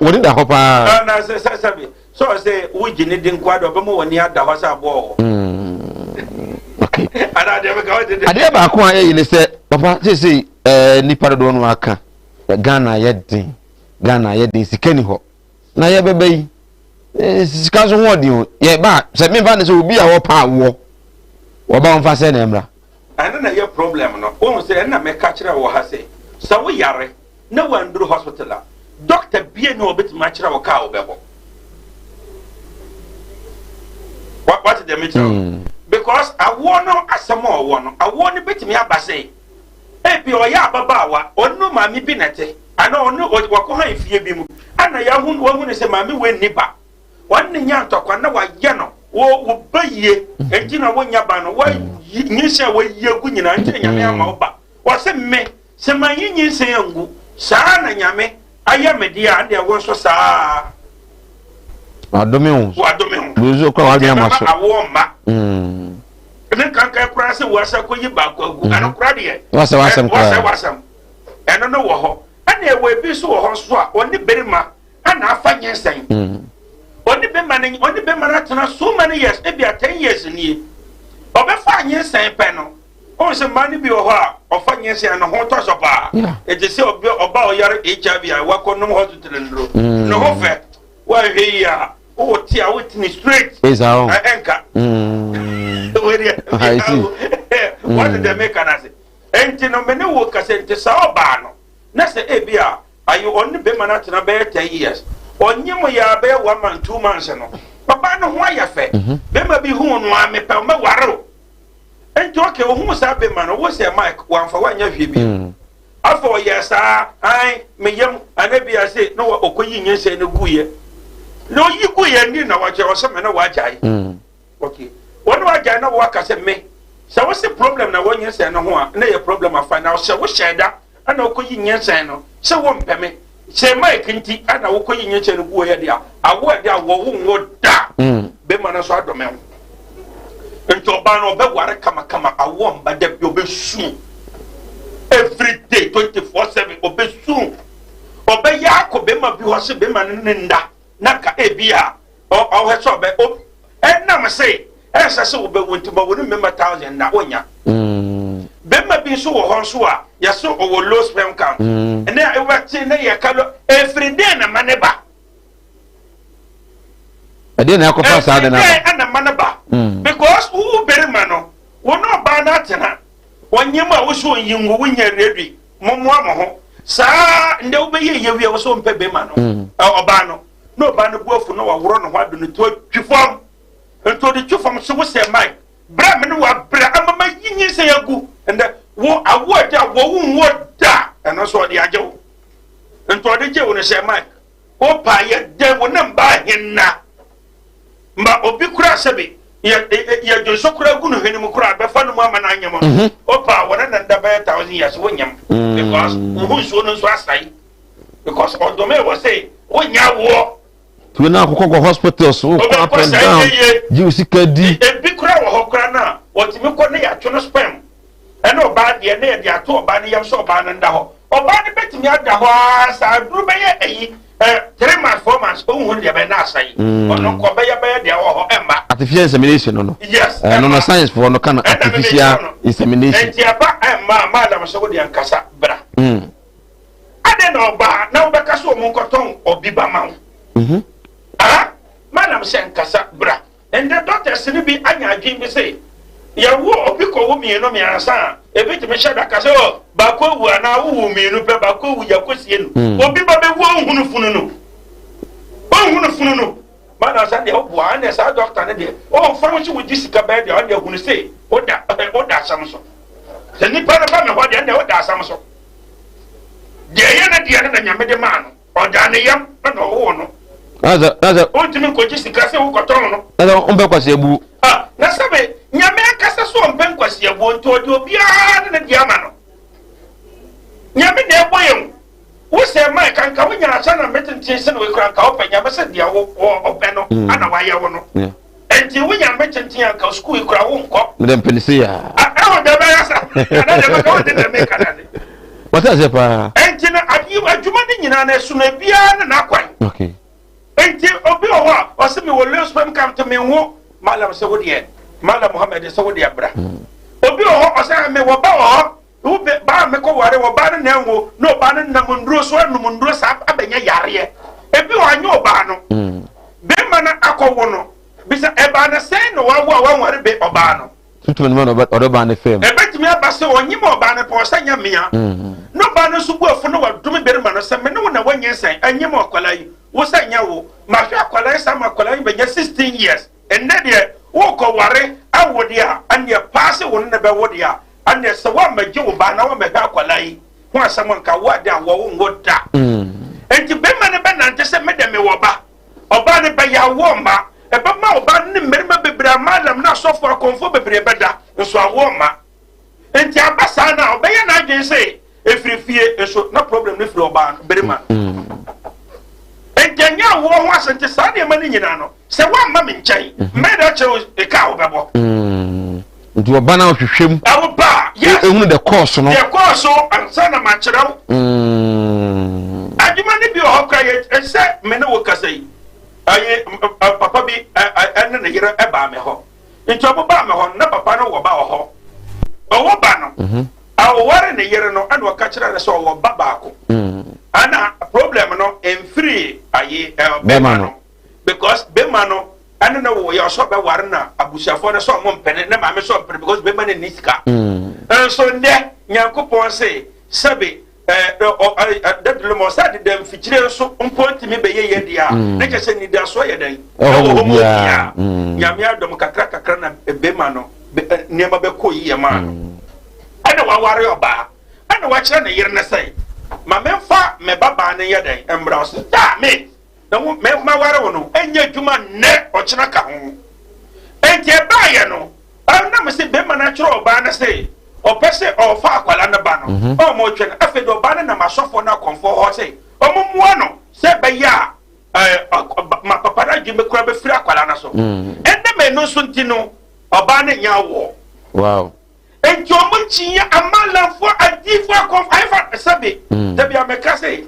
wɔne da hɔ paa na sɛ sɛ sɛbi sɛ ɔsɛ wogye ne di nkoa deɛ ɔbɛma w'ani ada hɔ sɛ aboɔ wɔ mm. adeɛ baako a yɛyi ne sɛ papa seesei eh, nnipa dodoɔ no aka Ghana yɛ den Ghana yɛ den sika ni hɔ na yɛbɛba yi eh, sika nso ho ɔden o yɛba a sɛ memfa ne sɛ obi a wɔpa awoɔ wɔba wɔmfa sɛ na ɛmmra. Ɛno na ɛyɛ problem no wohu sɛ ɛna mɛka kyerɛ wɔ ha sɛ sɛ wo yare na wanduru hospital a doctor bie ne ɔbɛtumi akyerɛ wo kaa wobɛbɔ wate deɛ mekyerɛ wo hmm. because awoɔ no asɛm a ɔwɔ no awoɔ no bɛtumi aba sɛ Ebia ɔyɛ ababaawa, ɔne maame bi na ɛte, anaa ɔne wakɔhan fie bi mu, ɛna yɛahu wahu no sɛ maame wei nni ba. Wɔne no nya ntɔkwa na wayɛ no wo wo ba yie, nti na wonya ba no, wayi nyinsɛn a wayi agu nyinaa nti na Nyame ama wo ba. Ɔse me, sɛ manyi nyinsɛn angu, saa na Nyame ayɛ me deɛ a, ɛndeɛ wo nso saa. Wadome wo. Wadome wo. Nso kora wadwene ama so. Awoɔ mma. Mm. Ne nkankan koraa sɛ wasa kɔyi baako agu. Mhm. Ɛno koraa deɛ. Wasɛ wasɛm koraa. Wasɛ wasɛm. Ɛno no wɔ hɔ. Ɛna ɛwɔ ebi nso wɔ hɔ nso a ɔne berima ɛna afa nyinsɛn. Mm. Ɔne bɛma no ɔne bɛma no atena so many years ebi a 10 years nie. Ɔbɛfa nyinsɛn pɛ no. Wohu sɛ mmaa no bi wɔ hɔ a ɔfa nyinsɛn a ne ho tɔ sɔ paa. Ɛte sɛ ɔba a ɔyare HIV a wakɔ nom hospital nnuro. Mm. Ne ho fɛ. Woanhwɛ yie a wowɔ te a wotumi straight. Ɛnka. Wɔde dɛ meka no ase. Enti no me ne wo kasa nti saa ɔbaa no na sɛ ebi a ayi ɔne bɛrima no atena bɛyɛ 10 years ɔnye mo yɛ a bɛyɛ one month 2 months no ɔbaa no ho ayɛ fɛ mhm. bɛrima bi hu no a mepɛ mɛware o nti okay ohun saa bɛrima no wo sɛ Mike wamfa wanyɛ hwee bi mm. Afei ɔyɛɛ saa an me yam ana bi ase na ɔkɔyi nyinsɛn no guiɛ na ɔyi guiɛ ni na wakyɛ ɔsɛ me na wagyae mm. Okay wɔne wagyae na wɔaka sɛ me sɛ wo se problem na wɔ nyinsɛn no ho a na yɛ problem afa na sɛ wohyɛ da ɛna wokɔyi nyinsɛn no sɛ wompɛ me sɛ Mike nti ɛna wokɔyi nyinsɛn no guiɛ deɛ awo ɛde a wɔwo nwo da mm. bɛma no nso adɔmɛ ho nti ɔbaa no ɔbɛware kamakama awoɔ mba da bi ɔbɛsu. Every day 24/7 ɔbɛsu, ɔbɛyɛ akɔ bɛrima bi hɔ sɛ bɛrima no ne nda na ka ebi a ɔhwɛ sɛ ɔbɛ ɛnam se ɛnsɛ sɛ wobɛwu nti ma wo ne mmarima 1,000 na wonya. Bɛrima bi nso wɔ hɔ nso a yɛso ɔwɔ low sperm count. Ɛnɛ wobɛte ne yɛka lo ɛfiri dɛn na ma ne ba. Ɛdeɛ na akɔfa saa de na ba. Ɛfiri dɛn na ma ne ba. Because wo bɛrima no wo ne ɔbaa no atena ɔnyem a wosɛ ɔnyi ngu wonya ready mommoa mo ho saa ndɛ wobɛyɛ yɛ wie wo sɛ wompɛ bɛrima no, ɔbaa no na ɔbaa no bu afu na waworɔ ne ho ado ne to atwi fam, nti ɔde twi fam so wo sɛ Mike berɛ me ne wabrɛ ama ma yi nyinsɛn agu, ndɛ wo awo agya wɔ wo nwo da, ɛno nso ɔde agye wo, nti ɔde gye wo no sɛ Mike wopa yɛ dɛn wo ne mbaa henna ma obi kura sɛbi yɛ yɛ dwonso kura gu no hwene mu kura bɛfa no mu ama no anyam no, wopa wɔne ne nda bɛyɛ 1,000 years wonyam, because wo ho nsuo no nso asɛe because ɔdome wɔ se wonya woɔ. Tumi na akokɔ kɔ hospitals wokɔ up and down gye wo sika di. Ebi kura wɔ hɔ kura no a wɔtumi kɔ ne yɛatwe no sperm ɛne ɔbaa deɛ ne yɛde ato ɔbaa no yam sɛ ɔbaa no nda hɔ. Ɔbaa no bɛtumi ada hɔ ara saa aduru bɛyɛ ayi 3 months, 4 months, ohun deɛ bɛyɛ n'asa yi. Ɔno nkɔ bɛyɛ bɛyɛ deɛ wɔ hɔ ɛmma. Artificial insemination no. Yes. Ɛno no science foɔ no ka no artificial insemination. Nti ɛba ɛmma maadam sɛ wode nkasa bra. Ade na ɔbaa na wobɛka sɛ ɔmo nkɔtɔn ɔbi ba ma wo. Ah, madam sɛ nkasa bra. Ndɛ doctors no bi anya adwene bi sɛ yɛwo obi kɔwo mmienu mmiɛnsa a, ebi tumi hyɛ daka sɛ ɔ baako awu anaa wowo mmienu pɛ baako awu yɛkɔsie no. Obi ba bɛwu ɔnhunu funu no, ɔnhunu funu no. Madam sɛ deɛ woboa ɛnɛ saa doctor no deɛ ɔmfa ho sɛ wogye sika bɛyɛ deɛ ɔde ahunu sɛ woda asɛm so sɛ nipa no ba me hɔ deɛ ɛnɛ woda asɛm so deɛ ɛyɛ no deɛ no na Nyame de maa no, ɔda ne yam ɛna ɔwoo no. Nasɛ wontumi nkɔgye sika sɛ wokɔtɔn no. Nasɛ wompɛ kwasiabuo. Ah, na sɛbe Nyame ankasa so ɔmpɛ nkwasiabuo nti ɔde obiara ne ne deɛ ama no. Nyame na ɛbɔ yɛn wo sɛ ma ɛka nka wonya asa na metenten sene wo kora nka wopɛ. Nyame sɛ deɛ wo ɔpɛ no ana wayɛ wo no, nti wonya metenten anka sukuu yi kora wonkɔ. Mede mpɛ ne sei a. Ɛwɔ deɛ bɛyɛ sa ana deɛ bɛka wode deɛ meka no ase. Wɔte aseɛ paa. Nti no adwuma no nyinaa no ɛsono ebiara ne n'akwan. Nti obi wɔ hɔ a ɔsɛ mi wɔ low sperm count mi nwo, malam sɛ wo deɛ, Malam Muhammed sɛ wo deɛ bra. Obi wɔ hɔ ɔsɛ mi wɔ ba wɔ hɔ wo bɛ baa mi kɔ ware wɔ baa no na ɛnwo na ɔbaa no nam nduro so anum nduro saa abɛnya yareɛ. Ebi wɔ anyɛ ɔbaa no, bɛrima no akɔwo no bisa ɛbaa no sɛn na wawo a wanware bɛ ɔbaa no. Tuntun no ma ɔdɔ baa ne fam. Ɛbɛtumi aba sɛ ɔnyem ɔbaa no pɛ ɔsɛ nyɛ mmea na ɔbaa no nso bu afu na wadome bɛrima no sɛ me ne wo na wanyinsɛn anyem akwadaa yi, wo sɛ nyɛ wo mahwɛ akwadaa yi saa ma akwadaa yi bɛnya 16 years, ɛnnɛ deɛ wokɔ ware awo deɛ a ɛneɛ paa sɛ wo ne ne bɛwo deɛ a ɛneɛ sɛ woammɛgye wo ba na woammɛhwɛ akwadaa yi ho asɛm anka wo ade a wɔwo nwo da. Enti bɛrima no bɛnante sɛ medɛ mewɔ ba, ɔbaa no bɛyɛ awoɔ mma, ɛbɛma ɔbaa no ne mmarima bebree amalam ne asɔfo akɔmfo bebree bɛda nso awoɔ mma. Nti aba saa no a ɔbɛyɛ n'adwene sɛ ɛfiri fie nso na problem no firi ɔbaa no barima no. Nti ɛnyɛ awoɔ ho asɛm. Nti saa nneɛma no nyinaa no sɛ woamma me nkyɛn mmɛda kyerɛ wo ɛka a wobɛbɔ. Nti ɔba na ɔhwehwɛ mu. Ɛwo ba, yes. Ehunu the course no. The course so ansa na makyerɛ wo. Adwuma no bi wɔ hɔ kora yɛ sɛ me ne wo kasa yi, ɛyɛ papa bi ɛne ne yere ɛbaa me hɔ. Nti ɔmo baa me hɔ na papa no wɔ ba wɔ hɔ. Ɔwɔ ba no, ɔware ne yere no ɛna ɔka kyerɛ no sɛ ɔwɔ ba baako. Ɛna problem no mfiri ayi bɛrima no because bɛrima no ɛne no wɔ yɛ ɔsɔ bɛware na abusuafoɔ no sɛ ɔmo mpene ne maame sɛ ɔmpene because bɛrima no nni sika. Nso nnɛ Nyankopɔn se sɛbi ɛɛ dadulum ɔsɛ deda mfikyire nso mpo ntumi bɛyɛ yɛ deɛ a ne kyɛ sɛ nidasoɔ yɛ dɛn ɛwɔ hɔ mu obiara. Nyame adɔm kakra kakra na bɛrima no nneɛma bɛkɔ yie maa no ɛna waware ɔbaa ɛna wakyerɛ ne yere ne sɛ ma memfa me babaa no yɛ dɛn mmra. Ɔsɛ daa me na wo me maware wo no ɛnyɛ adwuma nnɛ ɔkyena ka ho. Enti ɛbaayɛ no ɛnam sɛ bɛrima no akyerɛ ɔbaa no sɛ ɔpɛ sɛ ɔfa akwala no ba no, ɔmo twɛ no. Afei de ɔbaa no nam asɔfoɔ no akɔmfoɔ hɔ sɛ ɔmo mmoa no sɛ ɛbɛyɛ a ma papa no adwene bɛkura bɛfiri akwala no so. Ɛnam ɛno nso nti no ɔbaa no nya awoɔ. Nti ɔmo kyinyɛ amalamfoɔ adiifoɔ akɔmfo ahefa sɛbe mm. dabi a meka se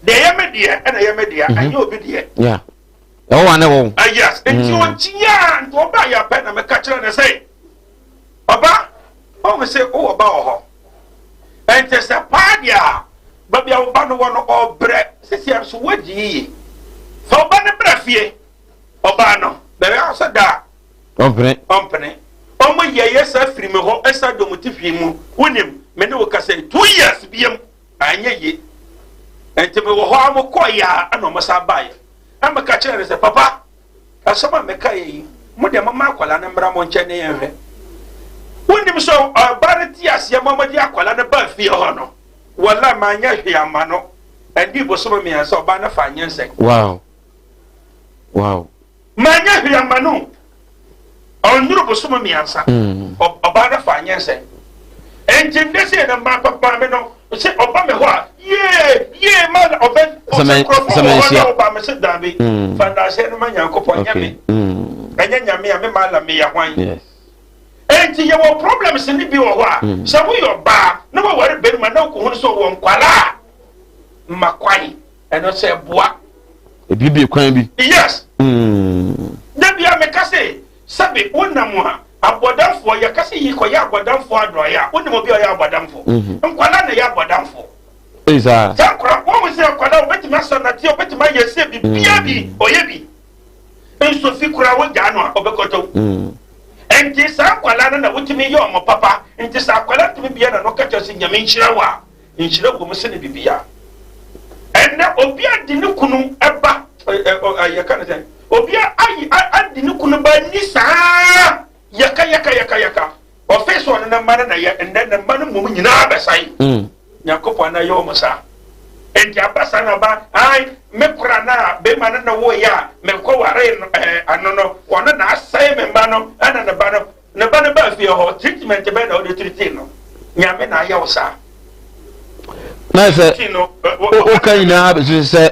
deɛ ɛyɛ me deɛ ɛna ɛyɛ me deɛ mhm. ɛnyɛ obi deɛ. Yeah. Ɛwɔ wa ne wɔ. Ah, yes nti mm. ɔkyinyɛ a nti ɔba yɛ apɛ na meka kyerɛ ne sɛ ɔba ɔmo sɛ wowɔ ba wɔ hɔ nti sɛ paa deɛ a baabi a wo ba no wɔ no ɔbrɛ sisi nso wagye yie fa ɔba no brɛ fie ɔbaa no baabi a ɔsɛ daa. Ɔmpene. Ɔmpene. Ɔmo yɛyɛ saa firi me hɔ ɛsa dɔm ti hwii mu. Wonim, me ne wo kasa yi, 2 years biam, anyɛ ye. Nti me wɔ hɔ a ɔmo kɔɔ yɛ a ɛna ɔmo san baeɛ. Ɛna meka kyerɛ no sɛ, papa, asɛm a meka yɛ yi, mo deɛ momma akwadaa no mmra mo nkyɛn ne yɛnhwɛ. Wonim sɛ ɔbaa no te aseɛ ma ɔmode akwadaa no baa fie hɔ no, wɔla manyɛ hwee amma no. Ɛndii bosome 3 ɔbaa no faa nyinsɛn. Wow. Manyɛ hwee amma no. Ɔnnuru bosome 3. Mm. Ɔbaa no fa nyɛnsɛn. Enti ndɛ sɛ na mma papa me no sɛ ɔba me hɔ a yee yee ma na ɔbɛ ɔsɛ nkurɔfoɔ wɔ hɔ na ɔba me sɛ daabi mm. fa ndaseɛ no ma Nyankopɔn nyɛ me. Mm. Ɛnyɛ Nyame a me ma la meyɛ hwan. Yes. Enti yɛwɔ problems ne bi wɔ hɔ a mm. sɛ woyɛ ɔbaa na waware barima na wokɔhunu sɛ ɔwɔ nkwalaa a ma kwan. Ɛno sɛ ɛboa. Ebiebie kwan bi. Yes. Da bia meka se sɛbe wonam a abɔdamfoɔ yɛka se yi kɔyɛ abɔdamfoɔ adɔeɛ a wonim obi a ɔyɛ abɔdamfoɔ. Mhm. Nkwadaa na ɛyɛ abɔdamfoɔ. Ei saa. Saa nkwadaa wɔn sɛ nkwadaa wɔbɛtumi asɔ nɔteɛ wɔbɛtumi ayɛ sɛ bibia bi mm. ɔyɛ bi. Nso fi koraa wogyaa no a ɔbɛkɔtɔ. Mm. Nti saa nkwadaa no na wotumi yɛ ɔmo papa nti saa akwadaa tumi bia na no ka kyerɛ sɛ Nyame nhyira wo a Nhyira wɔ mu sene biribiara. Ɛnnɛ obi adi ne kunu ba yɛka ne sɛn obi ayi adi ne kunu ba ni saa yɛka yɛka yɛka yɛka ɔfɛ sɛ ɔno ne mma no na yɛ ɛnnɛ ne mma no mmom nyinaa bɛsae mm. Nyankopɔn na yɛ wɔn saa nti aba saa na ɔba ai me kora no a bɛrima no na woyɛ a menkɔ ware no ɛɛ ano no ɔno na asɛe me mma no ɛna ne ba no Ne ba no baa fie hɔ, treatment bɛn na wode treating no? Nyame na ayɛ wo saa. Na sɛ woka nyinaa bɛsu sɛ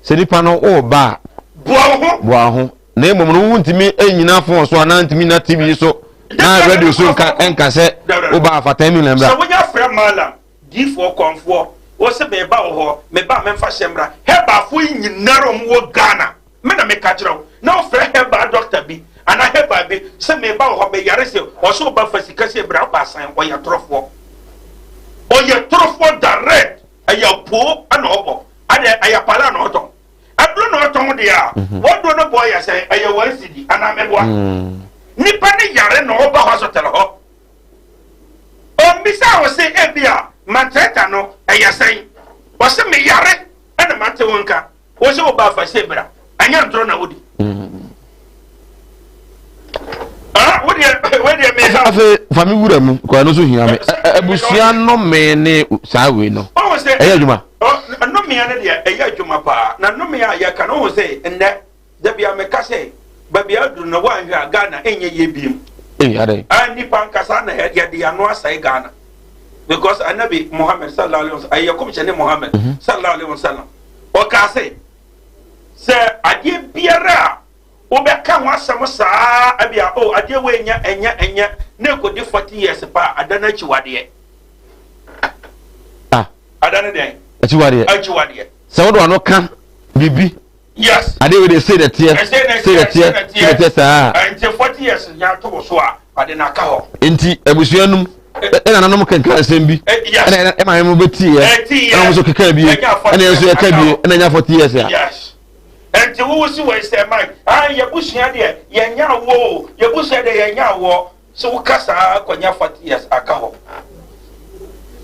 sɛ nipa no woba a boa wo ho boa ho na mmom no wontumi nnyina fon so anaa ntumi nna tv so na radio so nka nka sɛ woba afa 10 million bra. Sɛ wonya frɛ malam diifoɔ kɔnfoɔ wo se meba wo hɔ meba a memfa hyɛ mmra herbafo yi nyinara ɔmo wɔ Ghana. Me na meka kyerɛ wo, na wofrɛ herbal doctor bi anaa herbal bi sɛ meba wo hɔ meyare se ɔse wo ba fa sika sei bra woba asan ɔyɛ torofoɔ ɔyɛ torofoɔ direct ɛyɛ apoo ɛna ɔbɔ adɛ ɛyɛ pala na ɔtɔn aduro na ɔtɔn deɛ a mhm. wɔduro no bɔ yɛ sɛ ɛyɛ 1 cedi anaa meboa mm. nipa ne yare na ɔba hospital hɔ ɔmmisa wo se ebi a mantrɛta no ɛyɛ sɛn ɔse meyare ɛna mate wo nka. Wo sɛ wo ba fa sei bra, ɛnyɛ ntorɔ na wodi. Ah, wo deɛ, wo deɛ me ha. Afei fa me wura mu, kɔ ɛno nso hia me. Abusua nnome ne saa wei no. Ɛyɛ adwuma. Nnome no deɛ ɛyɛ adwuma paa. Na nnome a yɛka no, wohu sɛ nnɛ, da bi a meka sɛ, baabi a aduru no woanhwɛ a Ghana ɛnyɛ yie biem. Ee, adɛn? Ah, nipa nkasa na yɛde yɛn ano asɛe Ghana. Because Anabi Muhammad sallallahu alaihi wasallam, ɛyɛ kɔmhyɛne Muhammad mhm. sallallahu alaihi wasallam. Ɔkaa sɛ, Sɛ adeɛ biara a wobɛka ho asɛm saa ara bi a, oh, adeɛ wei nyɛ, ɛnyɛ, ɛnyɛ, na ɛkɔdi 40 years paa, ada no akyiwadeɛ. Ah. Ada no dɛn? Akyiwadeɛ. Akyiwadeɛ. Sɛ wode w'ano ka biribi. Yes. Adeɛ wei deɛ sei na ɛteɛ, sei na ɛteɛ, sei na ɛteɛ saa. Nti 40 years nya ato wo so a, ade no aka hɔ. Nti abusua no mu ɛna nananom kenkan asɛm bi ɛna ɛma yɛn mo bɛ tii yɛ ɛna wɔn nso keka bie ɛna yɛn nso yɛka bie ɛna nya 40 years a. Yes. Nti wo si wɔ sɛ man ah yɛbusua deɛ yɛnya awoɔ o yɛbusua deɛ yɛnya awoɔ sɛ woka saa akɔnya 40 years aka hɔ.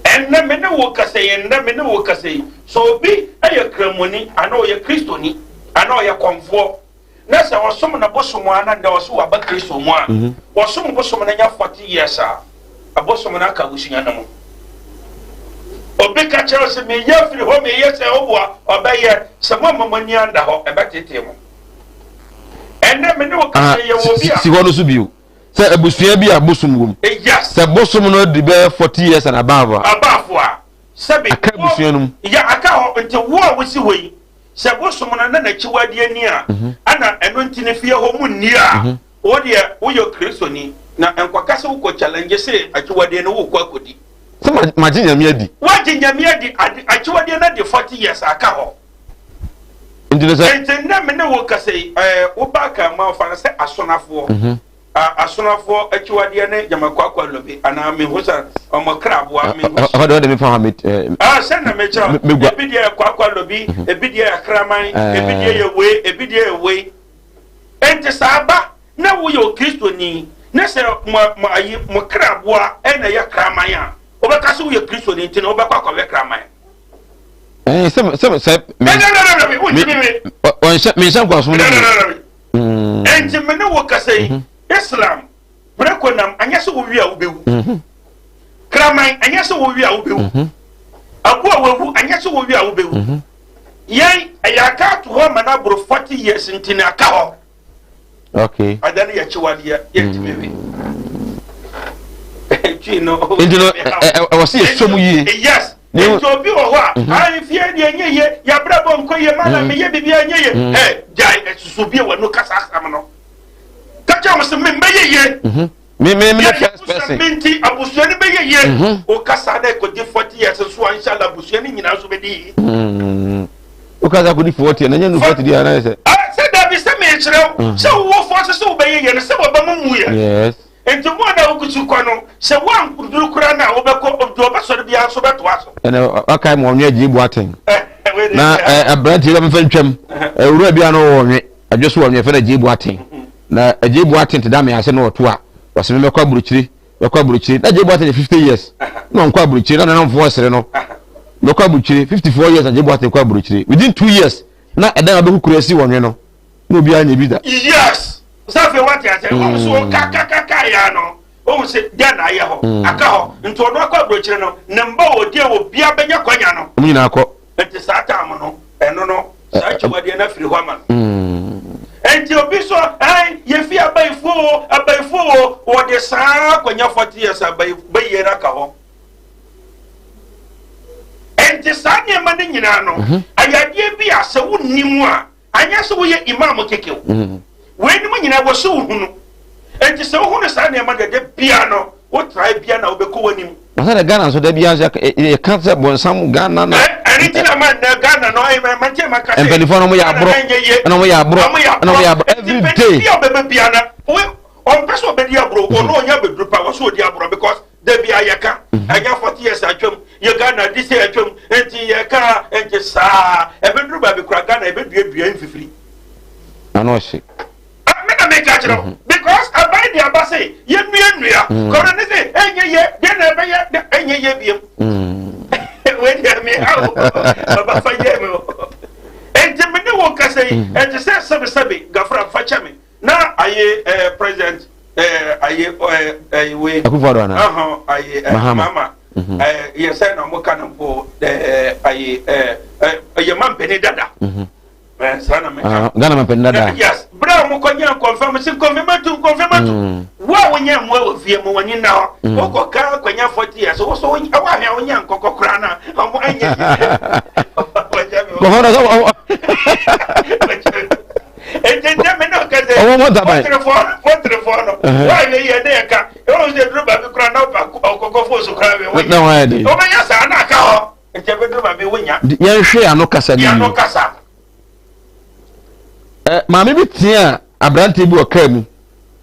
Ɛnnɛ me ne wo kasa yi ɛnnɛ me ne wo kasa yi sɛ obi yɛ kramoni anaa ɔyɛ kristoni anaa ɔyɛ kɔmfoɔ na sɛ ɔsom na bosom a na ndɛ ɔso waba Kristo mu a, mhm. wɔsom bosom no nya 40 years a, abosom no aka abusua no mu. Obi ka kyerɛ sɛ meyɛ afiri hɔ meyɛ sɛ woboa ɔbɛyɛ sɛ moama mo ani anda hɔ ɛbɛtetee mo. Ɛnɛ me ne wo kasa yɛ wɔ bi a. Si hɔ no so bio sɛ abusua bi a bosom wɔ mu. Eh, yes. Sɛ bosom no di bɛyɛ 40 years and above a. Above a. Sɛbi. Aka abusua no mu. Ya aka hɔ nti wo a wosi hɔ yi Sɛ bosom no na n'akyiwadeɛ ni a, ɛna ɛno nti ne fie hɔ mu nni a, wo deɛ woyɛ Kristoni. Na nkɔka sɛ wokɔ challenge se akyiwadeɛ no wokɔ akɔdi. Sɛ magye Nyame adi. Woagye Nyame adi, ade, akyiwadeɛ no adi 40 years aka hɔ. Nti no sɛ. Nti nnɛ me ne wo kasa yi, ɛɛ, wo ba kan mu a, fa no sɛ asonafoɔ. Mm -hmm. Asonafoɔ akyiwadeɛ ne gyama kwakwa lobe, anaa mehu sɛ ɔmo kra aboa, mehu. Ɔhɔ de ɔde me fa hɔ me. Ah, sɛ na mekyerɛ, ebi deɛ yɛ kwakwa lobi, mhm. ebi deɛ yɛ kraman, ebi deɛ yɛ wei, ebi deɛ yɛ wei. Nti saa ba na woyɛ Okristoni, na sɛ mo, mo ayi, mo kra aboa ɛna ɛyɛ kraman a, wobɛka sɛ woyɛ Kristoni nti na wobɛkɔ akɔwɛ kraman. Ɛɛ sɛ sɛ sɛ. Me ɔnhyɛ menhyɛ nkoasom no mu. Enti me ne wo kasa yi, mhm. Islam preko nam anyɛ sɛ wowie a wobɛwu. Mhm. Kraman anyɛ sɛ wowie a wobɛwu. Mhm. Aboa wawu anyɛ sɛ wowie a wobɛwu. Yɛn ɛyɛ aka ato hɔ ma no aboro 40 years nti na aka hɔ. Okay. Ada no yɛ kyewadeɛ yɛntumi we. Twi no. Nti no ɛwɔ sɛ yɛsɔ mu yie. Yes. Nti obi wɔ hɔ a, mhm. ah mfie deɛ nyɛ yie, yɛabrabɔ nkɔ yie, mana mhm. meyɛ biribi nyɛ yie. Mhm. Ɛ gyae ɛsusu bi wɔ no kasa asɛm no. Ka kyerɛ wɔn sɛ membɛyɛ yie. Me me me first person. Me nti abusua no bɛyɛ yie. O kasa na ɛkɔgye 40 years nso a inshallah abusua no nyinaa nso bɛdi yie. O kasa kɔdi 40 na nyɛ nu 40 deɛ anayɛ sɛ. Sɛ dabi sɛ mekyerɛ wo sɛ wowɔ fɔ sɛ sɛ wobɛyɛ yie no sɛ wɔba mu mu yɛ. Yes. Nti mo a na wokusu kɔ no sɛ woankuduru koraa no a wobɛkɔ deɛ ɔbɛsɔre biara nso bɛtoa so. Ɛnna wakae ma ɔnwe agye bu aten. Na aberanteɛ bi abɛfa ntwam. Owura bi a na ɔwɔ ɔnwe adwo so ɔnwe fɛ no agye bu aten. Na Adjei Boateng te da me ase na ɔto a, ɔse me mɛkɔ aburokyire, mɛkɔ aburokyire. Na Adjei Boateng yɛ 50 years na ɔnkɔ aburokyire na nanamfoɔ sere no. Mɛkɔ aburokyire, 54 years Adjei Boateng kɔ aburokyire. Within 2 years na ɛdan a ɔbɛkukuru asi wɔ nwe no, na obiara nyɛ bi da. Yes! Sɛ afei wate aseɛ, wɔn so kakakaka ya no, wɔn sɛ dɛn na ayɛ hɔ, aka hɔ, nti ɔno akɔ aburokyire no, ne mba wɔ deɛ obiara bɛnya kwanya no. Wɔn nyinaa kɔ. Nti saa time no, ɛno no, saa akyiwadeɛ no afiri hɔ ama no. Nti obi so, ɛn, yɛfi abayifoɔ o, abayifoɔ o, wɔde saa akɔnya 40 years abayie no aka hɔ. Nti saa nneɛma no nyinaa no, mhm. ɛyɛ adeɛ bi a sɛ wonni mu a, Anyɛ sɛ woyɛ imam kɛkɛ o. Weinom nyinaa wɔ sɛ wohunu. Enti sɛ wohunu saa nneɛma deɛ da biara no wo trae biara na wobɛkɔ w'anim. Na sɛ Ghana nso da biara nso yɛka sɛ bonsam Ghana na. Ɛno nti na ma nnɛ Ghana no ɛma nti ma ka sɛ. Mpanimfoɔ no wɔyɛ aborɔ ɛna wɔyɛ aborɔ ɛna wɔyɛ aborɔ every day. Nti panin bi a ɔbɛba biara no ɔmpɛ sɛ ɔbɛdi aborɔ ɔno ɔnya abɛduru pa wɔ sɛ ɔdi aborɔ because Da bi a yɛka, ɛnyɛ 40 years atwam, yɛ Ghana de sɛ atwam, nti yɛka, nti saa, ɛbɛduru baabi kora Ghana ɛbɛduadua mfifiri. Ano ɔhye. Ah, me na meka kyerɛ wo, mhm. because aban de aba se yɛnnua nnua, mm. kɔrɔ ne se ɛnyɛ yɛ, deɛ na ɛbɛyɛ, ɛnyɛ yɛ biem. Mm. Wei deɛ me ha o, baba fa yɛ me o. Nti me ne wo kasa yi, mm. ɛte sɛ sɛbesɛbe, gafra fa kyɛ me, na aye eh, president eh, aye eh, eh, we Akufo-Addo ana uh-huh, aye eh, Mahama, Mahama. Mm -hmm. eh, yɛ sɛ na ɔmo ka no mpo eh, aye eh, eh, yɛ ma mpanin dada mm -hmm. eh, saa na meka uh, Ghana ma mpanin dada yes bere a ɔmo kɔ nyɛ nkɔnfɛm si nkɔnfɛm atu nkɔnfɛm atu mm. wo a wonyɛ mmoa wɔ fie mu wɔnyi nna hɔ mm. wokɔ ka kɔnya 40 years wo so wo ahwɛ a wonya nkɔkɔ koraa na ɔmo anyɛ kɔfɔ na sɛ Enti nkyɛ me ne ɔka sɛ Ɔwɔ mɔ daban. pɔterefoɔ pɔterefoɔ no wɔayɛ yɛ ne yɛka ɛwɔ sɛ duru baabi koraa na ɔpa ɔkɔkɔfoɔ so koraa wɛ Na wɔayɛ den. wobɛnya saa na aka hɔ nti ɛbɛduru baabi wonya Yɛnhwɛ ano kasa no yɛano yie. kasa Ɛ, maame bi teaa aberanteɛ bi wɔ kaa mu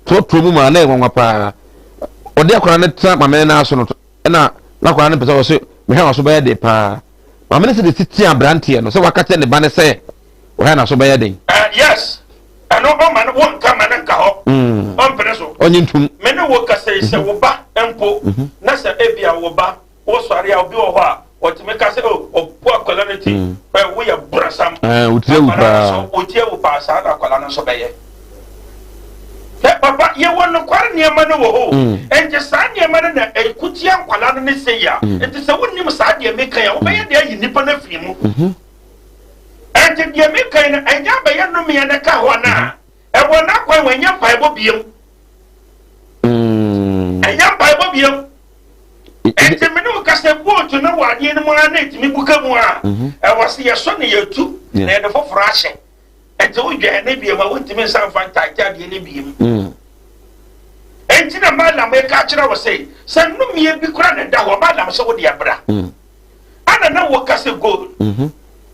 toɔtoɔ mu maa na ɛyɛ nwanwa paa. Ɔde akwadaa no tena maame no nan so no, ɛna na akwadaa no pɛ sɛ ɔse mehwɛ wɔn so bɛyɛ den paa. Maame no sɛ de si tea aberanteɛ no sɛ waka kyerɛ ne ba no sɛ Wɔhɛ na so bɛyɛ den. Uh, yes. Ɛno ɔma no wɔnka ma no nka hɔ. Mm. Ɔmpene so. Ɔnye ntum. Me ne wo kasa yi sɛ mhm. wo ba mpo mhm. na sɛ ebia wo ba wosɔre a obi wɔ hɔ a ɔtumi ka sɛ oh, ɔbu akwadaa no ti mm. ɛ woyɛ brasam. Wotiri awu paa. Wotiri awu paa saa na akwadaa no nso bɛyɛ. Ɛ papa yɛwɔ nokware nneɛma no wɔ hɔ mm. nti saa nneɛma no na ɛkutia nkwadaa no ne sɛ yi a mm. nti sɛ wonim saa deɛ meka yi a wobɛyɛ deɛ ayi nnipa no afiri mu. Mm-hmm. Enti deɛ meka yi no, ɛnyɛ abɛyɛ nnomeɛ na ɛka hɔ anaa? Ɛwɔ n'akwan wɔ ɛnyɛ mpaebɔ biam. Mm. Ɛnyɛ mpaebɔ biam. Enti me ne wo kasa boat no wɔ adeɛ no mu ara na ɛtumi buka mu a, mhm. ɛwɔ sɛ yɛsɔ ne yɛtu na yɛde foforɔ ahyɛ. Enti wodwɛn ne biam a wontumi nsa mfa ntaagye adeɛ no biam. Mm. Enti na Ana Malam reka akyerɛ wo se, sɛ nnomeɛ bi koraa na ɛda hɔ, Malam sɛ wo deɛ bra. Ana na woka sɛ gold.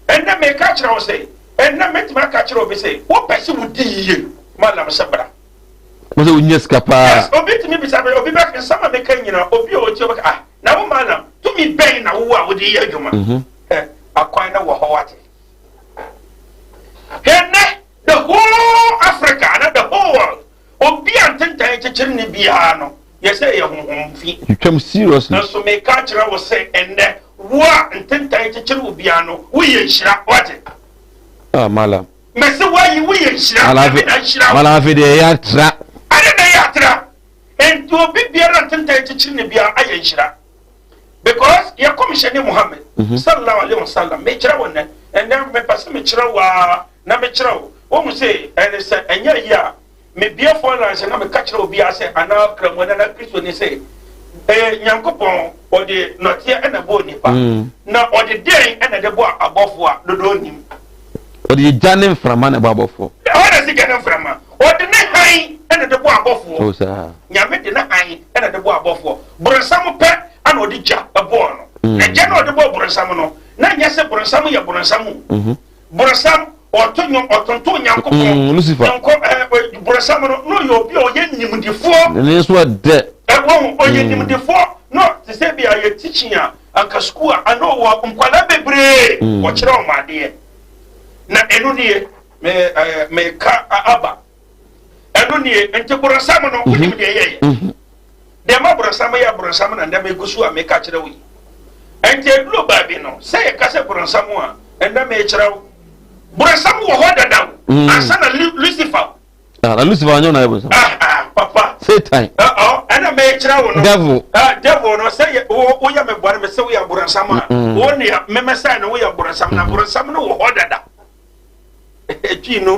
Ɛnnɛ meka akyerɛ wo se, ɛnnɛ mɛtumi aka akyerɛ obi se, wopɛ sɛ wodi yie, Malam sɛ bra. Mo sɛ wonya sika paa. Yes, obi tumi bisa me, obi bɛ nsɛm a meka nyina, obi a ɔtie ɔbɛka, ah, na wo Malam, tumi bɛn na wowɔ a wode yɛ adwuma? Ɛ, akwan no wɔ hɔ wate. Hwɛ nnɛ, the whole Africa, ana the whole world, Obi a ntentan kyekyere no biara no, yɛ sɛ ɛyɛ honhom fi. Twitwam seriously. Nanso meka akyerɛ wo sɛ ɛnnɛ, wo a ntentan kyekyere wo biara no, woyɛ nhyira. Wate? Ah, malam. Mese woayi, woyɛ nhyira. Nyame na nhyira wo. Malam afei deɛ ɛyɛ atra. Ade na ɛyɛ atra. Enti obi biara ntentan kyekyere no biara ayɛ nhyira. Because yɛ kɔmhyɛni Muhammad, sallallahu alaihi wasallam, mekyerɛ wo nnɛ, ɛnnɛ mepɛ sɛ mekyerɛ wo ara na mekyerɛ wo. Wohu se ɛne sɛ ɛnyɛ ayi a, mebue phone lines na meka kyerɛ obiara sɛ anaa Kramoni anaa Kristoni sɛ, eh, Nyankopɔn ɔde nɔteɛ na ɛbɔɔ nipa, mm. na ɔde dɛn na ɛde bɔɔ abɔfoɔ a dodoɔ nnim. Ɔde gya ne mframa na ɛbɔ abɔfoɔ. Ɛhɔ na ɛsi gya ne mframa. Ɔde ne hann na ɛde bɔ abɔfoɔ. Oh, saa. Nyame de ne hann na ɛde bɔ abɔfoɔ. Borɔnsam pɛ na ɔde gya bɔɔ no. Mm. Na gya na ɔde bɔɔ borɔnsam no, na nyɛ sɛ borɔnsam yɛ borɔnsam o. Mm-hmm. Borɔsam, ɔto nnwom, ɔtonto Nyankopɔn. Mm, Lucifer. Nyankɔ, ɛɛ, eh, borɔsam no, na ɔyɛ obi a ɔyɛ nimdefoɔ. Ne nso ɛdɛ. Ɛwɔ ɔyɛ mm. nimdefoɔ. Na te sɛ bi a yɛ teaching a, anka sukuu a, ana ɔwɔ nkwadaa bebree. Mm. Ɔkyerɛ wɔn adeɛ. Na ɛno nie, me ɛɛ meka aba. Ɛno nie, nti borɔsam no, mhm. wonim deɛ ɛyɛyɛ. Mhm. Deɛ ma borɔsam yɛ borɔsam na ndɛ megu so a meka kyerɛ wo yi. Nti ɛduru baabi no, sɛ yɛka sɛ borɔsam a, ɛndɛ mekyerɛ wo. Borɔsam wɔ hɔ dada o, mm. ansa na Lucifer. Ah, na Lucifer anyɛ ɔna yɛ borɔsam. Ah, ah, papa. Satan. Ɔ, ɛna mekyerɛ wo no. Devil. Ah, devil no, sɛ yɛ, wo, woyɛ me bɔne, me sɛ woyɛ borɔsam a, mm. wo nea, memɛsɛe no woyɛ borɔsam, na mm-hmm. borɔsam no wɔ hɔ dada. Twi no,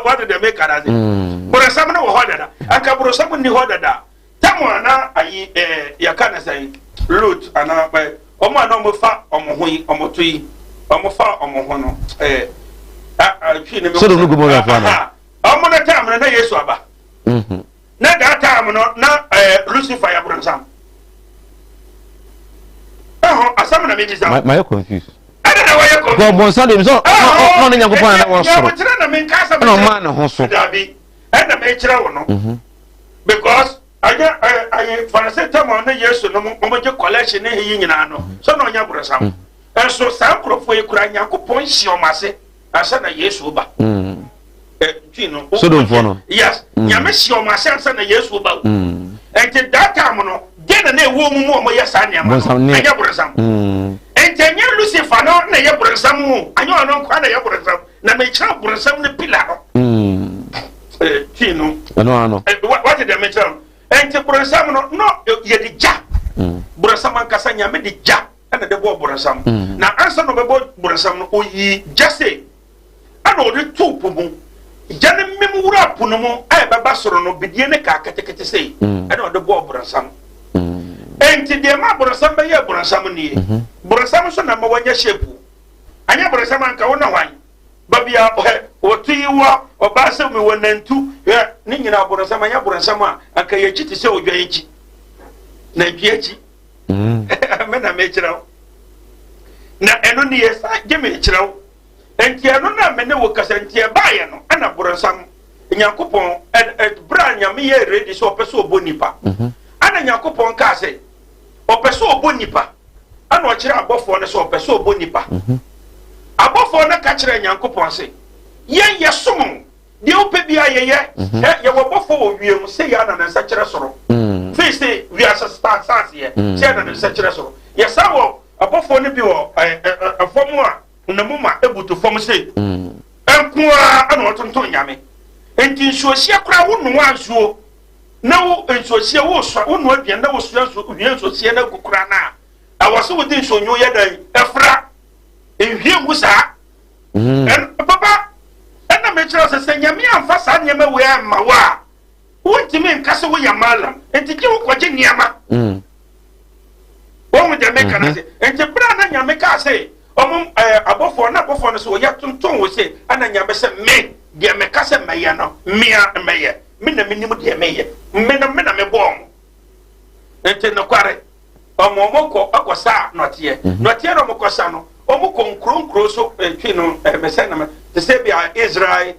wate deɛ meka no ase. Mm. Borɔsam no wɔ hɔ dada. Anka borɔsam nni hɔ dada. Tam a na ayi ɛɛ yɛka no sɛn Lot anaa ɛ wɔn a na wɔfa wɔn ho yi wɔn to yi wɔn fa wɔn ho no ɛɛ a twi no. Sodom ne Gomora fo ana. Wɔn no tam no na Yesu aba. Mhm. Na that time no na eh, Lucifer yɛ boronsam. Ɛho asɛm na mebisa. Ma yɛ confused. Ɛna na wɔyɛ confused. Kɔ bɔnsam de sɛ ɔno ne Nyankopɔn na wɔ soro. Ɛna na menka asɛm. Ɛna ɔmaa ne ho so. Dabi. Ɛna mekyerɛ wo no. Mhm. Because ɛnyɛ ɛ ɛyɛ fanase tam a ɔne Yesu no wɔn gye collection ne heyi nyinaa no so na ɔnyɛ boronsam. Mhm. Ɛnso saa nkurɔfoɔ yi kura Nyankopɔn hyia wɔn ase. Ansa na Yesu ba. Mm. Eh, twi no. Sodomfoɔ no. Yes. Mm. Nyame si ɔmo ase ansa na Yesu ba o. Mm. Nti that time no, deɛ na na ɛwɔ mu mu ɔmo yɛ saa nneɛma no. Ɛnyɛ borɔnsam. Mm. Nti ɛnyɛ Lucifer no na ɛyɛ borɔnsam o. Anyɛ ɔno nkoa na ɛyɛ borɔnsam. Na mekyerɛ borɔnsam no pila no. Mm. Eh, twi no. Ɛno ano. Eh, wate deɛ mekyerɛ no. Nti borɔnsam no, no yɛde gya. Mm. Borɔnsam ankasa Nyame de gya. ɛna de bɔɔ borɔnsam mm. na ansa na ɔbɛbɔ borɔnsam no oyii gya se ɛna ɔde too po mu gya no mem wura po no mu a ɛbɛba soro no bidie ne kaa ketekete sei mm. ɛna ɔde bɔɔ borɔnsam mm. enti deɛ ma borɔnsam bɛyɛ borɔnsam nie mm-hmm. borɔnsam nso na ma wanya shape anyɛ borɔnsam anka wo na hwan baabi a ɛ wɔto yi wɔ ɔbaa sɛ mewɔ nantu hwɛ ne nyinaa borɔnsam anyɛ borɔnsam a anka yɛkyi te sɛ odwan akyi nantwi akyi Mm. Me na mekyerɛ wo. Na ɛno ne yɛ sa gye mekyerɛ wo. Nti ɛno na me ne wo kasa nti ɛbaeɛ no ɛna borɔnsam Nyankopɔn berɛ a Nyame yɛ ready sɛ ɔpɛ sɛ ɔbɔ nipa mhm. ɛna Nyankopɔn kaa sɛ ɔpɛ sɛ ɔbɔ nipa ɛna ɔkyerɛ abɔfoɔ no sɛ ɔpɛ sɛ ɔbɔ nipa mhm. abɔfoɔ no ka kyerɛ Nyankopɔn sɛ yɛn yɛsom Deɛ wopɛ biara yɛyɛ. Mhm. Hɛ, yɛwɔ bɔfoɔ wɔ wiem, sei ara na ne nsa kyerɛ soro. Mm. Firi se wiase saaseɛ, mm. sei na ne nsa kyerɛ soro. Yɛsan wɔ abɔfoɔ no bi wɔ ɛfam a honam ma ebutu fam sei. Mm. Nko ara na wɔtonton Nyame. Nti nsuohyeɛ koraa wonoa nsuo na wo nsuohyeɛ wosua wonoa aduane na wosua nsuo hwie nsuohyeɛ no agu koraa no a ɛwɔ sɛ wode nsuonwunu yɛ dɛn ɛfra nhwie ngu saa. Mm. Ɛn, papa, ɛna mekyerɛ sɛ sɛ Nyame amfa saa nneɛma wei amma wo a, wontumi nka sɛ woyɛ malam. Nti gye wo kɔgye nneɛma. Mm. Wɔn deɛ meka no mm-hmm. ase. Nti berɛ a na Nyame kaa sɛ ɔmo ɛɛ abɔfoɔ na abɔfoɔ no sɛ wɔyɛ tontɔn wɔ se ɛna Nyame sɛ me deɛ meka sɛ mɛyɛ no mea mɛyɛ me na menim deɛ meyɛ me no me na mebɔɔ mo. Nti nokware, ɔmo ɔmo kɔ ɛkɔ sa nɔteɛ. Nɔteɛ na ɔmo kɔ sa no, ɔmo kɔ nkuro nkuro so ɛtwi no ɛmɛsɛ na te sɛ bi a Israel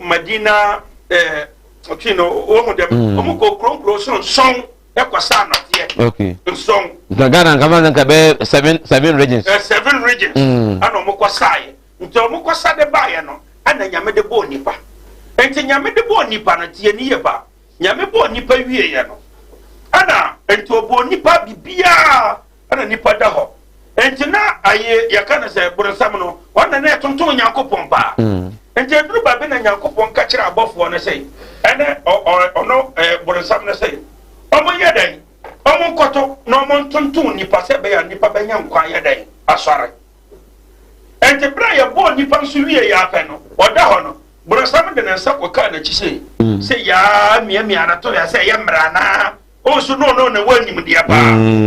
Madina twi no wɔn dɛm. Ɔmo kɔ nkuro nkuro so nson ɛkɔ sa nɔteɛ. Nson. Nka Ghana nka ma nka bɛyɛ seven seven regions. Seven regions. Ɛna ɔmo kɔ sa yɛ. Nti ɔmo kɔ sa de ba yɛ no, ɛna Nyame de bɔɔ nipa. Nti Nyame de bɔɔ nipa no, tie ni yɛ ba. Nyame bɔɔ nipa wie yɛ no, ɛna nti ɔbɔɔ nipa bibiara, ɛna nipa da hɔ. Nti na aye yɛka no sɛ borɔnsam no, ɔna na ɛtontom Nyankopɔn paa. Nti eduru baabi na Nyankopɔn ka kyerɛ abɔfoɔ no sɛ, ɛnɛ ɔno borɔnsam no sɛ, ɔmo yɛ dɛn? Ɔmo nkɔto na ɔmo ntontom nipa sɛ ɛbɛyɛ a nipa bɛnya nkwa yɛ dɛn? Asɔre. Nti bere a yɛbɔɔ nipa nso wie yɛ apɛ no, ɔda hɔ no, borɔnsam de ne nsa kɔkaa n'akyi sɛ, sɛ yaa miamia no to yɛ sɛ ɛyɛ mmerɛ anaa, ɔnso no no na ɛwɔ animdeɛ paa.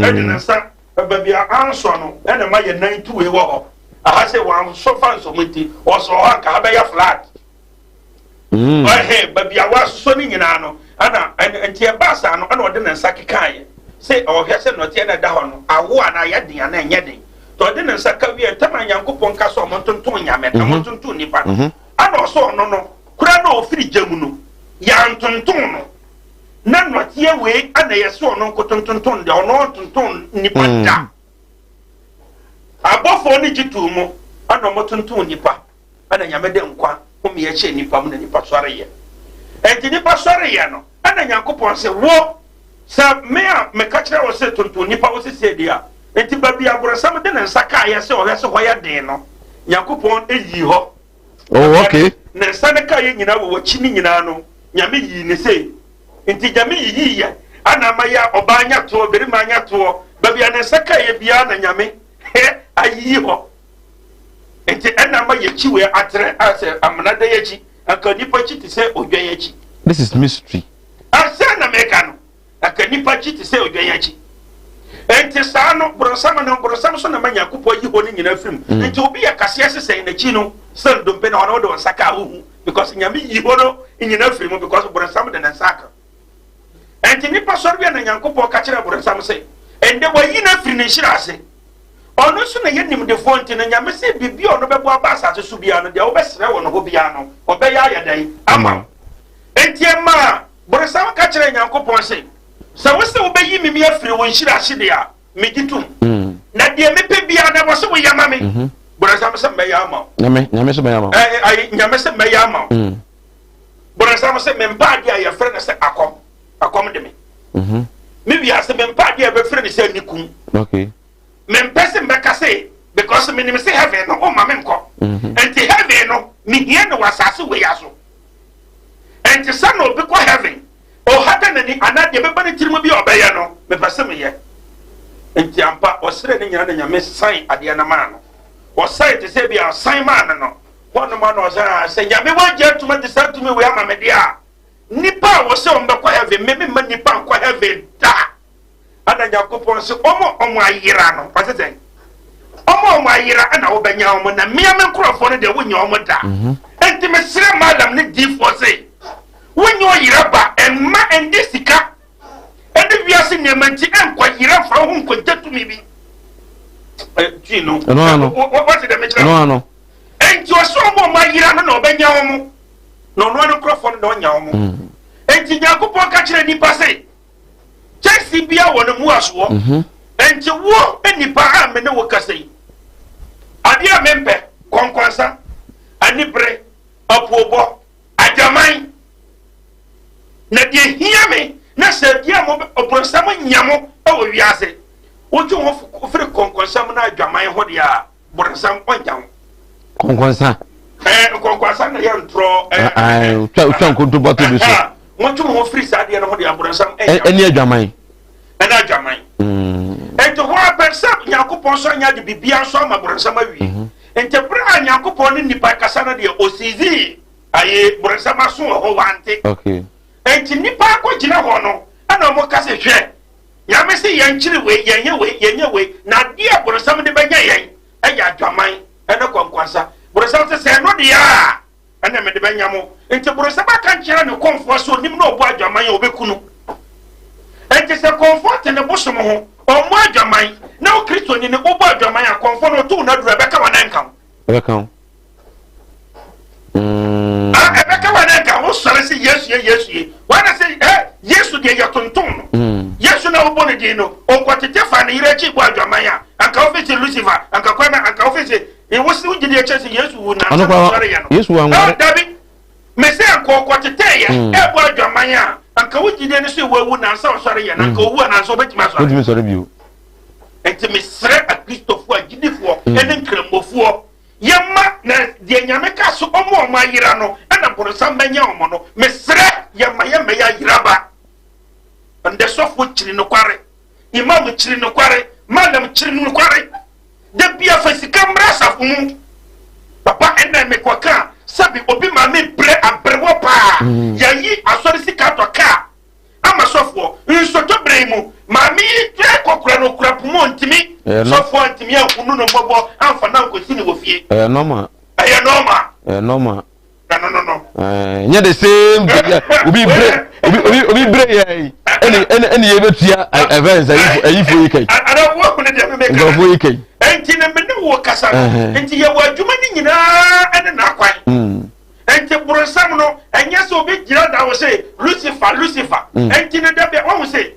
Ɛde ne nsa baabi a ansɔ no, ɛna ma yɛ nan tuwe wɔ hɔ. Aha sɛ wansɔ fa nsɔm nti, ɔsɔ hɔ anka ha bɛyɛ flat. Ɔhɛ baabi a wasosɔ no nyinaa no, ɛna nti ɛbaa saa no, ɛna ɔde ne nsa kekaeɛ sɛ ɔhwɛ sɛ nɔteɛ na ɛda hɔ no awo anaa ɛyɛ den anaa ɛnyɛ den. Nti ɔde ne nsa ka wie ntɛm a Nyankopɔn ka sɛ ɔmo ntontom Nyame, ɔmo ntontom nipa no, ɛna ɔsɔ ɔno no kura na ɔfiri gya mu no, yɛantontom no. Na nɔteɛ wei ɛna yɛ sɛ ɔno nkotontontom deɛ, ɔno ɔntontom nipa da. Abɔfoɔ no gye too mu ɛna ɔmo tontom nipa, ɛna Nyame de nkwa homeɛ hyɛ nipa mu na nipa sɔreyɛ. Enti nipa sɔreyɛ no, ɛna Nyankopɔn sɛ wo, sɛ me a meka kyerɛ wo sɛ tontom nipa wo sesɛ deɛ a, enti baabi aborɔsam de ne nsa kaeɛ sɛ ɔhwɛ sɛ hɔ yɛ den no, Nyankopɔn yii hɔ. Oh, okay. Ne nsa ne kaeɛ nyinaa wɔ w'akyi ne nyinaa no, Nyame yii ne sei. Nti Nyame yiyiiɛ, ana ama yɛ ɔbaa nya toɔ, barima nya toɔ, baabi a ne nsa kaeɛ biara na Nyame ayiyi hɔ. Nti ɛna ama yɛkyi wei atrɛ a sɛ amena da yɛkyi, anka nipa kyi te sɛ odwan akyi. This is mystery. Asɛ na meka no, anka nipa kyi te sɛ odwan akyi. Nti saa no, borɔnsam no, borɔnsam so na ma Nyankopɔn ayi hɔ no nyinaa firi mu. Nti obi yɛ kaseɛ sesɛn n'akyi no, sɛ ndompe na ɔno wode wo nsa ka a wohu, because Nyame yi hɔ no nyinaa firi mu, because borɔnsam de ne nsa aka. Nti nipa sɔre wie na Nyankopɔn ka kyerɛ borɔnsam sɛ, ɛndɛ wayi no afiri ne nhyira ase. Ɔno nso na yɛ nimdefoɔ nti no, Nyame sɛ biribi a ɔno bɛbɔ aba asase so biara no, deɛ wobɛsrɛ wɔ no hɔ biara no, ɔbɛyɛ ayɛ dɛn ama wo. Nti ɛmaa borɔnsam ka kyerɛ Nyankopɔn sɛ, sɛ wo sɛ wobɛyi me mi afiri wo nhyira ase deɛ a, megye tom. Na deɛ mepɛ biara na ɛwɔ sɛ woyɛ ma me. Borɔnsam sɛ mmɛyɛ ama wo. Nyame sɛ mmɛyɛ ama wo. Nyame sɛ mmɛyɛ ama wo. Borɔnsam sɛ mempa adeɛ a yɛfrɛ no sɛ akɔm. Akɔm de me. Me wiase mempa adeɛ a yɛbɛfrɛ no sɛ anikum. Mempɛ sɛ mbɛka sɛ because menim sɛ heaven no womma me nkɔ. Nti heaven no mehia no wɔ asase wei aso. Nti sɛ na obi kɔ heaven ɔhata n'ani anaa deɛ bɛba ne tirim bi a ɔbɛyɛ no, mepɛ sɛ meyɛ. Nti ampa ɔsrɛ ne nyinaa na Nyame san adeɛ no maa no. Ɔsan te sɛ bi a ɔsan maa no no, hɔnom ano ɔsan sɛ Nyame wagye atuma de saa tumi wei ama me deɛ a, nipa a wɔsɛ wɔn bɛkɔ heaven, me memma nipa nkɔ heaven da. Ɛna Nyankopɔn sɛ ɔmo ɔmo ayera no, ɔsɛ sɛn? Ɔmo ɔmo ayera ɛna wobɛnya ɔmo, na mmea me nkorɔfoɔ no deɛ wonya ɔmo da. Enti mesrɛ malam ne diifoɔ sɛ wonyɛ ɔyera ba, ɛmma ɛnde sika ɛne wiase nneɛma nti ɛnkɔ yera mfa wo ho nkɔgya tumi bi. Twi no, wɔte dɛ mekyerɛ no. Enti ɔsɛ ɔmo ɔmo ayera no na ɔbɛnya ɔmo, na ɔno ano nkorɔfoɔ no na ɔnya ɔmo. Enti Nyankopɔn ka kyerɛ nipa sɛ kyɛnse bia wɔ ne mmuasoɔ. Enti wo nipa a me ne wo kasa yi, adeɛ a mempɛ, kɔnkɔnsa, anibere, apuobɔ, adwaman, na deɛ hia me na sɛ deɛ mo ɔbrɔnsam nya mo wɔ wiase, wotwe ho firi kɔnkɔnsam na adwaman ho deɛ a, borɔnsam ɔnya wo. Kɔnkɔnsa. Kɔnkɔnsa na yɛ ntorɔ. Twa twa nkontobɔto bi so. Motwe mo ho firi saa adeɛ no ho deɛ, borɔnsam ɛnya. Ɛne adwaman. Ɛne adwaman. Nti hɔ apɛ sɛ Nyankopɔn nso anya de biribiara nso ama borɔnsam awie. Nti bere a Nyankopɔn ne nipa kasa no deɛ, osizi aye borɔnsam aso wɔ hɔ wante. Nti nipa akɔgyina hɔ no, ɛna wɔn ka sɛ, hwɛ, Nyame se yɛnkyere wei, yɛnyɛ wei, yɛnyɛ wei, na adeɛ a borɔnsam de bɛnya yɛn ɛyɛ adwaman ɛne kɔnkɔnsa. Borɔnsam sɛ, sɛ ɛno deɛ a, ɛna mede bɛnya mo. Nti borɔnsam aka nkyerɛ ne kɔnfoɔ sɛ onim na ɔbɔ adwaman a ɔbɛku no. Enti sɛ kɔmfoɔ te ne bosom ho, ɔmmɔ adwaman, na wo Kristoni no wobɔ adwaman a, kɔmfoɔ no ɔto wo no aduru a, ɛbɛka wo anaa ɛnka wo? Ɛbɛka wo. Mm. Ah, ɛbɛka wo anaa ɛnka wo? Wosɔre sɛ Yesu ye, Yesu ye. Wɔn sɛ, ɛ, Yesu deɛ yɛ tonton no. Yesu na wobɔ ne din no, ɔkɔtete fa ne yere akyi bɔ adwaman a, anka wofi sɛ Lucifer, anka kwan anka wofi sɛ, wosi wogye deɛ kyɛ sɛ Yesu wu na ansa na ɔsɔre yɛ no. Yesu wanware. Dabi. Mese anka ɔkɔtetɛɛ yɛ ɛɛbɔ adwaman a, anka wo gyidie ne sɛ wawu nansa ɔsɔre yɛ no, anka owu a nansa ɔbɛtumi asɔre. Ɔntumi nsɔre bio. Nti mesrɛ akristofoɔ, agyidifoɔ ɛne nkramofoɔ, yɛmma na deɛ Nyame ka so ɔmo a ɔmo ayera no ɛna boronsam bɛnyɛ ɔmo no, mesrɛ yɛmma yɛmmɛyɛ ayeraba. Ndɛ sɔfoɔ kyiri nokware, imam kyiri nokware, mallam kyiri nokware. Da bia fa sika mmra asafo mu. Papa ɛnna mekɔ ka sɛbi obi maame brɛ abrɛwɔ paa. Yɛyi asɔre sika atɔ kaa ama sɔfoɔ. Nsɔtɔ brɛ yi mu maame yi tɛ kɔkora no okura poma ɔntumi. Sɔfoɔ antumi anhunu no mmɔbɔ amfa no ankɔsi no wɔ fie. Ɛyɛ normal. Ɛyɛ normal. Ɛyɛ normal. No no no. Nyɛ the same obi bere obi obi obi bere yɛ yi ɛne ɛne ɛne yɛ bɛtua ɛfɛn sɛ ayifo ayifo yi kai nkurɔfoɔ yi kai. Nti na mene wo kasa no nti yɛ wɔ adwuma ne nyinaa ɛne n'akwan nti boronsam no ɛnyɛ sɛ obi gyina da wo sɛ Lucifer Lucifer nti ne da bia wɔn sɛ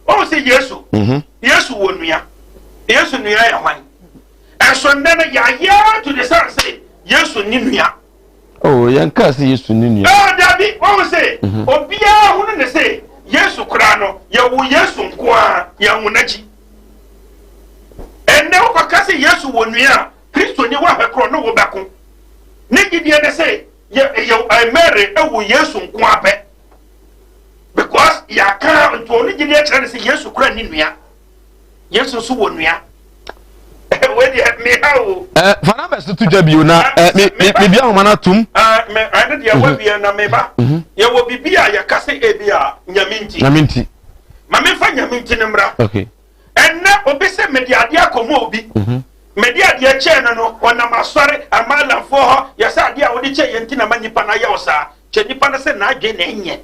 wɔn sɛ Yesu Yesu wɔ nua Yesu nua yɛ hwan ɛnso nnɛ no yɛayɛ to the sense sɛ Yesu ne nua. Oh, yɛn kaa sɛ Yesu ne nua. Oh, dabi, wɔn se, mhm. obiara hunu ne se Yesu koraa no, yɛwo Yesu nko ara, yɛnwo n'akyi. Ɛnnɛ wokɔka sɛ Yesu wɔ nua a, Kristoni wahwɛ korɔ ne wo bɛko. Ne gyidie ne se, yɛ, yɛ, Mary ewu Yesu nko ara pɛ. Because yɛaka nti ɔno gyidie kyerɛ ne sɛ Yesu koraa ne nua. Yesu nso wɔ nua. Wei deɛ meha o. Ɛ fa numbers no to dwa bio na ɛ me me me bia ahoma no atom. Ɛ me ɛno deɛ mm-hmm. wabie na meba. Mm-hmm. Yɛwɔ biribi a yɛka sɛ ebi a nyame nti. Nyame nti. Ma memfa nyame nti no mmra. Okay. Ɛnɛ obi sɛ mede adeɛ akɔma obi. Mm-hmm. Mede adeɛ kyɛɛ no no ɔnam asɔre amaalamfoɔ hɔ yɛsɛ adeɛ a wode kyɛɛ yɛn nti na ma nnipa no ayɛ wo saa. Kyɛ nipa no sɛ n'adwene na ɛnyɛ.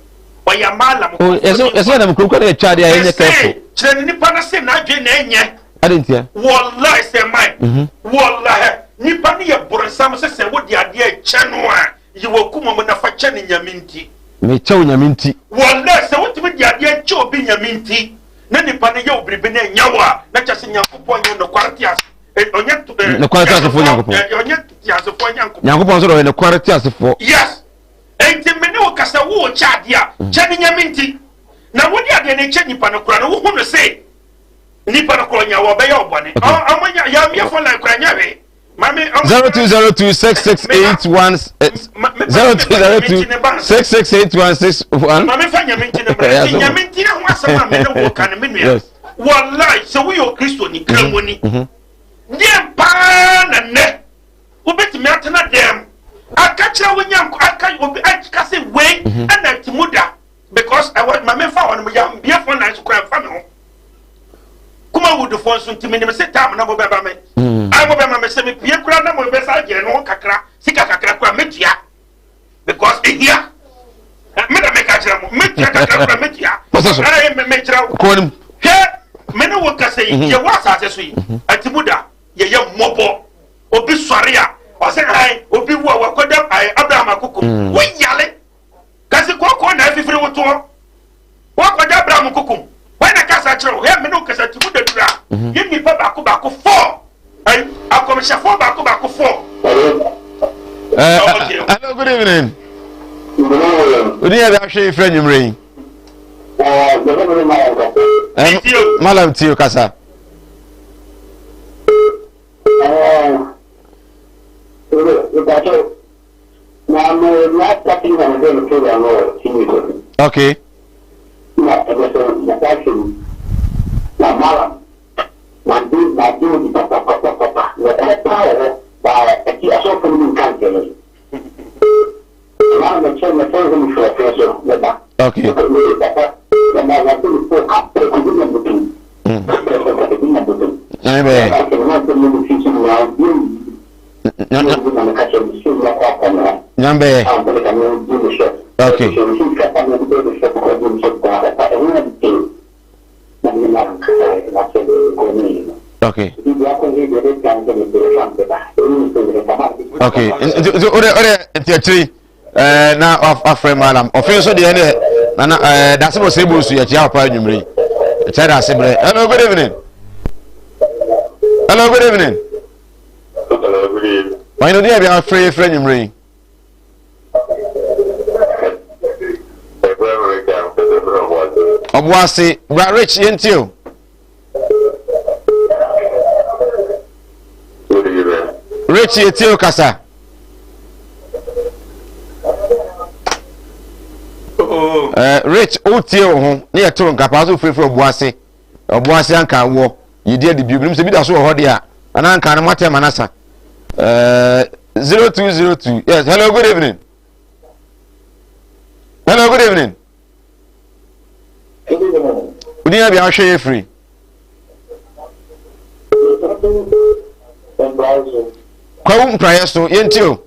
Ɔyɛ maalam. O yɛsɛ yɛsɛ yɛnam kurom kora na yɛtwa adeɛ a yɛnyɛ careful. Mese kyerɛ ne nipa no sɛ n'adwene na ɛnyɛ. Ade ntia. Wallahi sɛ man. Mhm. Wallahi nipa no yɛ boronsam sɛ sɛ wode adeɛ kyɛ no a yi w'akoma mu na fa kyɛ no Nyame nti. Mekyɛ wo Nyame nti. Wallahi sɛ wotumi de adeɛ kyɛ obi Nyame nti na nipa no yɛ wo biribi na ɛnyɛ wo a na kyɛ sɛ Nyankopɔn nyɛ nokware te ase. Ɔnyɛ nokware teasefoɔ Nyankopɔn. Ɔnyɛ teasefoɔ Nyankopɔn. Nyankopɔn nso ɔyɛ nokware teasefoɔ. Yes. Enti me ne wo kasa wo kyɛ adeɛ a mm. kyɛ ne nyame nti na wode adeɛ no kyɛ nipa no kora no wohu no se nipa no kora ɔnya wɔ ɔbɛyɛ ɔbɔne ɔmo nya yɛamyɛ fo line kora nyɛ hwee. 02026681 0202668161. Maame fa nyame nti ne mmerɛ nti nyame nti ne ho asɛm a me ne wo ka no me nua. Wallahi sɛ woyɛ Okristoni, Kramoni, deɛn paa na nnɛ wobɛtumi atena dɛm aka kyerɛ wo nyanko aka obi aka sɛ wei mhm. ɛna ti mu da because ɛwɔ ma memfa hɔ no mo yɛ phone lines kora mfa me ho kuma wudufoɔ nso nti menim sɛ tam na mobɛba me mm. a mobɛma me sɛ mepie kora na mobɛsa agye no ho kakra sika kakra kora mɛtua because ehia me na meka kyerɛ mo metua kakra kora metua ɛyɛ mekyerɛ wo hwɛ me ne wo kasa yi mhm. yɛwɔ asase so yi mhm. atimu da yɛyɛ mmɔbɔ obi sɔre a ɔsɛ han obi wu a wakɔda abraham akoko mm. woyale kasi kɔkɔɔ na afifiri wotoɔ wakɔda abraham koko wɔn na kasa kyerɛ wo hwɛ me ne wo kasa atimu da dura mhm. yɛ nnipa baako baako fɔɔ Akɔmhyɛfoɔ baako baako fɔ. Hello, good evening. Odi yɛ bi ahwɛ ifrɛ nwumire yi. Malam Tio kasa. Okay. Made made obi papapapapa nokorɛ paa wɔ hɔ baa ɛti asɔfoɔ no mu nka nkyerɛ me maa mekyerɛ me fɛn ho mefiri ɔfɛn so me ba okay me papa na ma wɔde me fo apɛ kobi na botom pɛ kobi na botom nyame bɛyɛ nyame bɛyɛ okay. Okay. Okay. Nti nti o de o de nti akyiri ɛɛ na wafrɛ malam ɔfe nso deɛ ne nana ɛɛ dase bɔ sɛ ebu nsu yɛkyia papa anwummerɛ yi ɛkyɛ dase brɛ. Hello, good evening. Hello, good evening. Hello, good evening. Wɔn yɛn odi ɛbi afrɛ yɛ frɛ anwummerɛ yi. Ɔboase bra rich yɛn ti o. Rich yɛ tie o kasa. Oh. Eh, Rich o tie o ho ne yɛ to nka paa so firifiri ɔboase ɔboase anka wɔ yɛdi adi bio binom sɛ bi da so wɔ hɔ deɛ a anaa anka no moatɛ ma no asa. Eh, 0202 yes hello good evening. Hello good evening. Wodin abia ahwɛ yɛ firi. Kwawu mpraeɛ so yɛnti o.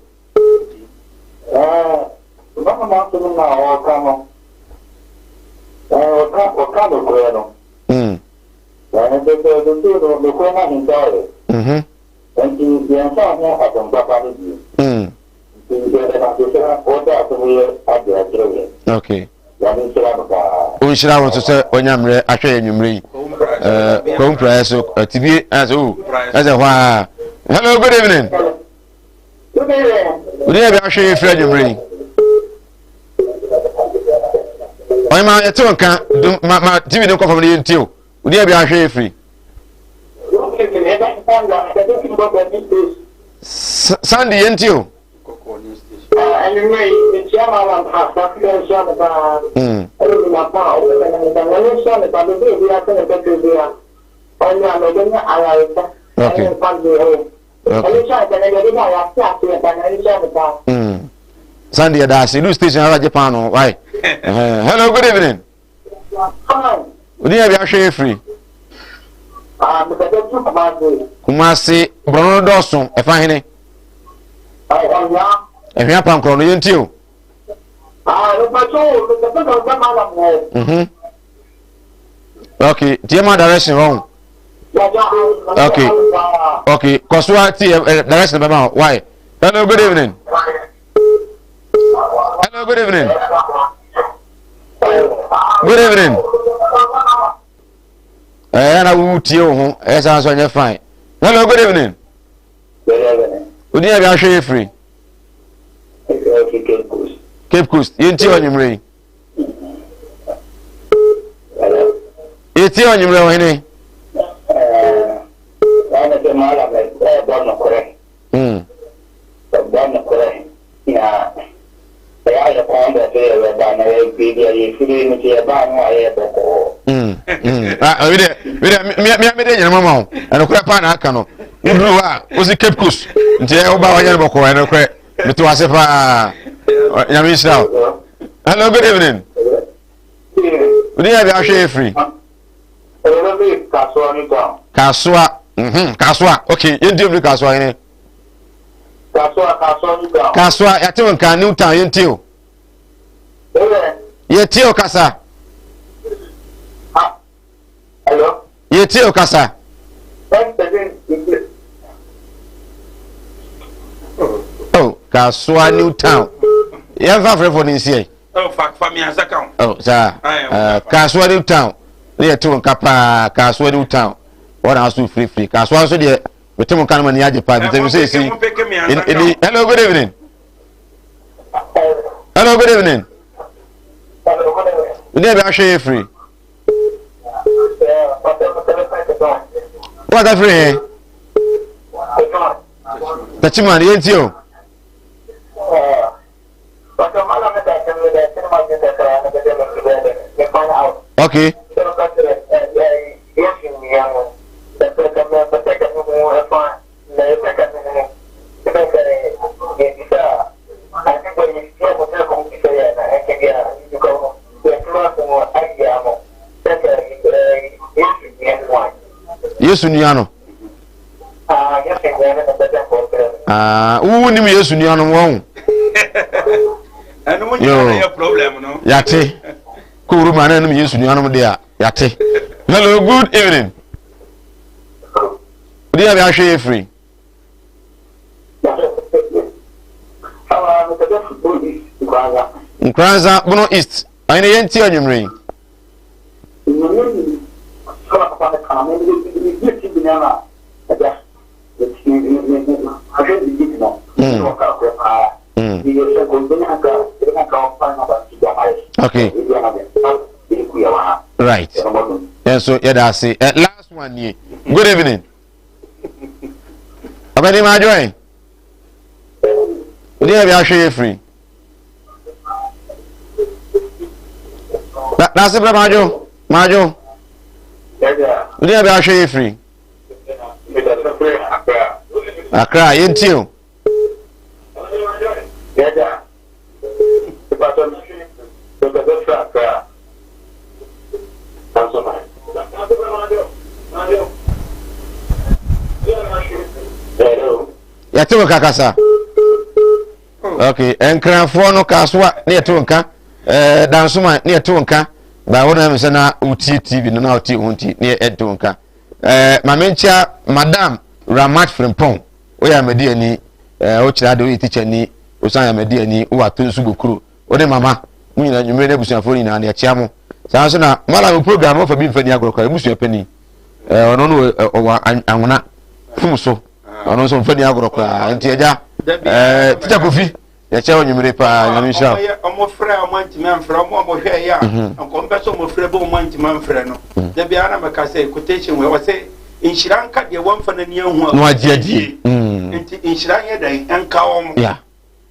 Mm. Nti yɛmfa ho asɛm papa no bio. Nti yɛda no ase sɛ ɔda asɛm yi adi akyerɛ yɛn. Okay. Nyame nhyira no paa. Ɔnhyira wo nso sɛ wanya mmerɛ ahwɛ yɛn anwummerɛ yi. Kwawu mpraeɛ so tibie ɛsɛ o ɛsɛ hɔ a. Hello, good evening. Good evening. Wodi yɛ bi ahwɛ yɛ firi anwummerɛ yi. Ɔyɛ ma yɛte wo nka dum ma ma TV ne nkɔ fam no yɛntie o. Wodi yɛ bi ahwɛ yɛ firi. Sandy yɛntie o. Anwummerɛ yi, mekyia Mallam Park, Afrika nhyira no paa. Ɛne nnwuma pa a ɔbɛyɛ no meda Nyame nhyira no paa, baabi a obiara sɛ ne bɛtɔ biara, ɔnya no, ɔbɛnya ayaresa ɛne nkwagyeɛ ɛwɔ mu. Nyame nhyira no paa, na deɛ ɔde ba a yɛate aseɛ paa, Nyame nhyira no paa. Sandy yɛda ase, du station ara gye paano, why? Hello, good evening. Wodi yɛ bi ahwɛ yɛ firi. Ah, mekasa fi Kumasi. Kumasi, borɔno no dɔɔso, ɛfa hene? Ɛhwea. Ɛhwea pankorɔ no, yɛntie o. Ah, mepatwo o, mekasa sɛ ɔsɛ malam wɔ. Mhm. Okay, tie ma direction wɔn. Okay, okay, kɔ so a tie eh, direction bɛma wo, why? Hello, good evening. Hello, good evening. Good evening. Ɛyɛ na wo tie wo ho, ɛyɛ saa nso ɛnyɛ fine. Hello, good evening. Odi yɛ bi ahwɛ yɛ firi. Cape Coast. Yɛn ti ɔnyimire yi. Yɛ ti ɔnyimire ɔhene. Mm. Ɔbɔ nokorɛ na ɛyɛ a yɛ kɔn dɔ sɛ yɛbɛba na yɛ baabi a yɛfiri no sɛ yɛbaa no a yɛyɛ bɔkɔɔ. Mm, mm. Ah, wi dɛ, wi dɛ, mia mia mi de nyina ma wo. Ɛnokorɛ paa na aka no. Woduru hɔ a, wosi Cape Coast. Nti ɛ woba wɔnyɛ no bɔkɔɔ ɛnokorɛ. Mete wase paa. Nyame nhyira wo. Hello, good evening. Wodi yɛ bi ahwɛ yɛ firi. Kasoa ne town. Kasoa, mhm, Kasoa. Okay, yɛn ti ofiri Kasoa yɛn. Kasoa, Kasoa new town. Kasoa, yɛate wo nka new town yɛn ti o. Yɛtie o kasa. Ah, hello. Yɛtie o kasa. Oh, Kasoa new town. Yɛn fa afrɛfo ne nsia yi. Oh, fa fa mmiɛnsa ka ho. Oh, saa. Uh, Kasoa New Town. Ne yɛ te wo nka paa Kasoa New Town. Wɔn na aso firifiri. Kasoa nso deɛ mete mo nka no ma ni agye paa. Bisɛ mi sɛ esi. Eni hello good evening. Hello good evening. Wodi ɛbi ahwɛ yɛ firi. Wọ́n ata firi hɛn. Tachiman yɛn ti o. Okay. Yesu nua no. Ah, wo nim Yesu nua no wɔn. Ɛno nyinaa yɛ problem no. Yate. Kowuru ma na nim Yesu nua no de a yate. Hello, good evening. Wodi yɛ bi ahwɛ yɛ firi. Nkoranza Bono East. Ɔhene yɛn ti anwummerɛ yi. Okay. Right. Yɛn so yɛda ase. Eh, last one nie. Good evening. Ɔbɛni ma adwoe. Wodi yɛ bi ahwɛ yɛ firi. Na ase brɛ ma adwo. Ma adwo. Wodi yɛ bi ahwɛ yɛ firi. Accra, yɛntie o. Yɛte wo kakasa. Ok, nkrafoɔ no kasoa ne yɛte wo nka, eh, dansoma ne yɛte wo nka, ba wo na sɛ na wotie TV no na wotie ho nti ne yɛnte wo nka. Eh, ma menkyia Madam Ramat Frimpong, woyɛ Ahmadiyani, eh, wokyerɛ ade, woyɛ tikyani, wosan yɛ Ahmadiyani, wowɔ ato nso bokuro, wo ne mama, mo nyinaa nwummere ne abusuafoɔ nyinaa ne yɛkyia mo. Saa nso na Malam program no wɔfa bi mfa ni agorɔ koraa, abusua panin, eh, ɔno no ɔwɔ anwona fum so, ɔno nso mfa ni agorɔ koraa, nti agya, eh, tikya Kofi, Yɛkyɛ wo nwumere paa, Nyame nhyira wo. Ɔmo frɛ ɔmo antumi amfrɛ ɔmo a ɔmo hwɛ yɛ a mhm. nka ɔmo pɛ sɛ ɔmo frɛ bɛ ɔmo antumi amfrɛ no. Mhm. Da biara na mɛka sɛ quotation wɛ ɔsɛ nhyira nka deɛ wɔmfa n'ani ahu a na wagye adie. Mm. Nti nhyira nyɛ dɛn nka ɔmo.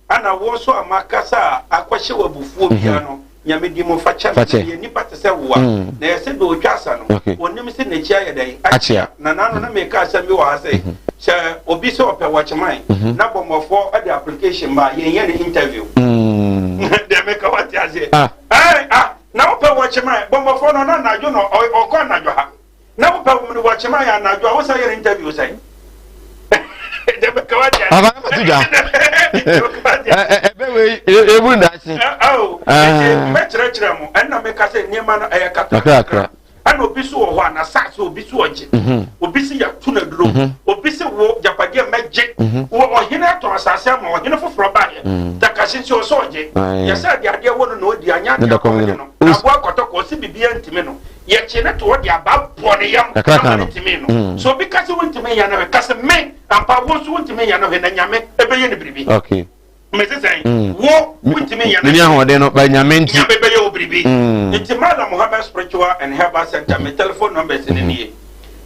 Ana wo nso a makasa a akɔhyɛ wɔ abufuo mhm. bia no Nyame di mu fa kyɛ me, meyɛ nipa te sɛ woa. Na ɛyɛ sɛ deɛ ɔtwa asa no, ɔnim sɛ n'akyi ayɛ dɛn? Akyea. Na n'ano na meka asɛm bi wɔ ha sɛ, sɛ obi sɛ ɔpɛ wɔkyeman, na bɔmmɔfoɔ de application ba a, yɛnyɛ no interview. Deɛ meka wate aseɛ? Ɛɛ, ah, na wopɛ wɔkyeman, bɔmmɔfoɔ no, na anadwo na ɔkɔ anadwo ha. Na wopɛ wo mene wɔkye ma yɛ anadwo a wosan yɛ no interview sɛn? Aba na mati dwa. Ɛbɛ wei ebu ndaakye. Mɛkyerɛkyerɛ mo ɛnna meka sɛ nneɛma no ɛyɛ kakra. Ɛna obi so wɔ hɔ a n'asaase obi so ɔgye. Mhm. Obi si yɛato no aduro. Mhm. Obi si wo japadeɛ mɛgye. Mhm. Wɔ ɔhene atɔn asaase ama ɔhene foforɔ baeɛ. Mm. Takasi nso ɔsɛ ɔgye. Yɛsɛ adeɛ adeɛ wɔ no na ɔdi anya adeɛ akɔmde no. Aboa kɔtɔkɔ ɔsi biribiara ntumi no. Yɛkyee no to hɔ de abaa bɔɔ ne yam ama no timii no. Mm. So obi ka sɛ wontumi nyɛ no hwɛ, ka sɛ me ampa wo nso wontumi nyɛ no hwɛ na Nyame ɛbɛyɛ no biribi. Okay. Mese sɛn mm. wo wontumi nyɛ no hwɛ. ahoɔden no ba Nyame nti. Nyame bɛyɛ wo biribi. Mm. Nti Malam Muhammad Spiritual and Herbal Center me telephone numbers ne nie.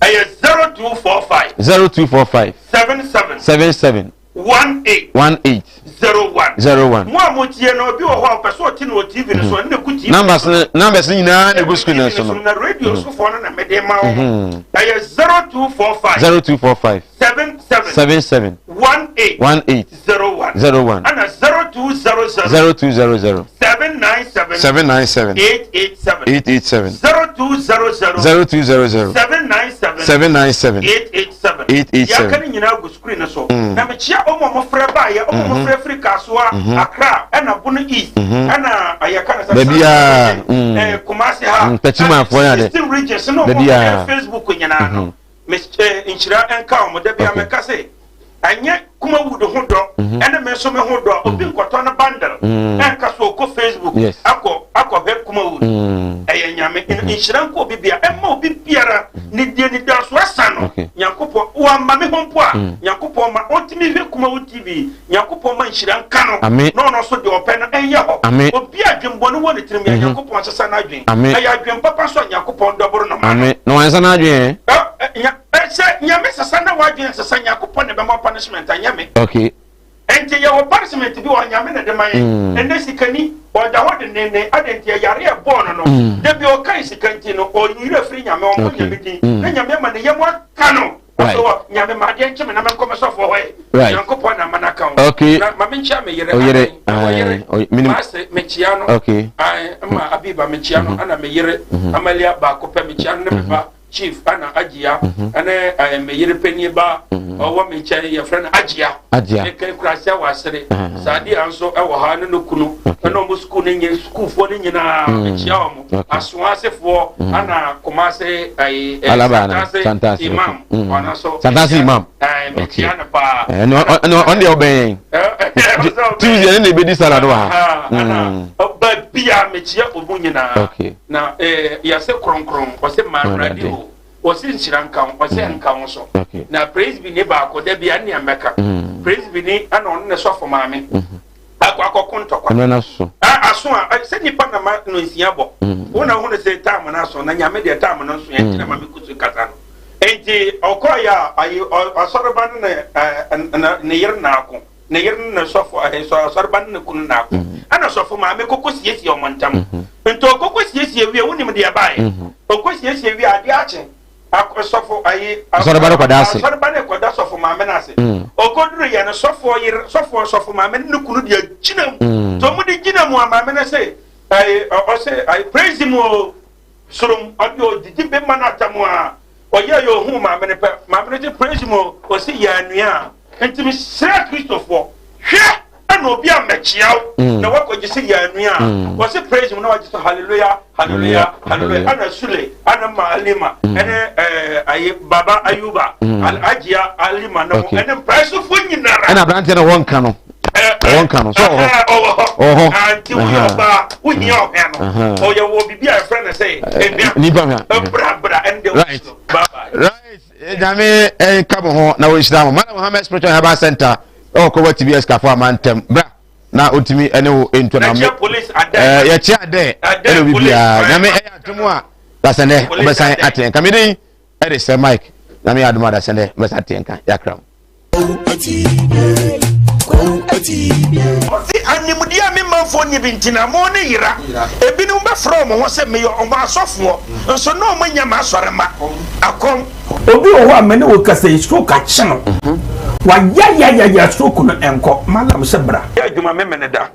Ɛyɛ 0245 0245 77 77 18 18 01 01. Mo a mo tie no, obi wɔ hɔ a ɔpɛ sɛ ɔte no wɔ TV no so, ɛno na egu TV Numbers no numbers no nyinaa na egu screen no so no. Na radio so foɔ no na mede ma wɔn. Ɛyɛ 0245 0245 77 77 18 18 01 01 ɛna 0200 0200 797 797 887 887 0200 0200 797 797 887 887. Deɛ aka no nyinaa gu screen no so. Mm. Na mekyia wɔn a wɔfrɛ baeɛ, wɔn a mm-hmm. wɔfrɛ firi Kasoa, mm-hmm. Accra, ɛna Bono East, mm-hmm. ɛna yɛka no sɛ Baabiara, mm. eh, Kumasi ha, Mpɛkyimanfoɔ yɛ ade. 16 regions na wɔn a Baabiara. wɔyɛ Facebook nyinaa no. Me eh, nhyira nka wɔn. Da bia meka sɛ ɛnyɛ Kumawood ho dɔ mhm. ɛne me nso me ho dɔ obi mhm. nkɔtɔ no bundle mhm. ɛnka so ɔkɔ Facebook akɔ akɔhwɛ Kumawood ɛyɛ nyame nhyira nka obi bia ɛma obi biara ne deɛ ne da so asa no Nyankopɔn wamma me ho mpo a Nyankopɔn ma ɔntumi hwɛ Kumawood TV Nyankopɔn ma nhyira nka no na ɔno nso deɛ ɔpɛ no ɛnyɛ hɔ obi a adwenbɔne wɔ ne tirim yɛ Nyankopɔn sesa n'adwen ɛyɛ adwen papa nso a Nyankopɔn dɔboro no ma no na wansa n'adwen sɛ Nyame sesa na w'adwen sesa Nyankopɔn na ɛbɛma punishment anyɛ me okay Enti yɛwɔ punishment bi wɔ Nyame na de ma yɛn ɛnɛ sikani ɔda hɔ dendenden adɛn nti ɛyare a ɛbɔɔ no no da bi ɔkae sika nti no ɔyera firi Nyame ɔmmɔ Nyame din na Nyame ama ne yam aka no Right. Afei wɔ Nyame ma adeɛ nkye me na menkɔ me sɔfoɔ hɔ ɛ. Right. Nyankopɔn na ama no aka wo. Okay. Na ma menkyia me yere. O yere, Ae, mewɔ yere. ae, o- menim- Maase, mekyia no. Okay. Ae, ma Abiba mekyia no, ɛna me yere Amalia baako pɛ mekyia no ne me ba. Chief ɛna Agyia ɛne ɛɛ me yere panyin ba ɔwɔ me nkyɛn yɛfrɛ no Agyia. Agyia. Meka kura sɛ wasere. Sadia nso ɛwɔ ha ne ne kunu ɛna ɔmo sukuu ne nye sukuufoɔ ne nyinaa mekyia ɔmo. Asoasefoɔ ɛna Kumase ɛyi ɛɛ Alaba na Santase Santase Imam ɔno nso. Santase Imam. Ɛɛ mekyia no paa. Ɛne ɔne deɛ ɔbɛn yɛn. Tuesday ɛne na ebedi salad wɔ ha. Ɛna baabi a mekyia ɔmo nyinaa. Na yɛse kronkron, ɔse ma Awurade o, ɔse nhyira nka wo, ɔse nka wo so. Na praise bi ne baako da bia nea mɛka. Praise bi ni ɛna ɔno ne sɔfo maame. Akɔ akɔko ntɔkwa. Ɛmɛ na so. Aso a sɛ nipa na ma no nsia bɔ. Wo na hunu sɛ time no aso na nyame deɛ time no nso yɛn ntina ma me kusu kasa no. Enti ɔkɔɔ yɛ a ayi ɔsɔreba no ne ne yere na ako. Ne yere ne ne sɔfo ɛhɛ sɔ asɔreba ne ne kunu na ako. Ɛna sɔfo maame koko siesie ɔmo ntam. Nti ɔkoko siesie wie wonim deɛ ɛbaeɛ. Ɔkɔ siesie wie adeɛ akye akɔ sɔfo ayi. Asɔreba no kɔda ase. Asɔreba no kɔda sɔfo maame no ase. Ɔkɔduru yɛ no sɔfoɔ yere sɔfoɔ sɔfo maame ne ne kunu deɛ gyina mu. Nti ɔmo de gyina mu a maame no se ɛyi ɔse ayi praise mu o sorom ɔde ɔdidi bema no atam a ɔyɛ yɛ ohun maame no pɛ maame no se praise mu o ɔse yɛ anua a nti mesrɛ kristofoɔ hwɛ ɛna obi a mɛkyia wo na wakɔgye sɛ yɛ anua a ɔse praise mu na wagye sɛ hallelujah hallelujah hallelujah ɛna sule ɛna ma alima ɛne ɛɛ ayi baba ayuba agyia alima na mo ɛne mpaesofoɔ nyinara ɛna aberanteɛ no wɔnka no wɔnka no so ɔwɔ hɔ ɔwɔ hɔ ɔwɔ hɔ nti woyɛ ɔbaa wohia ɔhwɛ no ɔyɛ wɔ biribi a yɛfrɛ no sɛ ehwɛ nipa hwɛ brabra ɛne deɛ right bye bye right nyame ɛnka mo ho na wɔnhyira mo Malam Muhammad Spiritual Herbal Center ɛwɔ kɔwɔ TBS kafo amantam bra na otumi ɛne wo nto na mo ɛɛ yɛkyɛ adɛ ɛna obi biara nyame ɛyɛ atom a dasɛnɛ ɔbɛsan ate nka mi den ɛde sɛ Mike nyame yɛ adom a dasɛnɛ ɔbɛsan ate nka yakra mu. Ɔse animdeɛ a me manfoɔ nni bi nti na mo ne yera. Ebinom bɛfrɛ wɔn ho sɛ meyɛ wɔn asɔfoɔ, nso na wɔn nyɛ m'asɔremma. Akɔm. Obi wɔ hɔ a me ne wo kasa yi stroke akye no wayayayaya stroke no ɛnkɔ malam sɛ bra. Yɛ adwuma Memeneda,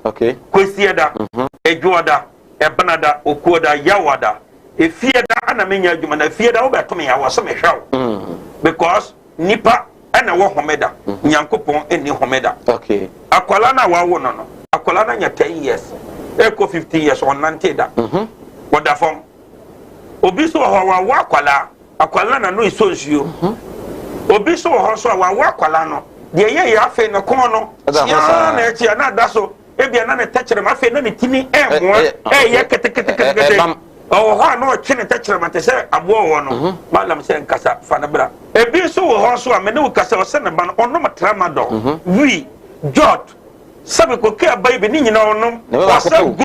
Kwasiada, Adwoada, Ɛbenada, Okuoda, Yawada, Efieda na menyɛ adwuma na Efieda wobɛto me a wɔ se mehwɛ wo because nipa ɛna ɛwɔ homeda Nyankopɔn nni homeda. Akwadaa no a wawo no no akwadaa no anya 10 years ɛkɔ 15 years ɔnnante da ɔda fam. Obi nso wɔ hɔ a wawo akwadaa akwadaa no n'ano esɔ nsuo. Obi nso wɔ hɔ nso a wawo akwadaa no deɛ ɛyɛ yɛ afei ne kɔn no kyiaa na ɛkyia na ada so ebia na ne tɛkyerɛma afei na ne tini ɛmoa ɛyɛ keteketekete ɔwɔ hɔ a na ɔtwe ne tɛkyerɛma te sɛ aboa wɔ no malam sɛ nkasa fa no bra. Ebi nso wɔ hɔ nso a me ne wo kasa ɔsɛ ne ba no ɔnom tramadol wii jot sɛbi koke aba yi bi ne nyinaa ɔnom ɔsɛ gu.